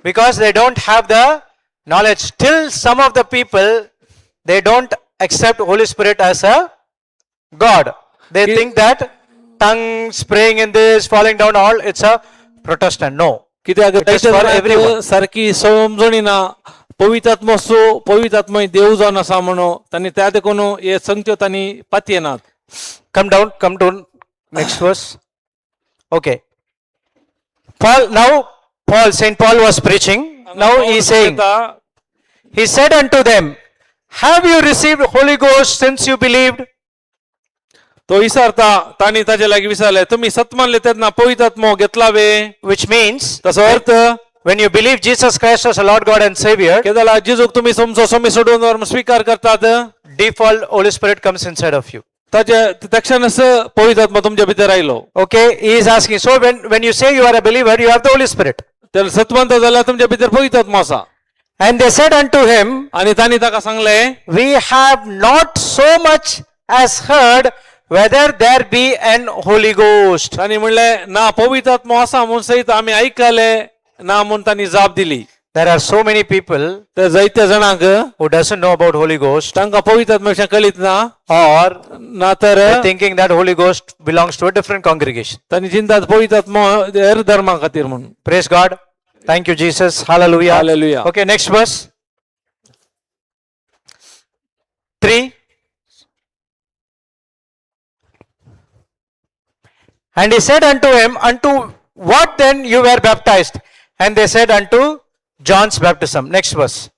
Because they don't have the knowledge. Still, some of the people, they don't accept Holy Spirit as a God. They think that tongues, praying in this, falling down, all, it's a Protestant. No. कित्याक It is for जायत्या everyone. जाणांक सारकी समजणी ना पवित्र आत्मो so पवित्र आत्मो देव जावन आसा म्हणून तांणी त्या देखून हे संगत्यो तांणी पातयेनात. Come down, come down. Next verse. Okay. Paul, now Paul, Saint Paul was preaching. Now he is saying, he said unto them, "Have you received Holy Ghost since you believed?" तो विचारता तांणी ताजे लागीं विचारले तुमी सत मानले तेन्ना पवित्र आत्मो घेतला वे? Which means, ताचो अर्थ, when you believe Jesus Christ as a Lord God and Savior, केदळा जेजूक तुमी समजो स्वामी सोडून वर स्वीकार करतात, default Holy Spirit comes inside of you. ताजे तक्षणच पवित्र आत्मा तुमच्या भितर आयलो. Okay, he is asking. So when you say you are a believer, you have the Holy Spirit. तर सतवंत जाल्यार तुमच्या भितर पवित्र आत्मा आसा. And they said unto him, आनी तांणी ताका सांगलें, "We have not so much as heard whether there be an Holy Ghost." तांणी म्हणलें ना पवित्र आत्मो आसा म्हूण सयत आमी आयकले ना म्हूण तांणी जाप दिली. There are so many people तर जायत्या जाणांक who doesn't know about Holy Ghost, तांकां पवित्र आत्म्या विशीं कळीत ना, or ना तर they're thinking that Holy Ghost belongs to a different congregation. तांणी चिंतात पवित्र आत्मो हेर धर्मा खातीर म्हणून. Praise God. Thank you, Jesus. Hallelujah. Hallelujah. Okay, next verse. 3. And he said unto him, "Unto what then you were baptized?" And they said, "Unto John's baptism." Next verse.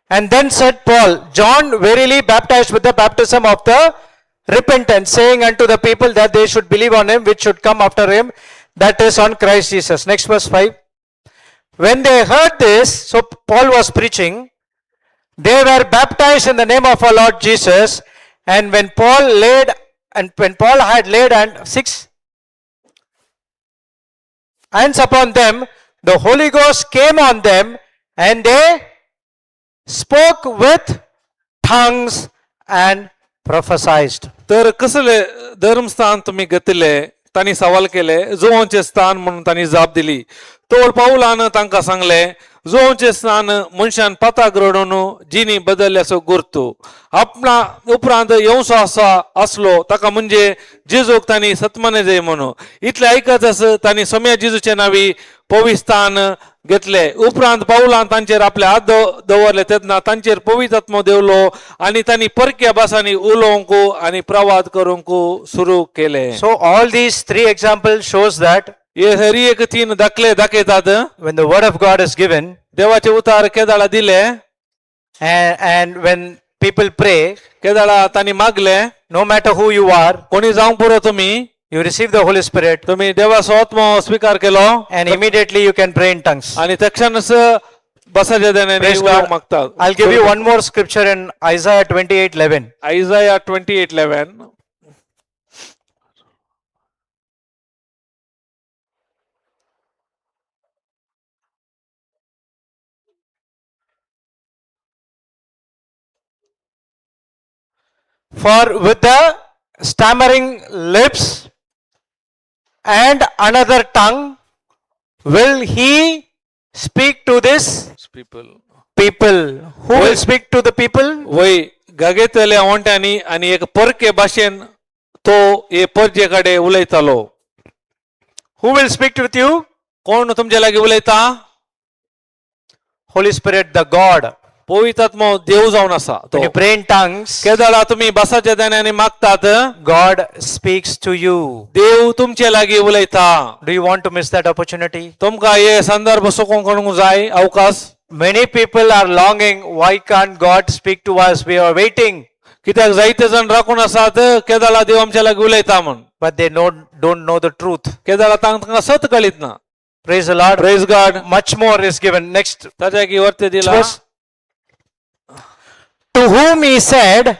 And then said Paul, "John verily baptized with the baptism of the repentance, saying unto the people that they should believe on him which should come after him, that is on Christ Jesus." Next verse 5. When they heard this, so Paul was preaching, they were baptized in the name of our Lord Jesus. And when Paul laid, and when Paul had laid and six hands upon them, the Holy Ghost came on them, and they spoke with tongues and prophesied. तर कसले धर्मस्थान तुमी घेतिल्ले? तांणी सवाल केले. जुवांचे स्थान म्हणून तांणी जाप दिली. तोळ पावलान तांकां सांगले जुवांचे स्थान मनशान पाताक रडून जिनी बदलल्याचो गुर्तू आपणा उपरांत येवचो आसा आसलो ताका म्हणजे जेजूक तांणी सतमाने जाय म्हणून. इतलें आयकत आस तांणी सोम्या जेजूचे नावी पविस्थान घेतले. उपरांत पावलान तांचेर आपले हात दवरले तेन्ना तांचेर पवित्र आत्मो देवलो आनी तांणी परक्या भासांनी उलोवंक आनी प्रवाद करूंक सुरू केले. So all these three examples shows that हे हरी एक तीन दाखले दाखयतात, when the word of God is given, देवाचे उतार केदाळा दिले, And when people pray, केदाळा तांणी मागले, no matter who you are, कोणी जावंक पुरो तुमी, you receive the Holy Spirit तुमी देवाचो आत्मो स्विकार केलो and immediately you can pray in tongues. आणि तक्षणच बसाच्या देण्याने Praise उलोवंक God. मागतात. I'll give you one more scripture in Isaiah 28:11. Isaiah 28:11. For with the stammering lips and another tongue will he speak to this people. People. Who will speak to the people? वय गागेतल्या ओंट्यांनी आणि एक परके भाशेन तो हे परजे कडेन उलयतालो. Who will speak with you? कोण तुमच्या लागीं उलयता? Holy Spirit, the God. पवित्र आत्मो देव जावन आसा तो. When you pray in tongues, केदाळा तुमी बसाच्या देण्यानी मागतात, God speaks to you. देव तुमचे लागीं उलयता. Do you want to miss that opportunity? तुमकां हे संदर्भ सुकोवंक करूंक जाय अवकाश? Many people are longing, why can't God speak to us? We are waiting. कित्याक जायते जाण राखून आसात केदाळा देव आमच्या लागीं उलयता म्हूण. But they don't know the truth. केदाळा तांकां सत कळीत ना. Praise the Lord. Praise God. Much more is given. Next ताच्या की वरते दिला. verse. To whom he said,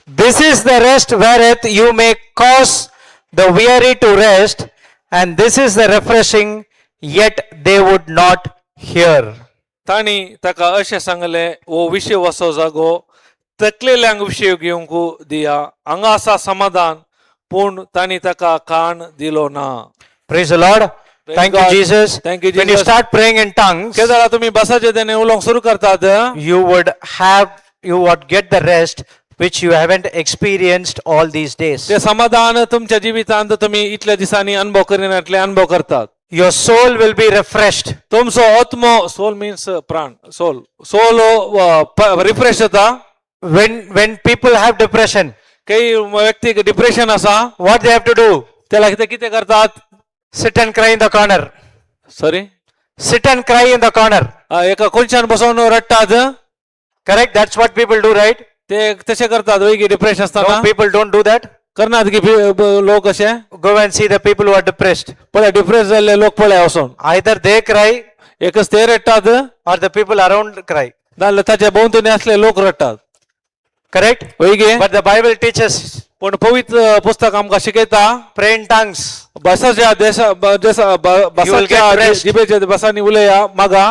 "This is the rest wherewith you may cause the weary to rest, and this is the refreshing, yet they would not hear." तांणी ताका अशें सांगलें, हो विशय वसो जागो तकलेल्यांक विशय घेवंक दिया, हांगा आसा समाधान, पूण तांणी ताका कान दिलो ना. Praise the Lord. Praise Thank you, God. Jesus. Thank you, When you Jesus. start praying in tongues, केदाळा तुमी बसाचे तेणे उलोवंक सुरू करतात, you would get the rest which you haven't experienced all these days. ते समाधान तुमच्या जिवितांत तुमी इतल्या दिसांनी अनुभव करिनातले अनुभव करतात. Your soul will be refreshed. तुमचो आत्मो, सोल मिन्स प्राण, सोल सोल रिफ्रेश जाता. When people have depression, काही व्यक्तीक डिप्रेशन आसा, what they have to do? त्याला कितें कितें करतात? Sit and cry in the corner. Sorry? Sit and cry in the corner. एका कोनशान बसोवन रडटात. Correct? That's what people do, right? ते तशें करतात वय की डिप्रेशन आसतना? No, people don't do that. करनात की लोक अशे? Go and see the people who are depressed. पळय डिप्रेस जाल्ले लोक पळय वचोन. Either they cry एकच ते रडटात or the people around cry. नाजाल्यार ताच्या भोंवतणी असले लोक रडटात. Correct? वय गे? But the Bible teaches पूण पवित्र पुस्तक आमकां शिकयता, pray in tongues. बसाच्या देशा देशा You will बसाच्या get rest. जिबेच्या बसांनी उलया मागा.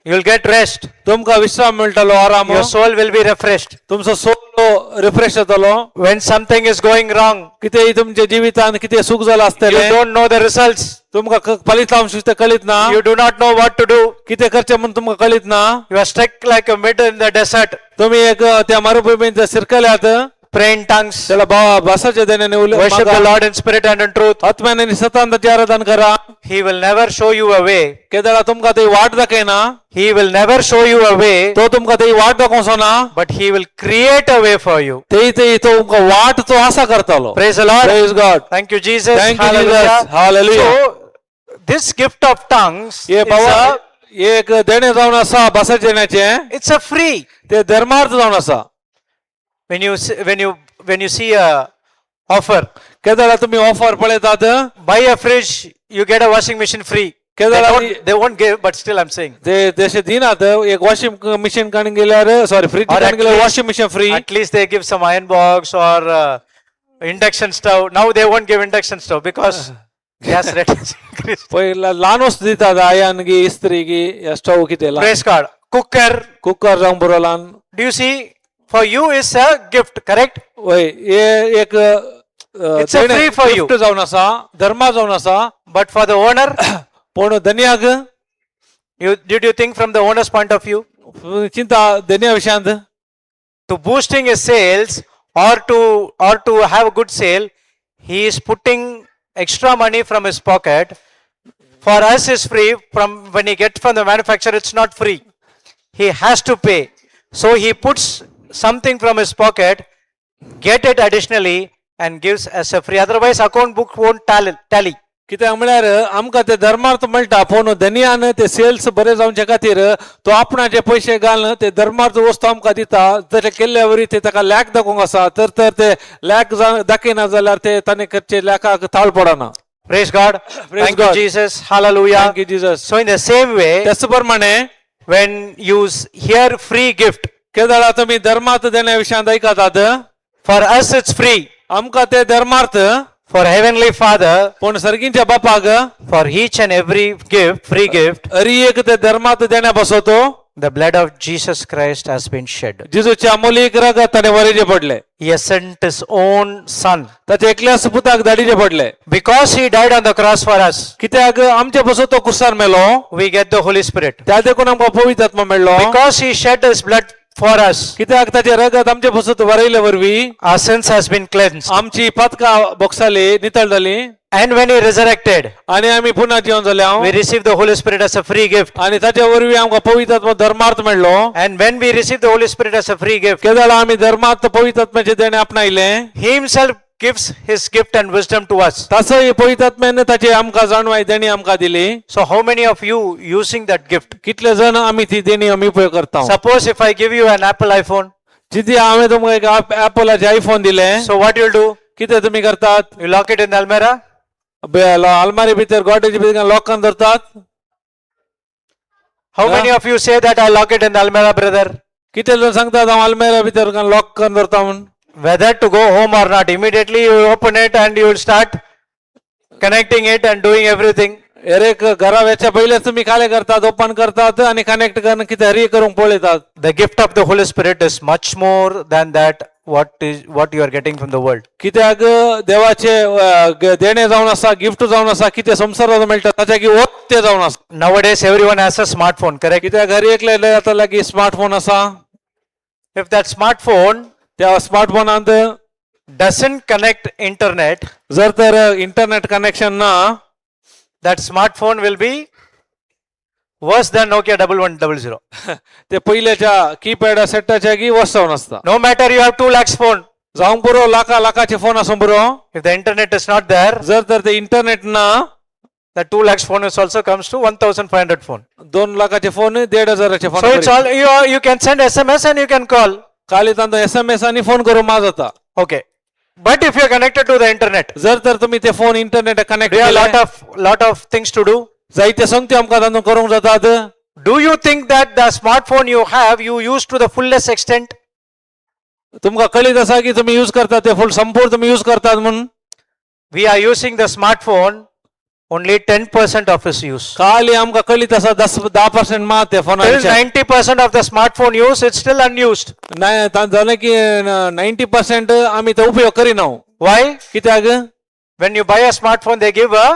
You will get rest. तुमकां विश्राम मेळटलो, आराम. Your soul will be refreshed. तुमचो सोल रिफ्रेश जातलो. When something is going wrong, कितेंय तुमच्या जिवितांत कितें सूख जाला you आसतलें, don't know the results. तुमकां फलितांश ते कळीत ना. You do not know what to do. कितें करचें म्हूण तुमकां कळीत ना. You are stuck like a mid in the desert. तुमी एक त्या मरुभूमींत शिरकल्यात. Pray in tongues. त्याला भासाच्या देण्याने Worship the Lord in spirit and in truth. आत्म्याने आणि सतांताची आराधन करा. He will never show you a way. केदाळा तुमकां ती वाट दाखयना. He will never show you a way, तो तुमकां ती वाट दाखोवचो ना, but he will create a way for you. ते ते तो तुमकां वाट तो आसा करतलो. Praise the Lord. Praise God. Thank you, Jesus. Thank you, Hallelujah. Jesus. Hallelujah. So, this gift of tongues हे is बाबा a, एक देणे जावन आसा भासा देण्याचें. It's a free. ते धर्मार्थ जावन आसा. When you see a offer, केदाळा तुमी ऑफर पळयतात, buy a fridge, you get a washing machine free. They, केदाळा they won't give, but still I'm saying. ते तशे दिनात, एक वॉशिंग मशीन काडून गेल्यार, सॉरी, फ्रीज Or काडून at गेल्यार least- washing machine free. At least they give some iron box or induction stove. Now they won't give induction stove because gas rate has increased. पयला ल्हान वस्तू दितात, आयन गी इस्त्री गी या स्टोव कितें ल्हान. Praise God. Cooker. Cooker जावंक बरो ल्हान. Do you see? For you is a gift, correct? वय हे एक It's a free for you. Gift जावन आसा, धर्मा जावन आसा. But for the owner, पूण धनयाक, you did you think from the owner's point of view? चिंता धनया विशयांत? To boosting his sales or to have a good sale, he is putting extra money from his pocket. For us is free. From when he gets from the manufacturer, it's not free. He has to pay. So he puts something from his pocket, get it additionally, and gives as a free. Otherwise, account book won't tally. कित्याक म्हळ्यार आमकां ते धर्मार्थ मेळटा पूण धनयान ते sales बरे जावचे खातीर तो आपणाचे पयशे घालून ते धर्मार्थ वस्तू आमकां दिता. तशें केल्ल्या वरी ते ताका लॅक दाखोवंक आसा तर तर ते लॅक दाखयना जाल्यार ते ताणें करचे लॅकाक ताळ पडना. Praise God. Praise Thank you, God. Jesus. Hallelujah. Thank you Jesus. So in the same way, त्याच प्रमाणे when you hear free gift, केदळा तुमी धर्मार्थ देण्या विशयांत आयकतात. For us it's free. आमकां ते धर्मार्थ. For Heavenly Father, पूण सर्गींच्या बापाक for each and every gift, free gift, Hari एक ते धर्मार्थ देण्या बसवतो the blood of Jesus Christ has been shed. जेजूच्या अमोलीक रगत ताणें वरेचें पडलें. He has sent His own Son. ताच्या एकल्याच पुताक धाडीचें पडलें. Because He died on the cross for us, कित्याक आमचे पासून तो कुसार मेलो we get the Holy Spirit. त्या देखून आमकां पवित्र आत्मा मेळ्ळो. Because He shed His blood for us, कित्याक ताचें रगत आमचे पासून वरयले वरवीं our sins has been cleansed. आमची पातकां बोगसाली नितळ जाली. And when He resurrected, आनी आमी पुन्हा जिवन जाले we received the Holy Spirit as a free gift. आनी ताचे वरवीं आमकां पवित्र आत्मा धर्मार्थ मेळ्ळो. And when we receive the Holy Spirit as a free gift, केदळा आमी धर्मार्थ पवित्र आत्म्याचें देणें आपणायलें He Himself gives His gift and wisdom to us. तसोय पवित्र आत्म्यान ताची आमकां जाणवाय देणी आमकां दिली. So, how many of you using that gift? कितले जण आमी ती देणी आमी उपयोग करता? Suppose if I give you an Apple iPhone, जिथे हांवें तुमकां एक ऍपलाचे आयफोन दिले so what you'll do? कितें तुमी करतात? You lock it in the almirah? आलमारी भितर गोडेज भितर लॉकान धरतात. How Yeah. many of you say that I lock it in the almirah, brother? कितले जण सांगतात हांव आलमेरा भितर लॉक करून धरता म्हूण? Whether to go home or not, immediately you open it and you will start connecting it and doing everything. एक घरा वेच्या पयलेच तुमी काले करतात ओपन करतात आनी कनेक्ट करून कितें हरी करूंक पळयतात. The gift of the Holy Spirit is much more than that what you are getting from the world. कित्याक देवाचे देणे जावन आसा गिफ्ट जावन आसा कितें संवसारांत मेळटा ताच्या की ओत्ते जावन आसा. Nowadays, everyone has a smartphone, correct? कित्याक हर एकल्या आतां लागीं स्मार्टफोन आसा. If that smartphone त्या स्मार्टफोनांत doesn't connect internet, जर तर इंटरनेट कनेक्शन ना that smartphone will be worse than Nokia 1100. ते पयल्याच्या कीपॅड सेटाच्या की वर्स जावन आसता. No matter you have 2 lakhs phone, जावंक पुरो लाखा लाखाचे फोन आसूं पुरो if the internet is not there, जर तर ते इंटरनेट ना the 2 lakhs phone is also comes to 1500 phone. दोन लाखाचे फोन देड हजाराचे So it's phone. all you can send SMS and you can call. खाली तांचो एसएमएस आनी फोन करूंक मा जाता. Okay. But if you are connected to the internet, जर तर तुम्ही ते phone internet connect do you have केले lot of things to do? जायते संगती आमकां तांतून करूंक जातात. Do you think that the smartphone you have you use to the fullest extent? तुमकां कळीत आसा की तुम्ही यूज करतात ते फुल संपूर्ण तुम्ही यूज करतात म्हणून? We are using the smartphone only 10% of its use. खाली आमकां कळीत आसा दस धा पर्सेंट मात ते Till फोनार. 90% of the smartphone use, it's still unused. नाही जालें की 90% आमी ते उपयोग करिना. Why? कित्याक? When you buy a smartphone, they give a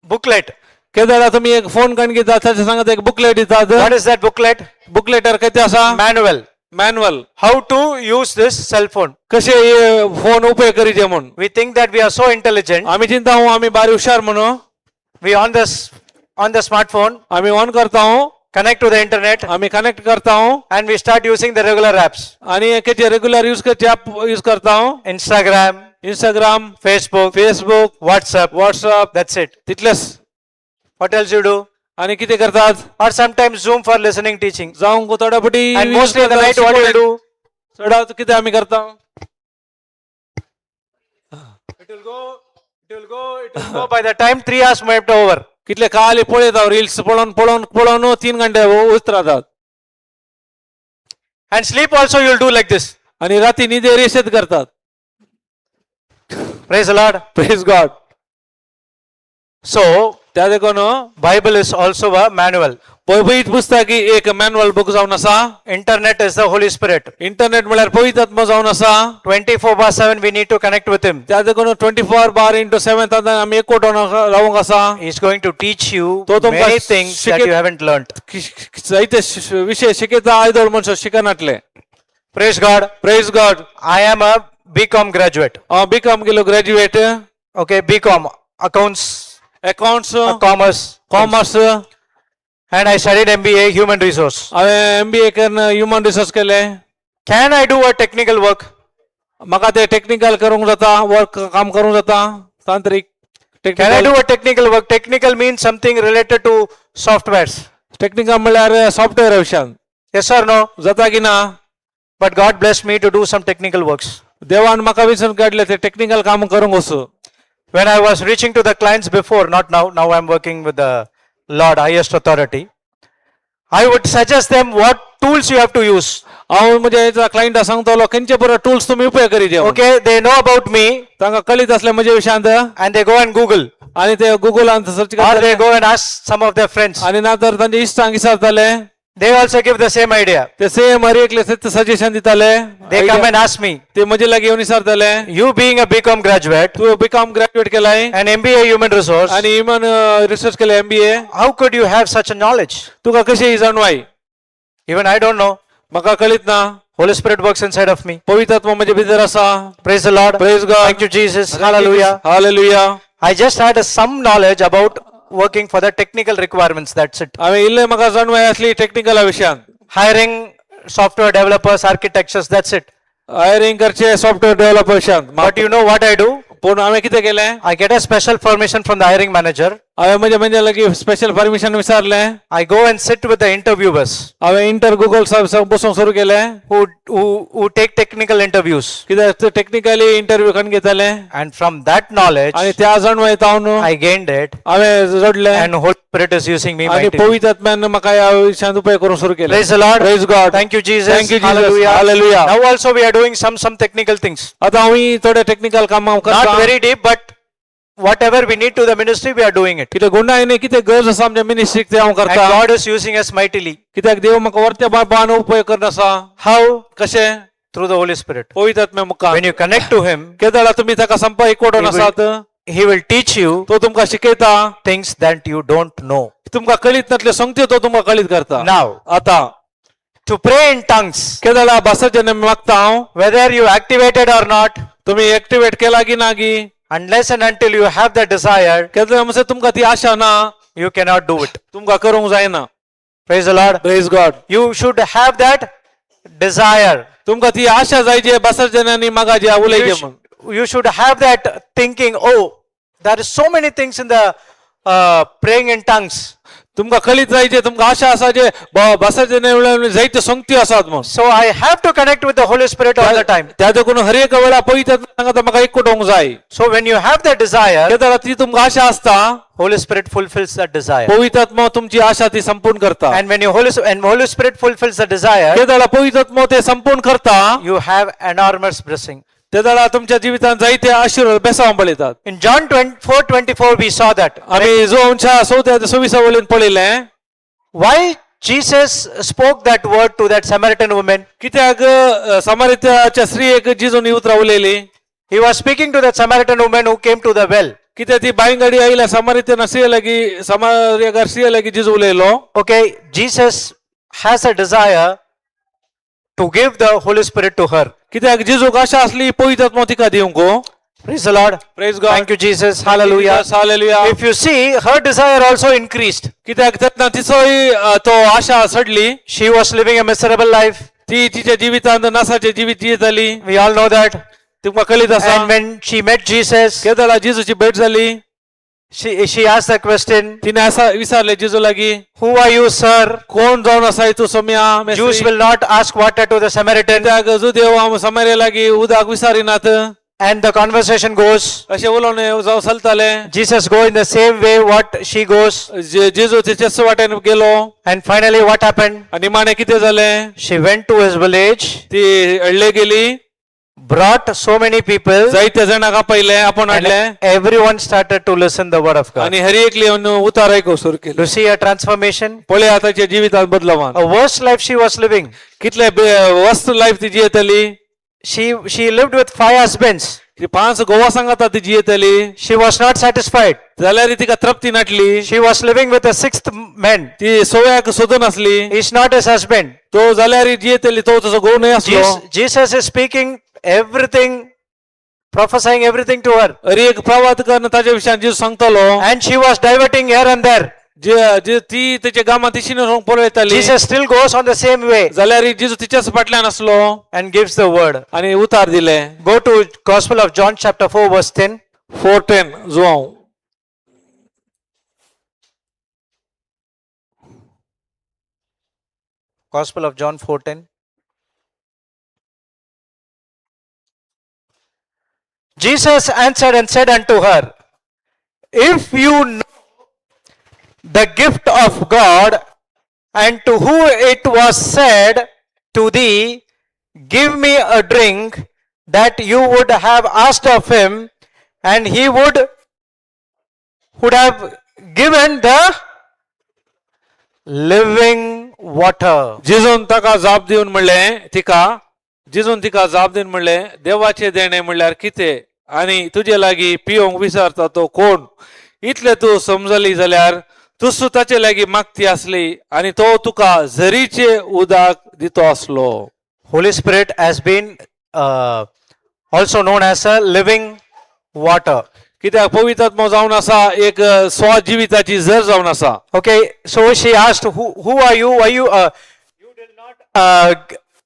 booklet. Kedaara तुम्ही एक फोन काडून घेतात ताचे सांगत एक बुकलेट दितात. What is that booklet? बुकलेटर कितें आसा? Manual. Manual. How to use this cell phone. कशे हे फोन उपयोग करीचे म्हूण. We think that we are so intelligent. आमी चिंता आमी बारी हुशार म्हणून. We on the smartphone, आमी ऑन करता, connect to the internet, आमी कनेक्ट करता and we start using the regular apps. आनी एकेचे रेगुलर यूज करचे ऍप यूज करता. Instagram, Instagram, Facebook, Facebook, WhatsApp. WhatsApp. That's it. तितलेच. What else you do? आनी कितें करतात? Or sometimes Zoom for listening teaching. जावंक थोड्या पटी. And mostly in the night, what you do? चडावत कितें आमी करता? It will go, it will go, it will go. By the time 3 hours might be over. कितले खाली पळयता रिल्स पळोवन पळोवन पळोवन तीन घंटे उत राहतात. And sleep also you will do like this. आणि राती निदे रेशेत करतात. Praise the Lord. Praise God. So, त्या देखून Bible is also a manual. पवित्र पुस्तक ही एक मॅन्युअल बुक जावन आसा. Internet is the Holy Spirit. Internet म्हळ्यार पवित्र आत्मा जावन आसा. 24/7 we need to connect with Him. त्या देखून 24/7 आमी एकवटून रावंक आसा. He is going to teach you तो तुमकां many things that you haven't learnt. जायते विशय शिकयता आयदोळ मनशां शिकनाटले. Praise God. Praise God. I am a BCom graduate. हांव बी कॉम केलो graduate. Okay, BCom, accounts, accounts, commerce, commerce. And I studied MBA, human resource. हांवें M बी ए करून ह्युमन रिसोर्स केलें. Can I do a technical work? म्हाका ते technical करूंक जाता, work काम करूंक जाता, तांत्रीक. Can I do a technical work? Technical means something related to softwares. Technical म्हणल्यार सॉफ्टवेअर विशयान. Yes or no? जाता की ना? But God blessed me to do some technical works. देवान म्हाका विचून काडले ते टेक्निकल काम करूंक वचू. When I was reaching to the clients before, not now, now I'm working with the Lord, highest authority. I would suggest them what tools you have to use. हांव म्हज्या क्लायंटा सांगतलो खंयचे बरो टूल्स तुमी उपयोग करीत. Okay, they know about me तांकां कळीत असले म्हज्या विशयांत. And they go and Google आणि ते गुगलान सर्च or करताले. They go and ask some of their friends. आणि ना तर तांच्या इश्टांक विचारताले. They also give the same idea. ते सेम हर एकले सजेशन दिताले. They come and ask me, ते म्हजे लागीं येवन विचारताले, you being a BCom graduate तूं बीकॉम ग्रॅज्युएट केलाय and MBA human resource, आणि ह्युमन रिसर्च केले MBA, how could you have such a knowledge? तुका कशी ही जाणवाय? Even I don't know. म्हाका कळीत ना. Holy Spirit works inside of me. पवित्र आत्मा म्हजे भितर आसा. Praise the Lord. Praise God. Thank you, Jesus. Hallelujah. Hallelujah. I just had some knowledge about working for the technical requirements. That's it. हांवें इल्लें म्हाका जाणवाय आसली टेक्निकला विशयान. Hiring software developers, architectures, that's it. Hiring करचे सॉफ्टवेअर डेव्हलपर विशयान. But you know what I do? पूण हांवें कितें केलें? I get a special permission from the hiring manager. हांवें म्हज्या म्हणजे लागीं स्पेशल परमिशन विचारलें. I go and sit with the interviewers हांवें इंटर गुगल बसूंक सुरू केलें who take technical interviews. कित्याक ते टेक्निकली इंटरव्यू करून घेताले. And from that knowledge, आणि त्या जाणवाय हांव I gained it. हांवें जोडलें. And Holy Spirit is using me आणि mightily. पवित्र आत्म्यान म्हाका ह्या विशयांत उपयोग करूंक सुरू केलें. Praise the Lord. Praise God. Thank you, Jesus. Thank you, Jesus. Hallelujah. Hallelujah. Now also we are doing some technical things. आता आम्ही थोडे टेक्निकल कामां Not करता. very deep, but whatever we need to the ministry, we are doing it. कितें गुंडायने कितें गरज आसा आमच्या मिनिस्ट्रीक ते हांव And करता. God is using us mightily. कित्याक देव म्हाका वरत्या बाबान उपयोग करना आसा. How? कशें? Through the Holy Spirit. पवित्र आत्म्या मुखार. When you connect to Him, केदळा तुमी ताका संपर्क एकवटून आसात, He will teach you तो तुमकां शिकयता things that you don't know. तुमकां कळीत नासले संगत्यो तो तुमकां कळीत करता. Now, आता to pray in tongues, केदळा भासाचें नेम मागता हांव, whether you activated or not, तुमी एक्टिवेट केला की ना की, unless and until you have the desire, केदळा म्हणसर तुमकां ती आशा ना, you cannot do it. तुमकां करूंक जायना. Praise the Lord. Praise God. You should have that desire. तुमकां ती आशा जाय जे भासाचें आनी मागा जे You, उलयचे म्हूण. You should have that thinking, oh, there is so many things in the praying in tongues. तुमकां कळीत जाय जे तुमकां आशा आसा जे भासाचें नेम जायत्यो संगत्यो आसात म्हूण. So I have to connect with the Holy Spirit all the time. त्या देखून हर एक वेळा पवित्र आत्मा म्हाका एकवटोवंक जाय. So when you have the desire, केदळा ती तुमकां आशा आसता, Holy Spirit fulfills that desire. पवित्र आत्मा तुमची आशा ती संपूर्ण करता. And when you Holy Spirit fulfills the desire, केदळा पवित्र आत्मा ते संपूर्ण करता, you have enormous blessing. तेदळा तुमच्या जिवितांत जायते आशीर्वाद बेसांव पळयतात. In John 4:24, we saw that. आमी जो आमच्या चवथ्या सव्वीसा वळीन पळयलें. Why Jesus spoke that word to that Samaritan woman? कित्याक समारित्याच्या स्त्रियेक जिजून ही उतरां उलयली? He was speaking to that Samaritan woman who came to the well. कित्याक ती बांयगाडी आयल्या समारित्यान स्त्रिये लागीं समार्यागार स्त्रिये लागीं जिजू उलयलो. Okay, Jesus has a desire to give the Holy Spirit to her. कित्याक जिजूक आशा आसली पवित्र आत्मो तिका दिवंक. Praise the Lord. Praise God. Thank you, Jesus. Hallelujah. Hallelujah. If you see, her desire also increased. कित्याक तेन्ना तिचोय तो आशा चडली. She was living a miserable life. ती तिच्या जिवितांत नासाचे जिवीत जियेताली. We all know that. तुमकां कळीत आसा. And when she met Jesus, केदळा जिजूची भेट जाली, she asked the question, तिने असा विचारले जिजू लागीं, "Who are you, sir?" कोण जावन आसाय तूं Saumya? Jews will not ask water to the Samaritan. कित्याक जुदेव आम समारे लागीं उदक विचारिनात. And the conversation goes, अशें उलोवणें जावं चलतालें. Jesus go in the same way what she goes. जेजू तेच्याच वाटेन गेलो. And finally what happened? आनी निमाणें कितें जालें? She went to his village, ती हडले गेली, brought so many people, जायते जाणांक आपयले, आपोवन हाडले, and everyone started to listen the word of God. आनी हर एकली येवन उतार आयकूंक सुरू केली. You see a transformation? पळया ताच्या जिवितांत बदलावान. A worse life she was living. कितले वस्त लायफ ती जियेतली. She lived with 5 husbands. ती पांच गोवा सांगाता ती जियेतली. She was not satisfied. जाल्यार तिका तृप्ती नाटली. She was living with a 6th man. ती सोव्याक सोदून आसली. He's not his husband. तो जाल्यार जियेतली तो तसो घोव न्हय आसलो. Jesus is speaking everything, prophesying everything to her. अरे एक प्रवाद करून ताच्या विशयान जेजू सांगतलो. And she was diverting here and there. जे जे ती तेच्या गामा तिशीन वचोंक पळयताली Jesus still goes on the same way जाल्यार जेजू तिच्याच फाटल्यान आसलो and gives the word. आनी उतार दिले. Go to Gospel of John chapter 4 verse 10. 4:10 Joao. Gospel of John 4:10. Jesus answered and said unto her, If you know the gift of God, and to who it was said to thee, Give me a drink, that you would have asked of him, and he would have given the living water. जेजून ताका जाप दिवन म्हणलें तिका, जेजून तिका जाप दिवन म्हणलें, देवाचें देणें म्हणल्यार कितें आनी तुजे लागीं पिवंक विचारता तो कोण, इतलें तूं समजली जाल्यार तूं ताचे लागीं मागती आसली आनी तो तुका झरीचें उदक दितो आसलो. Holy Spirit has been also known as a living water. कित्याक पवित्र आत्मो जावन आसा एक स्वजिविताची झर जावन आसा. Okay, so she asked, who are you? Why you, you did not,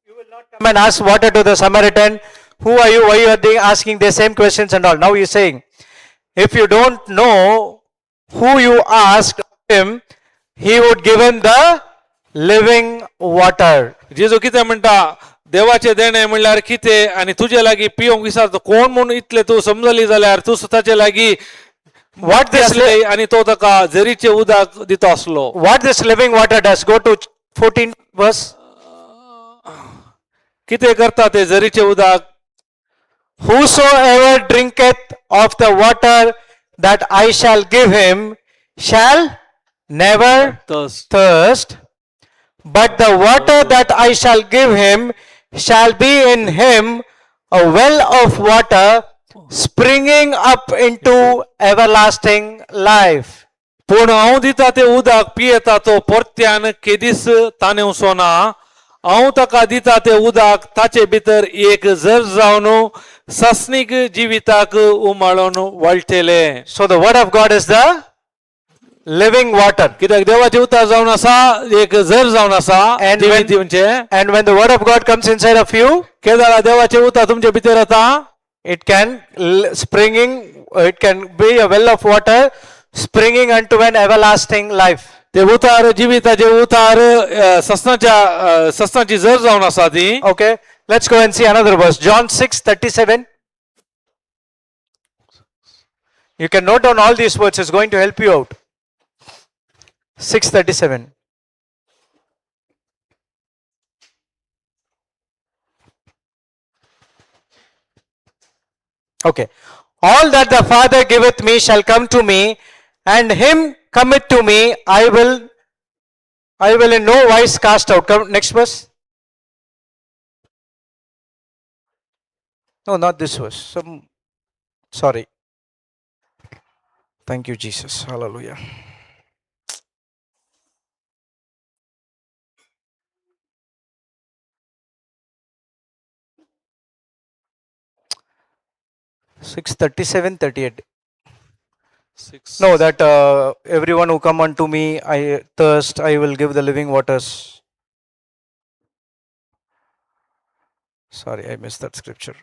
you will not come and ask water to the Samaritan. Who are you? Why you are asking the same questions and all? Now he's saying, if you don't know who you asked him, he would give him the living water. जेजू कितें म्हणटा, देवाचें देणें म्हणल्यार कितें आनी तुजे लागीं पिवंक विचारता कोण म्हूण, इतलें तूं समजली जाल्यार तूं ताचे लागीं What this, आसले आनी तो ताका झरीचें उदक दिता आसलो. What this living water does? Go to 14 verse. कितें करता ते झरीचें उदक? Whosoever drinketh of the water that I shall give him shall never thirst. Thirst, but the water that I shall give him shall be in him a well of water springing up into everlasting life. पूण हांव दिता तें उदक पियेता तो परत्यान केदीस ताणेवचो ना, हांव ताका दिता तें उदक ताचे भितर एक झर जावन सासणीक जिविताक उमाळून वळटलें. So the word of God is the living water. कित्याक देवाचें उतर जावन आसा एक झर जावन आसा And जिवीत दिवचें. And when the word of God comes inside of you, केदाळा देवाचें उतर तुमचे भितर येता, it can springing, it can be a well of water springing unto an everlasting life. ते उतार जिविताचे उतार ससनाच्या ससनाची झर जावन आसा ती. Okay, let's go and see another verse. John 6:37. You can note down all these words, it's going to help you out. 6:37. Okay. All that the Father giveth me shall come to me, and him cometh to me, I will in no wise cast out. Come next verse. No, not this verse. Some, sorry. Thank you, Jesus. Hallelujah. 6:37, 38. Six. No, that everyone who come unto me, I thirst, I will give the living waters. Sorry, I missed that scripture.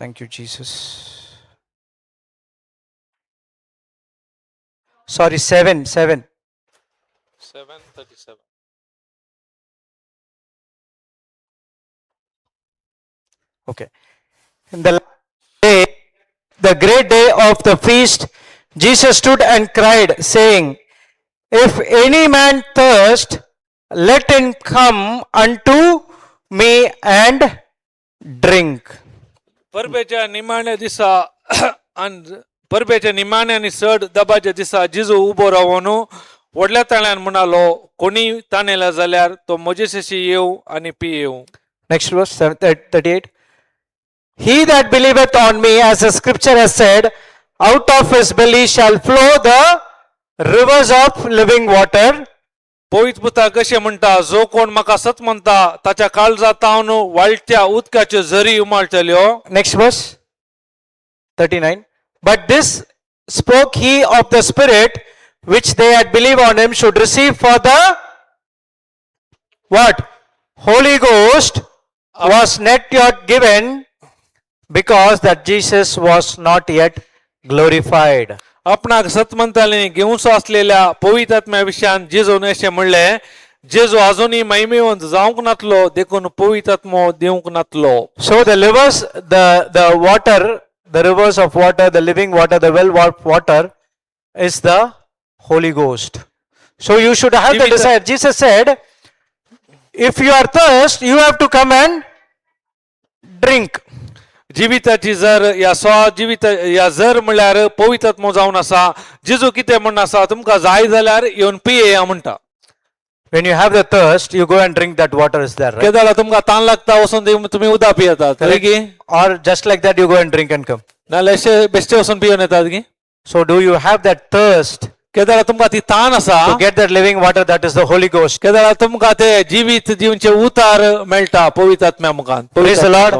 Thank you, Jesus. Sorry, 7, 7. 7:37. Okay. In the last day, the great day of the feast, Jesus stood and cried, saying, If any man thirst, let him come unto me and drink. परबेच्या निमाण्या दिसा आनी परबेच्या निमाण्या आनी चड दबाच्या दिसा जिजू उबो रावन व्हडल्या ताळ्यान म्हणालो, कोणी ताणेला जाल्यार तो म्हजे शशी येवं आनी पियेवं. Next verse, 38. He that believeth on me, as the scripture has said, Out of his belly shall flow the rivers of living water. पवित्र पुस्तक कशें म्हणटा, जो कोण म्हाका सत म्हणटा ताच्या काळजा तावन वाळट्या उदकाच्यो झरी उमाळटल्यो. Next verse 39. But this spoke he of the Spirit which they had believed on him should receive, for the what? Holy Ghost was not yet given, because that Jesus was not yet glorified. आपणाक सत म्हणटाले घेवचो असलेल्या पवित्र आत्म्या विशयान जेजून अशें म्हणलें, जेजू अजुनूय महिमेवंत जावंक नातलो देखून पवित्र आत्मो दिवंक नातलो. So the rivers, the water, the rivers of water, the living water, the well of water is the Holy Ghost. So you should have the Jivita- desire. Jesus said, if you are thirst, you have to come and drink. जिविताची जर ह्या स्व जिवित ह्या जर म्हणल्यार पवित्र आत्मो जावन आसा. जेजू कितें म्हण आसा, तुमकां जाय जाल्यार येवन पियेया म्हणटा. When you have the thirst, you go and drink that water is there, right? केदाळा तुमकां तान लागता वचून तुमी उदक पियेतात हय की? Or just like that, you go and drink and come. नाल्यार अशे बेश्टे वचून पिवन येतात की? So do you have that thirst केदाळा तुमकां ती तान आसा to get that living water that is the Holy Ghost? केदाळा तुमकां ते जिवीत दिवचे उतार मेळटा पवित्र आत्म्या मुखान. Praise the Lord.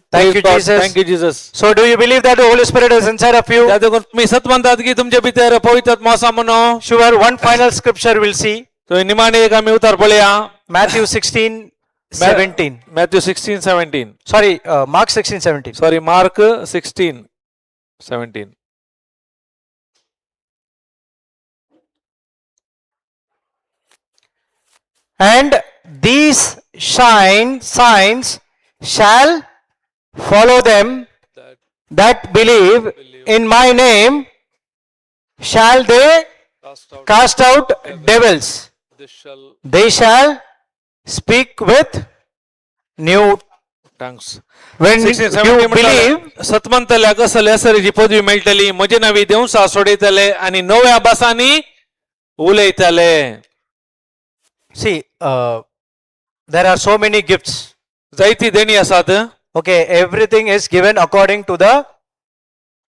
Thank you, Jesus. Thank you Jesus. So do you believe that the Holy Spirit is inside of you? त्या देखून तुमी सत म्हणतात की तुमचे भितर पवित्र आत्मो आसा म्हणून? Sure, one final scripture we'll see. So निमाणे एक आमी उतार पळया. Matthew 16, 17. Matthew 16:17. Sorry, Mark 16, 17. Sorry, Mark 16:17. And these shine signs shall follow them that believe in my name, shall they cast out devils. They shall speak with new. Tongues. When you believe, सतमंतल्याक असले असरीची पदवी मेळटली, म्हजे नवी देवसा सोडयतले आनी नव्या भासांनी उलयतले. See, there are so many gifts. जायती देणी आसात. Okay, everything is given according to the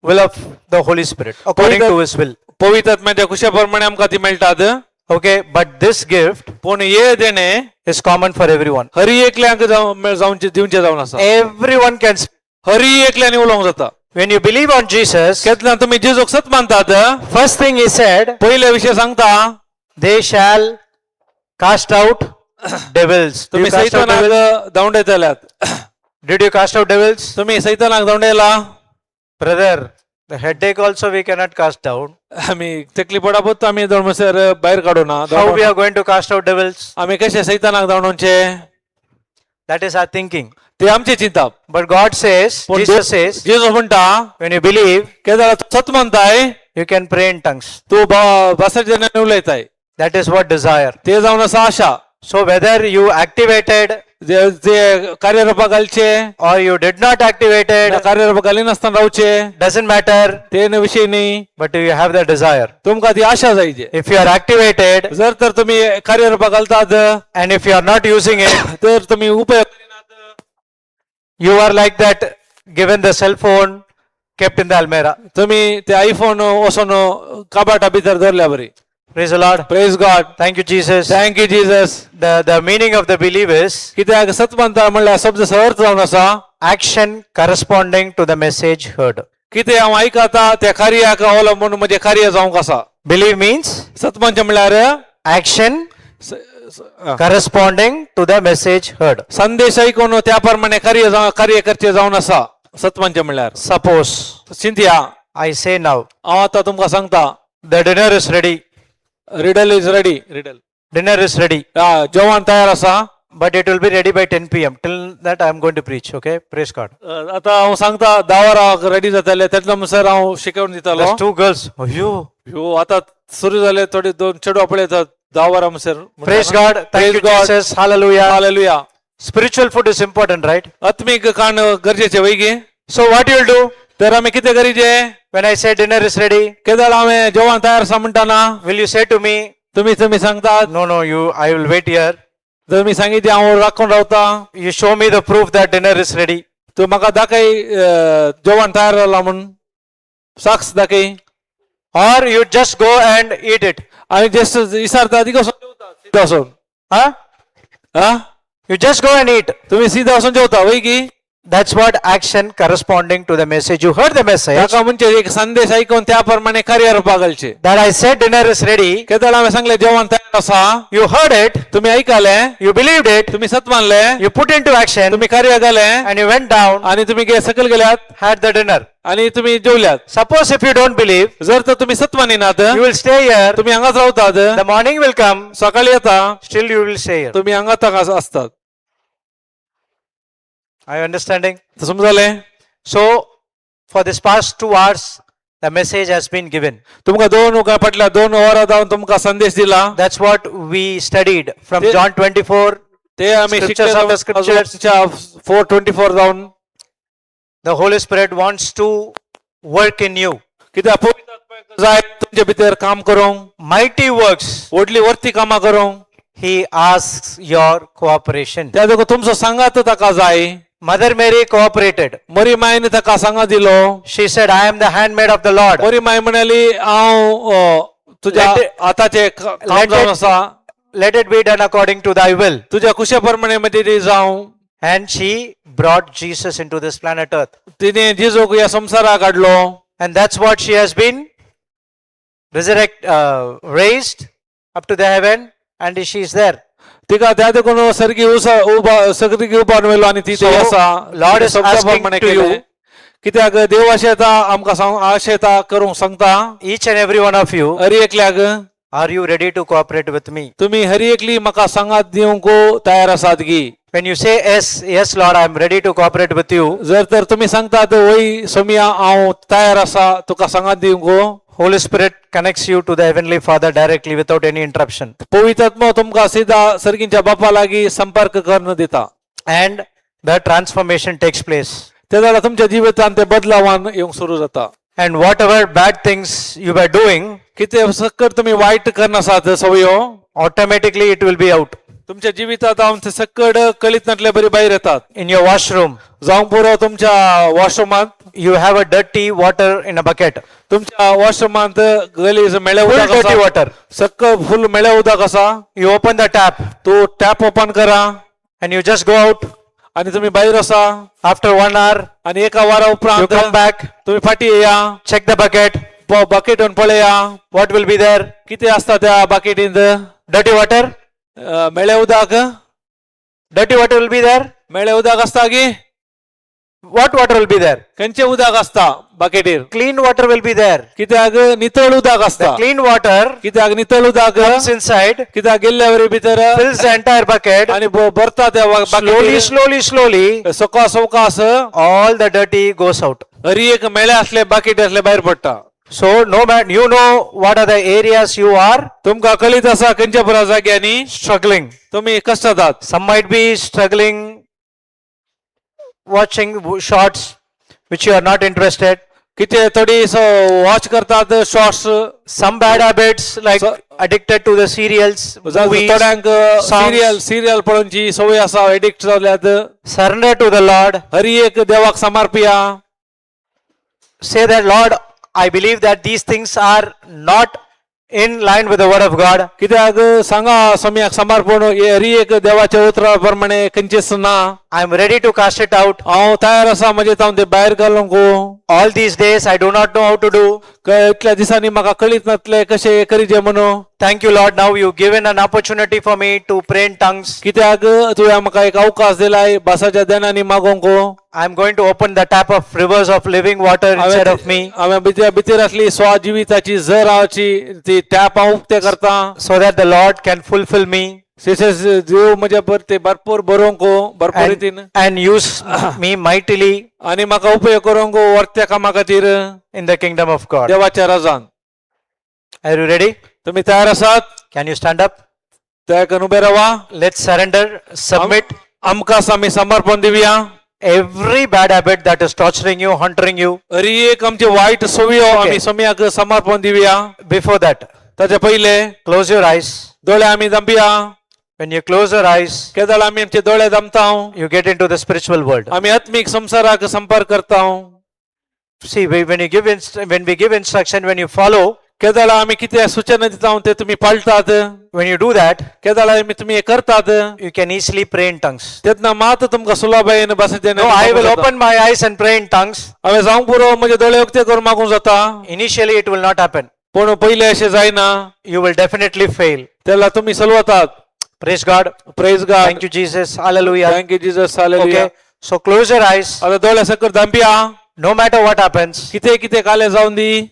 will of the Holy Spirit, according to His will. पवित्र आत्म्याच्या खुशा प्रमाणे आमकां ती मेळटात. Okay, but this gift पूण हे देणे is common for everyone. Hari एकल्यांक जावचे दिवचे जावन आसा. Everyone can speak. हरी एकल्यांनी उलोवंक जाता. When you believe on Jesus, केन्ना तुमी जेजूक सत मानतात, first thing he said, पयले विशय सांगता, they shall cast out devils. Do तुमी you cast out devils? सैतानाक धांवडयतल्यात. Did you cast out devils? तुमी सैतानाक धांवडयला? Brother, the headache also we cannot cast down. आमी तकली पडापत आमी म्हणसर भायर काडूना. How we are going to cast out devils? आमी कशे सैतानाक धांवडोवचे? That is our thinking. ते आमचे चिंताप. But God says, पूण Jesus says, जेजू म्हणटा, when you believe, केदाळा सत मानताय, you can pray in tongues. तूं भासाच्या उलयताय. That is what desire. ते जावन आसा आशा. So whether you activated जे कार्यरपा घालचे or you did not activated, कार्यरपा घालिनासतना रावचे, doesn't matter, ते विशय न्ही. But you have the desire. तुमकां ती आशा जायचे. If you are activated जर तर तुमी कार्यरपा घालतात and if you are not using it, तर तुमी उपयोग करिनात, you are like that given the cell phone kept in the almirah. तुमी ते आयफोन वचून कबाटा भितर धरल्या बरी. Praise the Lord. Praise God. Thank you, Jesus. Thank you Jesus. The meaning of the belief is कित्याक सत मानता म्हणल्यार शब्द अर्थ जावन आसा action corresponding to the message heard. कितें हांव आयकता त्या कार्याक अवलंबून म्हजें कार्य जावंक आसा. Believe means सत मानचें म्हणल्यार action corresponding to the message heard. संदेश आयकून त्या प्रमाणे कार्य कार्य करचें जावन आसा सत मानचें म्हणल्यार. Suppose चिंतया, I say now, हांव आतां तुमकां सांगता, the dinner is ready. Riddle is ready, riddle. Dinner is ready. जेवण तयार आसा. But it will be ready by 10 p.m. Till that, I am going to preach. Okay, praise God. आतां हांव सांगता 10 वरां रेडी जातले, तेन्ना म्हणसर हांव शिकोवन दितलो. There's two girls. Oh, you. ह्यो आतां सुरू जाले, थोडे दोन चेडवां पळयतात 10 वरां म्हणसर. Praise God. Thank Praise you, God. Jesus. Hallelujah. Hallelujah. Spiritual food is important, right? आत्मीक खाण गरजेचें वय गे? So, what you will do तर आमी कितें करीचे when I say dinner is ready? केदळ हांवें जेवण तयार आसा म्हणटाना, Will you say to me, तुमी तुमी सांगतात, No, no, you, I will wait here. तुमी सांगितलें हांव राखून रावता. You show me the proof that dinner is ready. तूं म्हाका दाखय जेवण तयार जालां म्हूण. साक्ष दाखय. Or you just go and eat it. आणि जस्ट विसारता तिका वचून जेवता सीधा वचून. Huh? हा. You just go and eat. तुम्ही सीधा वचून जेवता वय की. That's what action corresponding to the message. You heard the message ताका म्हणजे एक संदेश ऐकून त्याप्रमाणे कार्य रूपा घालचे. That I said dinner is ready. केदळ हांवें सांगलें जेवण तयार आसा. You heard it. तुम्ही ऐकले. You believed it. तुम्ही सत मानले. You put into action तुम्ही कार्य घाले. And you went down, आणि तुम्ही सकल गेल्यात. Had the dinner. आणि तुम्ही जेवल्यात. Suppose if you don't believe, जर तर तुम्ही सत मानिनात, you will stay here. तुम्ही हांगाच रावतात. The morning will come, सकाळी येता. Still you will stay here. तुम्ही हांगाच हांगा असतात. Are you understanding? तर समजले? So, for this past 2 hours, the message has been given. तुमका दोन फाटल्या दोन वरां जावन तुमकां संदेश दिला. That's what we studied from John 24. ते आम्ही Scriptures of the scriptures. 4:24 जावन. The Holy Spirit wants to work in you. कित्याक पवित्र आत्म्याक जाय तुमचे भितर काम करूंक. Mighty works. व्हडली वर्ती कामां करूंक. He asks your cooperation. त्या देखून तुमचो सांगात ताका जाय. Mother Mary cooperated. मरी मायन ताका सांगा दिलो. She said, "I am the handmaid of the Lord. मरी माय म्हणाली हांव तुज्या हाताचे काम जावन आसा. Let it be done according to thy will." तुज्या कुशे प्रमाणे मध्ये ती जावं. And she brought Jesus into this planet Earth. तिने जेजूक ह्या संवसाराक हाडलो. And that's what she has been raised up to the heaven, and she is there. तिका त्या देखून सर्गी उसा उबा सर्गी उबारून व्हेलो आनी ती So, थंय आसा. Lord is शब्दा asking प्रमाणे to you, केलें. कित्याक देव अशें येता आमकां सांग अशें येता करूंक सांगता. Each and every one of you, Hari एकल्याक, are you ready to cooperate with me? तुमी हरी एकली म्हाका सांगात दिवंक तयार आसात की? When you say yes, yes, Lord, I am ready to cooperate with you, जर तर तुमी सांगतात वय सोमिया हांव तयार आसा तुका सांगात दिवंक, Holy Spirit connects you to the Heavenly Father directly without any interruption. पवित्र आत्मो तुमकां सीधा सर्गींच्या बापा लागीं संपर्क करून दिता. And the transformation takes place. ते जाल्यार तुमच्या जिवितांत ते बदलावान येवंक सुरू जाता. And whatever bad things you were doing, कितें सक्कर तुमी वायट करनासात सवयो, automatically it will be out. तुमच्या जिवितात हांव ते सक्कड कळीत नासले बरी भायर येतात. In your washroom, जावंक पुरो तुमच्या वॉशरुमांत, you have a dirty water in a bucket, तुमच्या वॉशरुमांत गलीज मेळे full उदक dirty आसा. water. सक्क फुल मेळे उदक आसा. You open the tap तूं टॅप ओपन करा and you just go out. आणि तुम्ही भायर वसा. After one hour, आणि एका वरा you उपरांत come back, तुम्ही फाटी येया. Check the bucket. बकेटून पळया. What will be there? कितें आसता त्या बकेटींत? Dirty water? मेळे उदक. Dirty water will be there? मेळे उदक आसता की? What water will be there? खंयचें उदक आसता बकेटीर? Clean water will be there. कित्याक नितळ उदक The आसता. clean water कित्याक नितळ उदक comes inside, कित्याक गेल्ल्या वरी भितर fills the entire bucket. आणि भरता त्या Slowly, बकेटीर. Slowly, slowly, सवका सवकास all the dirty goes out. Hari एक मेळे असले बाकीट असले भायर पडटा. So, no matter, you know what are the areas you are तुमकां कळीत आसा खंयच्या पुरा जाग्यांनी struggling. तुमी कश्ट जातात. Some might be struggling watching shorts which you are not interested. कितें थोडी वॉच करतात shorts. Some bad habits like addicted to the serials, movies, थोड्यांक songs. Serial serial पळोवची संवय आसा एडिक्ट जाल्यात. Surrender to the Lord. Hari एक देवाक समर्पिया. Say that, "Lord, I believe that these things are not in line with the word of God. कित्याक सांगा सम्याक समर्पण हे हरी एक देवाच्या उतरा प्रमाणे खंयचेच ना. I am ready to cast it out. हांव तयार आसा म्हजे तावन ते भायर घालूंक. All these days I do not know how to do. इतल्या दिसांनी म्हाका कळीत नासलें कशें करीचें म्हणून. Thank you, Lord. Now you've given an opportunity for me to pray in tongues. कित्याक तुवें म्हाका एक अवकाश दिलाय भासाच्या देणांनी मागोवंक. I am going to open the tap of rivers of living water inside of me हांवें भितर भितर आसली स्वजिविताची जराची ती टॅप हांव उक्ते करता, so that the Lord can fulfill me तशेंच देव म्हज्या ते भरपूर बरोवंक भरपूर रितीन and use me mightily आनी म्हाका उपयोग करूंक वर्त्या कामा खातीर in the kingdom of God. देवाच्या राजान. Are you ready? तुमी तयार आसात? Can you stand up? तयार करून उबे रावा. Let's surrender, submit आमकां आमी समर्पण दिवया. Every bad habit that is torturing you, haunting you. Hari एक आमचे वायट सवयो आमी सम्याक समर्पण दिवया. Before that, ताच्या पयले, close your eyes. दोळे आमी दमया. When you close your eyes, केदळ आमी आमचे दोळे दमता, you get into the spiritual world. आमी आत्मीक संवसाराक संपर्क करता. See, when we give instruction, when you follow, केदाळा आमी कितें सूचना दिता ते तुमी पाळटात. When you do that, केदाळा आमी तुमी हें करतात, you can easily pray in tongues. तेन्ना मात तुमकां सुलभायेन भाशेंत. No, I will open my eyes and pray in tongues. हांवें जावंक पुरो म्हजे दोळे उक्ते करून मागूंक जाता. Initially, it will not happen. पूण पयलें अशें जायना. You will definitely fail. तेन्ना तुमी सलवतात. Praise God. Praise God. Thank you, Jesus. Hallelujah. Thank you Jesus. Hallelujah. Okay. So close your eyes. आता दोळे सकयल धांपया. No matter what happens, कितें कितें कालें जावन दी,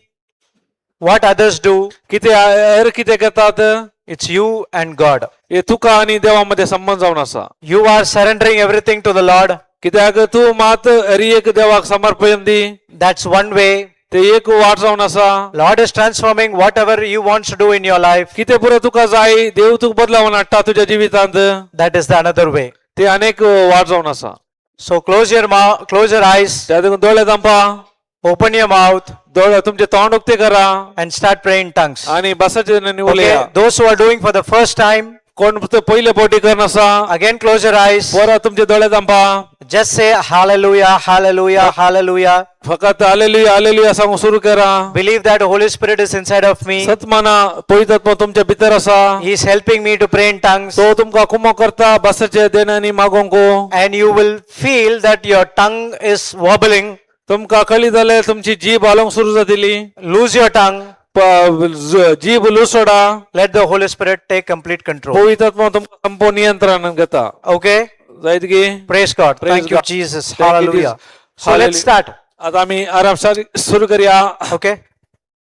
what others do, कितें हेर कितें करतात, it's you and God. हे तुका आनी देवा मदें संबंद जावन आसा. You are surrendering everything to the Lord. कित्याक तूं मात हरी एक देवाक समर्पण दी. That's one way. ते एक वाट जावन आसा. Lord is transforming whatever you want to do in your life. कितें पुरो तुका जाय देव तुका बदलावन हाडटा तुज्या जिवितांत. That is the another way. ते अनेक वाट जावन आसा. So close your mouth, close your eyes, त्या देखून दोळे धांपा. Open your mouth, दोळे तुमचे तोंड उक्ते करा and start praying in tongues. आणि बसाचे Okay. उलया. Those who are doing for the first time, कोण ते पयले फावटी करनासा, again close your eyes. परत तुमचे दोळे धांपा. Just say hallelujah, hallelujah, hallelujah. फकत हालेलुया हालेलुया सांगूंक सुरू करा. Believe that Holy Spirit is inside of me. सत माना पवित्र आत्मा तुमच्या भितर आसा. He is helping me to pray in tongues. तो तुमकां कुमक करता बसाचे देण्यानी मागोवंक. And you will feel that your tongue is wobbling. तुमकां कळी जाल्यार तुमची जीभ हालोवंक सुरू जातली. Lose your tongue. जीभ लुसोडा. Let the Holy Spirit take complete control. पवित्र आत्मा तुमकां संपूर्ण नियंत्रण घेता. Okay? जायत की? Praise God. Praise Thank you, God. Jesus. Thank you, Hallelujah. Jesus. So let's Hallelujah. Start. आता आमी आराम सुरू करूया. Okay?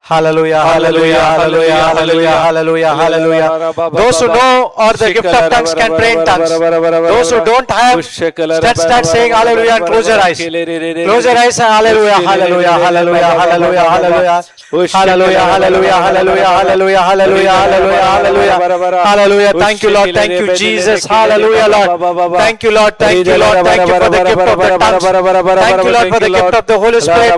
Hallelujah, hallelujah, hallelujah, hallelujah, hallelujah, hallelujah. Those who know or the gift of tongues can pray in tongues. Those who don't have, let's start saying hallelujah and close your eyes. Close your eyes and hallelujah, hallelujah, hallelujah, hallelujah, hallelujah. Hallelujah, hallelujah, hallelujah, hallelujah, hallelujah, hallelujah, hallelujah. Hallelujah. Thank you, Lord. Thank you, Jesus. Hallelujah, Lord. Thank you, Lord. Thank you, Lord. Thank you for the gift of the tongues. Thank you, Lord, for the gift of the Holy Spirit.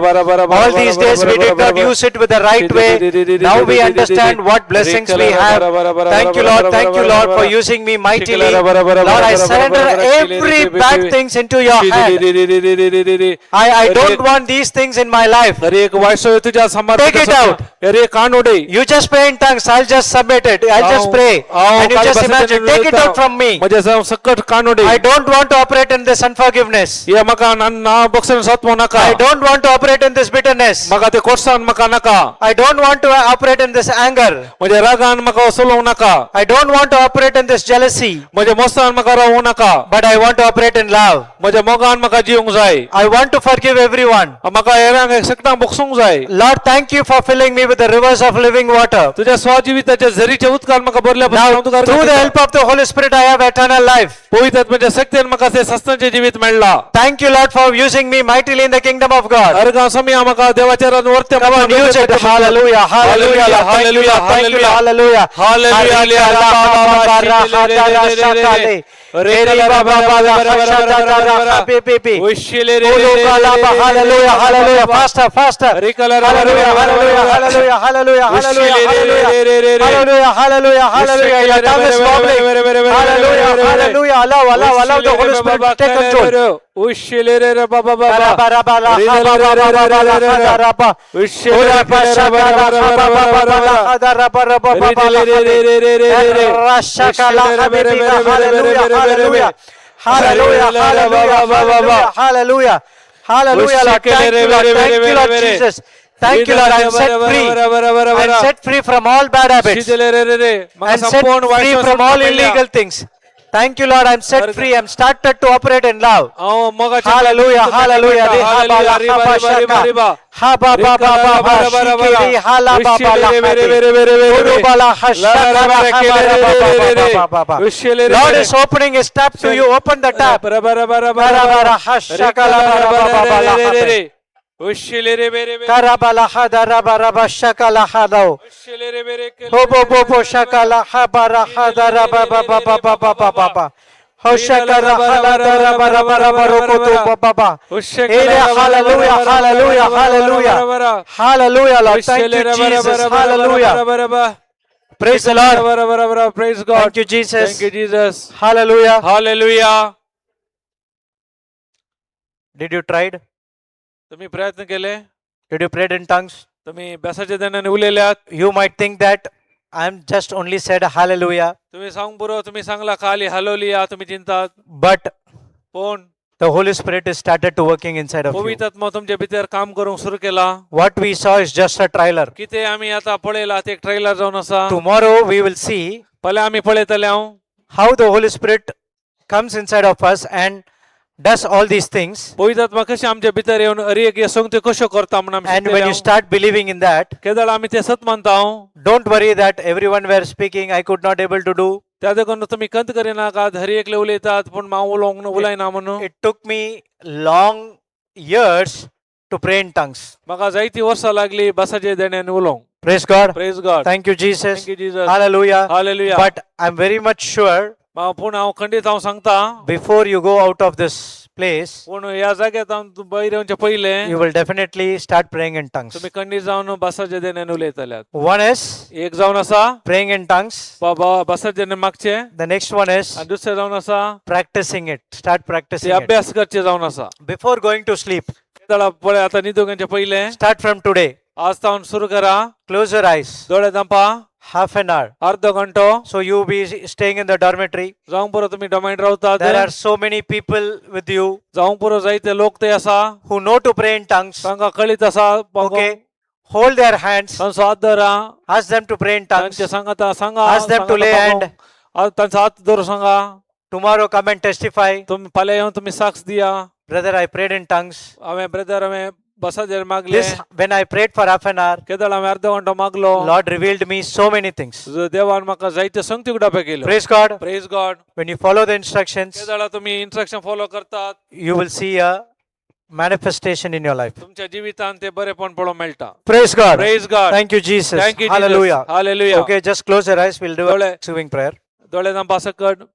All these days we did not use it with the right way. Now we understand what blessings we have. Thank you, Lord. Thank you, Lord, for using me mightily. Lord, I surrender every bad things into your hand. I don't want these things in my life. हर एक वायसोय तुझ्या Take it out. हर एक कान उडय. You just pray in tongues. I'll just submit it. I'll just pray. And you just imagine. Take it out from me. म्हजे जावं सकट कान उडय. I don't want to operate in this unforgiveness. हे म्हाका ना बक्षण सत्व नाका. I don't want to operate in this bitterness. म्हाका ते कोर्सान म्हाका नाका. I don't want to operate in this anger. म्हज्या रागान म्हाका चलोवंक नाका. I don't want to operate in this jealousy. म्हज्या मोस्तान म्हाका रावूं नाका. But I want to operate in love. म्हज्या मोगान म्हाका जिवंक जाय. I want to forgive everyone. म्हाका हेरांक सकटांक बक्षूंक जाय. Lord, thank you for filling me with the rivers of living water. तुझ्या स्वजिविताच्या झरीच्या उदकान म्हाका भरल्या. Now, through the help of the Holy Spirit, I have eternal life. पवित्र आत्म्याच्या शक्तीन म्हाका ते सस्तांचे जिवीत मेळ्ळा. Thank you, Lord, for using me mightily in the kingdom of God. अर्गां स्वामी म्हाका देवाच्या रान वर्ते. Come on, use it. Hallelujah, hallelujah, Lord. Thank you, Lord. Thank you, Lord. Hallelujah. Hallelujah. Hallelujah, hallelujah, faster, faster. Hallelujah, hallelujah, hallelujah, hallelujah, hallelujah, hallelujah, hallelujah, hallelujah, hallelujah. Your tongue is wobbling. Hallelujah, hallelujah. Allow, allow, allow the Holy Spirit to take control. Hallelujah, hallelujah, hallelujah, hallelujah, hallelujah, Lord. Thank you, Lord. Thank you, Lord Jesus. Thank you, Lord. I'm set free. I'm set free from all bad habits. I'm set free from all illegal things. Thank you, Lord. I'm set free. I'm started to operate in love. Hallelujah, hallelujah. Re ha ba la ha ba shaka. Ha ba ba ba ba ba shiki re ha la ba ba la ha de. Uru ba la ha shaka ra ha ba ra ba ba ba ba ba ba. Lord is opening his tap to you. Open the tap. Ra ba ra ha shaka la ba ra ba ba ba la ha de. Kara ba la ha da ra ba ra ba shaka la ha da o. Ho bo bo bo shaka la ha ba ra ha da ra ba ba ba ba ba ba ba ba ba. Ho shaka ra ha la da ra ba ra ba ra ba ro ko to ba ba ba. Ere hallelujah, hallelujah, hallelujah. Hallelujah, Lord. Thank you, Jesus. Hallelujah. Praise the Lord. Praise God. Thank you, Jesus. Thank you, Jesus. Hallelujah. Hallelujah. Did you try it? तुम्ही प्रयत्न केले? Did you pray in tongues? तुम्ही बेसाच्या देण्याने उलयल्यात. You might think that I'm just only said hallelujah, तुम्ही सांग बरो तुम्ही सांगला खाली हलवली तुम्ही चिंतात. But पण the Holy Spirit is started to working inside of you. पवित्र आत्मा तुमच्या भितर काम करूंक सुरू केला. What we saw is just a trailer. कितें आमी आतां पळयला ते एक ट्रेलर जावन आसा. Tomorrow we will see पळय आमी पळयतले हांव how the Holy Spirit comes inside of us and does all these things. पवित्र आत्मा कशें आमच्या भितर येवन हर एक हे संगत्यो कश्यो करता म्हूण आमी And when you शिकतले. Start believing in that, केदळ आमी ते सत मानता. Don't worry that everyone were speaking, I could not able to do. त्या देखून तुमी कंत करिनाकात हर एकले उलयतात पूण हांव उलोवंक उलयना म्हणून. It took me long years to pray in tongues. म्हाका जायती वर्सां लागली बसाचे देण्यान उलोवंक. Praise God. Praise God. Thank you, Jesus. Thank you Jesus. Hallelujah. Hallelujah. But I'm very much sure पूण हांव खंडीत हांव सांगता before you go out of this place, पूण ह्या जाग्यार हांव तूं भायर येवचे पयलें you will definitely start praying in tongues. तुमी खंडीत जावन बसाचे देण्यान उलयतल्यात. One is एक जावन आसा praying in tongues. बसाचे देणे मागचे. The next one is आनी दुसरें जावन आसा practicing it. Start ते practicing it. अभ्यास करचे जावन आसा. Before going to sleep, तेदळा पळय आतां न्हिदूंक येवचे पयलें start from today. आज तावन सुरू करा. Close your eyes. दोळे धांपा. Half an hour. अर्धो घंटो. So you be staying in the dormitory. जावंक पुरो तुमी डोमेंट रावतात. There are so many people with you जावंक पुरो जायते लोक ते आसा who know to pray in tongues. तांकां कळीत आसा. Okay. Hold their hands. तांचो हात धरा. Ask them to pray in tongues. तांचे सांगाता सांगा. Ask them to सांगाता lay hand. पागोंक. तांचो हात धरून सांगा. Tomorrow come and testify. तुमी फाल्यां येवन तुमी साक्ष दिया. Brother, I prayed in tongues. हांवें ब्रदर हांवें बसाचेर मागले. This, when I prayed for half an hour, केदळ हांवें अर्दो घंटो मागलो. Lord revealed me so many things. देवान म्हाका जायते संगती उगडापे केल्यो. Praise God. Praise God. When you follow the instructions, केदळा तुमी इन्स्ट्रक्शन फॉलो करतात you will see a manifestation in your life. तुमच्या जिवितान ते बरेपण पळोवंक मेळटा. Praise God. Praise God. Thank you, Jesus. Thank you. Hallelujah. Hallelujah. Okay, just close your eyes. We'll do a दोळे soothing prayer. दोळे धांपा सकट.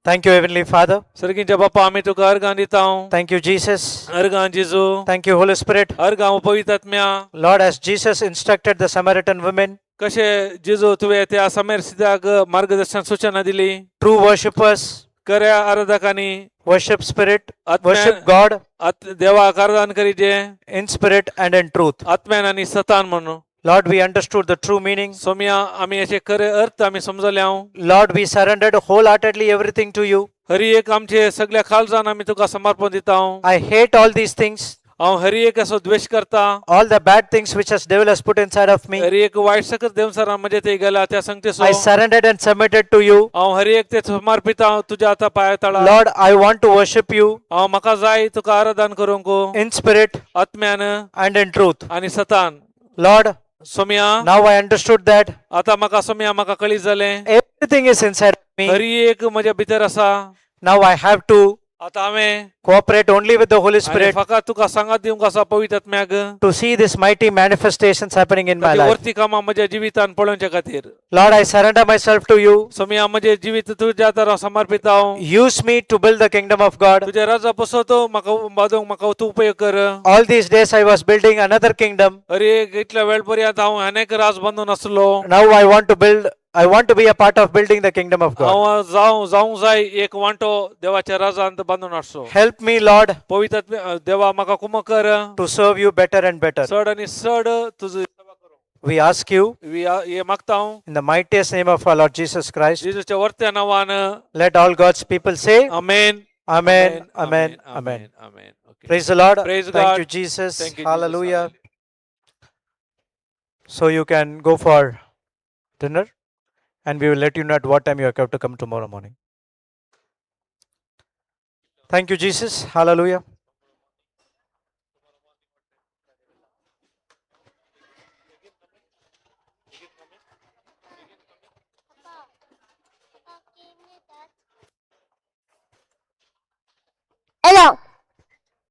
Thank you, Heavenly Father. सर्गींच्या बापा आमी तुका अर्गां दिता. Thank you, Jesus. अर्गां जेजू. Thank you, Holy Spirit. अर्गां पवित्र आत्म्या. Lord, as Jesus instructed the Samaritan women, कशें जेजू तुवें त्या समेर सिद्धाक मार्गदर्शन सूचना दिली true worshippers खऱ्या आराधकांनी worship Spirit, worship आत्म्या God देवाक आराधन करीजे in spirit and in truth. आत्म्यान आनी सतान म्हणून. Lord, we understood the true meaning. Saumya आमी अशे खरे अर्थ आमी समजले हांव. Lord, we surrendered wholeheartedly everything to you. Hari एक आमचे सगळ्या खालजान आमी तुका समर्पण दिता. I hate all these things, हांव हरी एक असो द्वेश करता. All the bad things which has devil has put inside of me. Hari एक वायट सकत देवसरान म्हजे ते गेला त्या संगते so. I surrendered and submitted to you. हांव हरी एक ते समर्पित हांव तुज्या आतां पांया तळा. Lord, I want to worship you हांव म्हाका जाय तुका आराधन करूंक in spirit आत्म्यान and in truth. आनी सतान. Lord, Somya now I understood that आतां म्हाका सोम्या म्हाका कळीत जालें everything is inside of me. Hari एक म्हज्या भितर आसा. Now I have to आतां हांवें cooperate only with the Holy आनी Spirit फकत तुका सांगात दिवंक आसा पवित्र आत्म्याक to see this mighty manifestations happening in my ताची life. वरती कामां म्हज्या जिवितान पळोवच्या खातीर. Lord, I surrender myself to you. Somya म्हजें जिवीत तुज्या तर हांव समर्पित हांव. Use me to build the kingdom of God. तुज्या राजा बसवतो म्हाका बांदूंक म्हाका तूं उपयोग कर. All these days I was building another kingdom. अरे इतल्या वेळ पर्यंत हांव अनेक राज बांदून आसलो. Now I want to build, I want to be a part of building the kingdom of God. हांव जावं जावंक जाय एक वांटो देवाच्या राजांत बांदून आसचो. Help me, Lord, पवित्र देवा म्हाका कुमक कर to serve you better and better. चड आनी चड तुजी सेवा करूं. We ask you हे मागता हांव in the mightiest name of our Lord Jesus Christ. जेजूच्या वर्त्या नांवान. Let all God's people say, amen. Amen, Amen, Amen. Amen. Okay. Praise the Lord. Praise Thank God. you, Jesus. Thank you, Jesus. Hallelujah. So you can go for dinner and we will let you know at what time you have to come tomorrow morning. Thank you, Jesus. Hallelujah.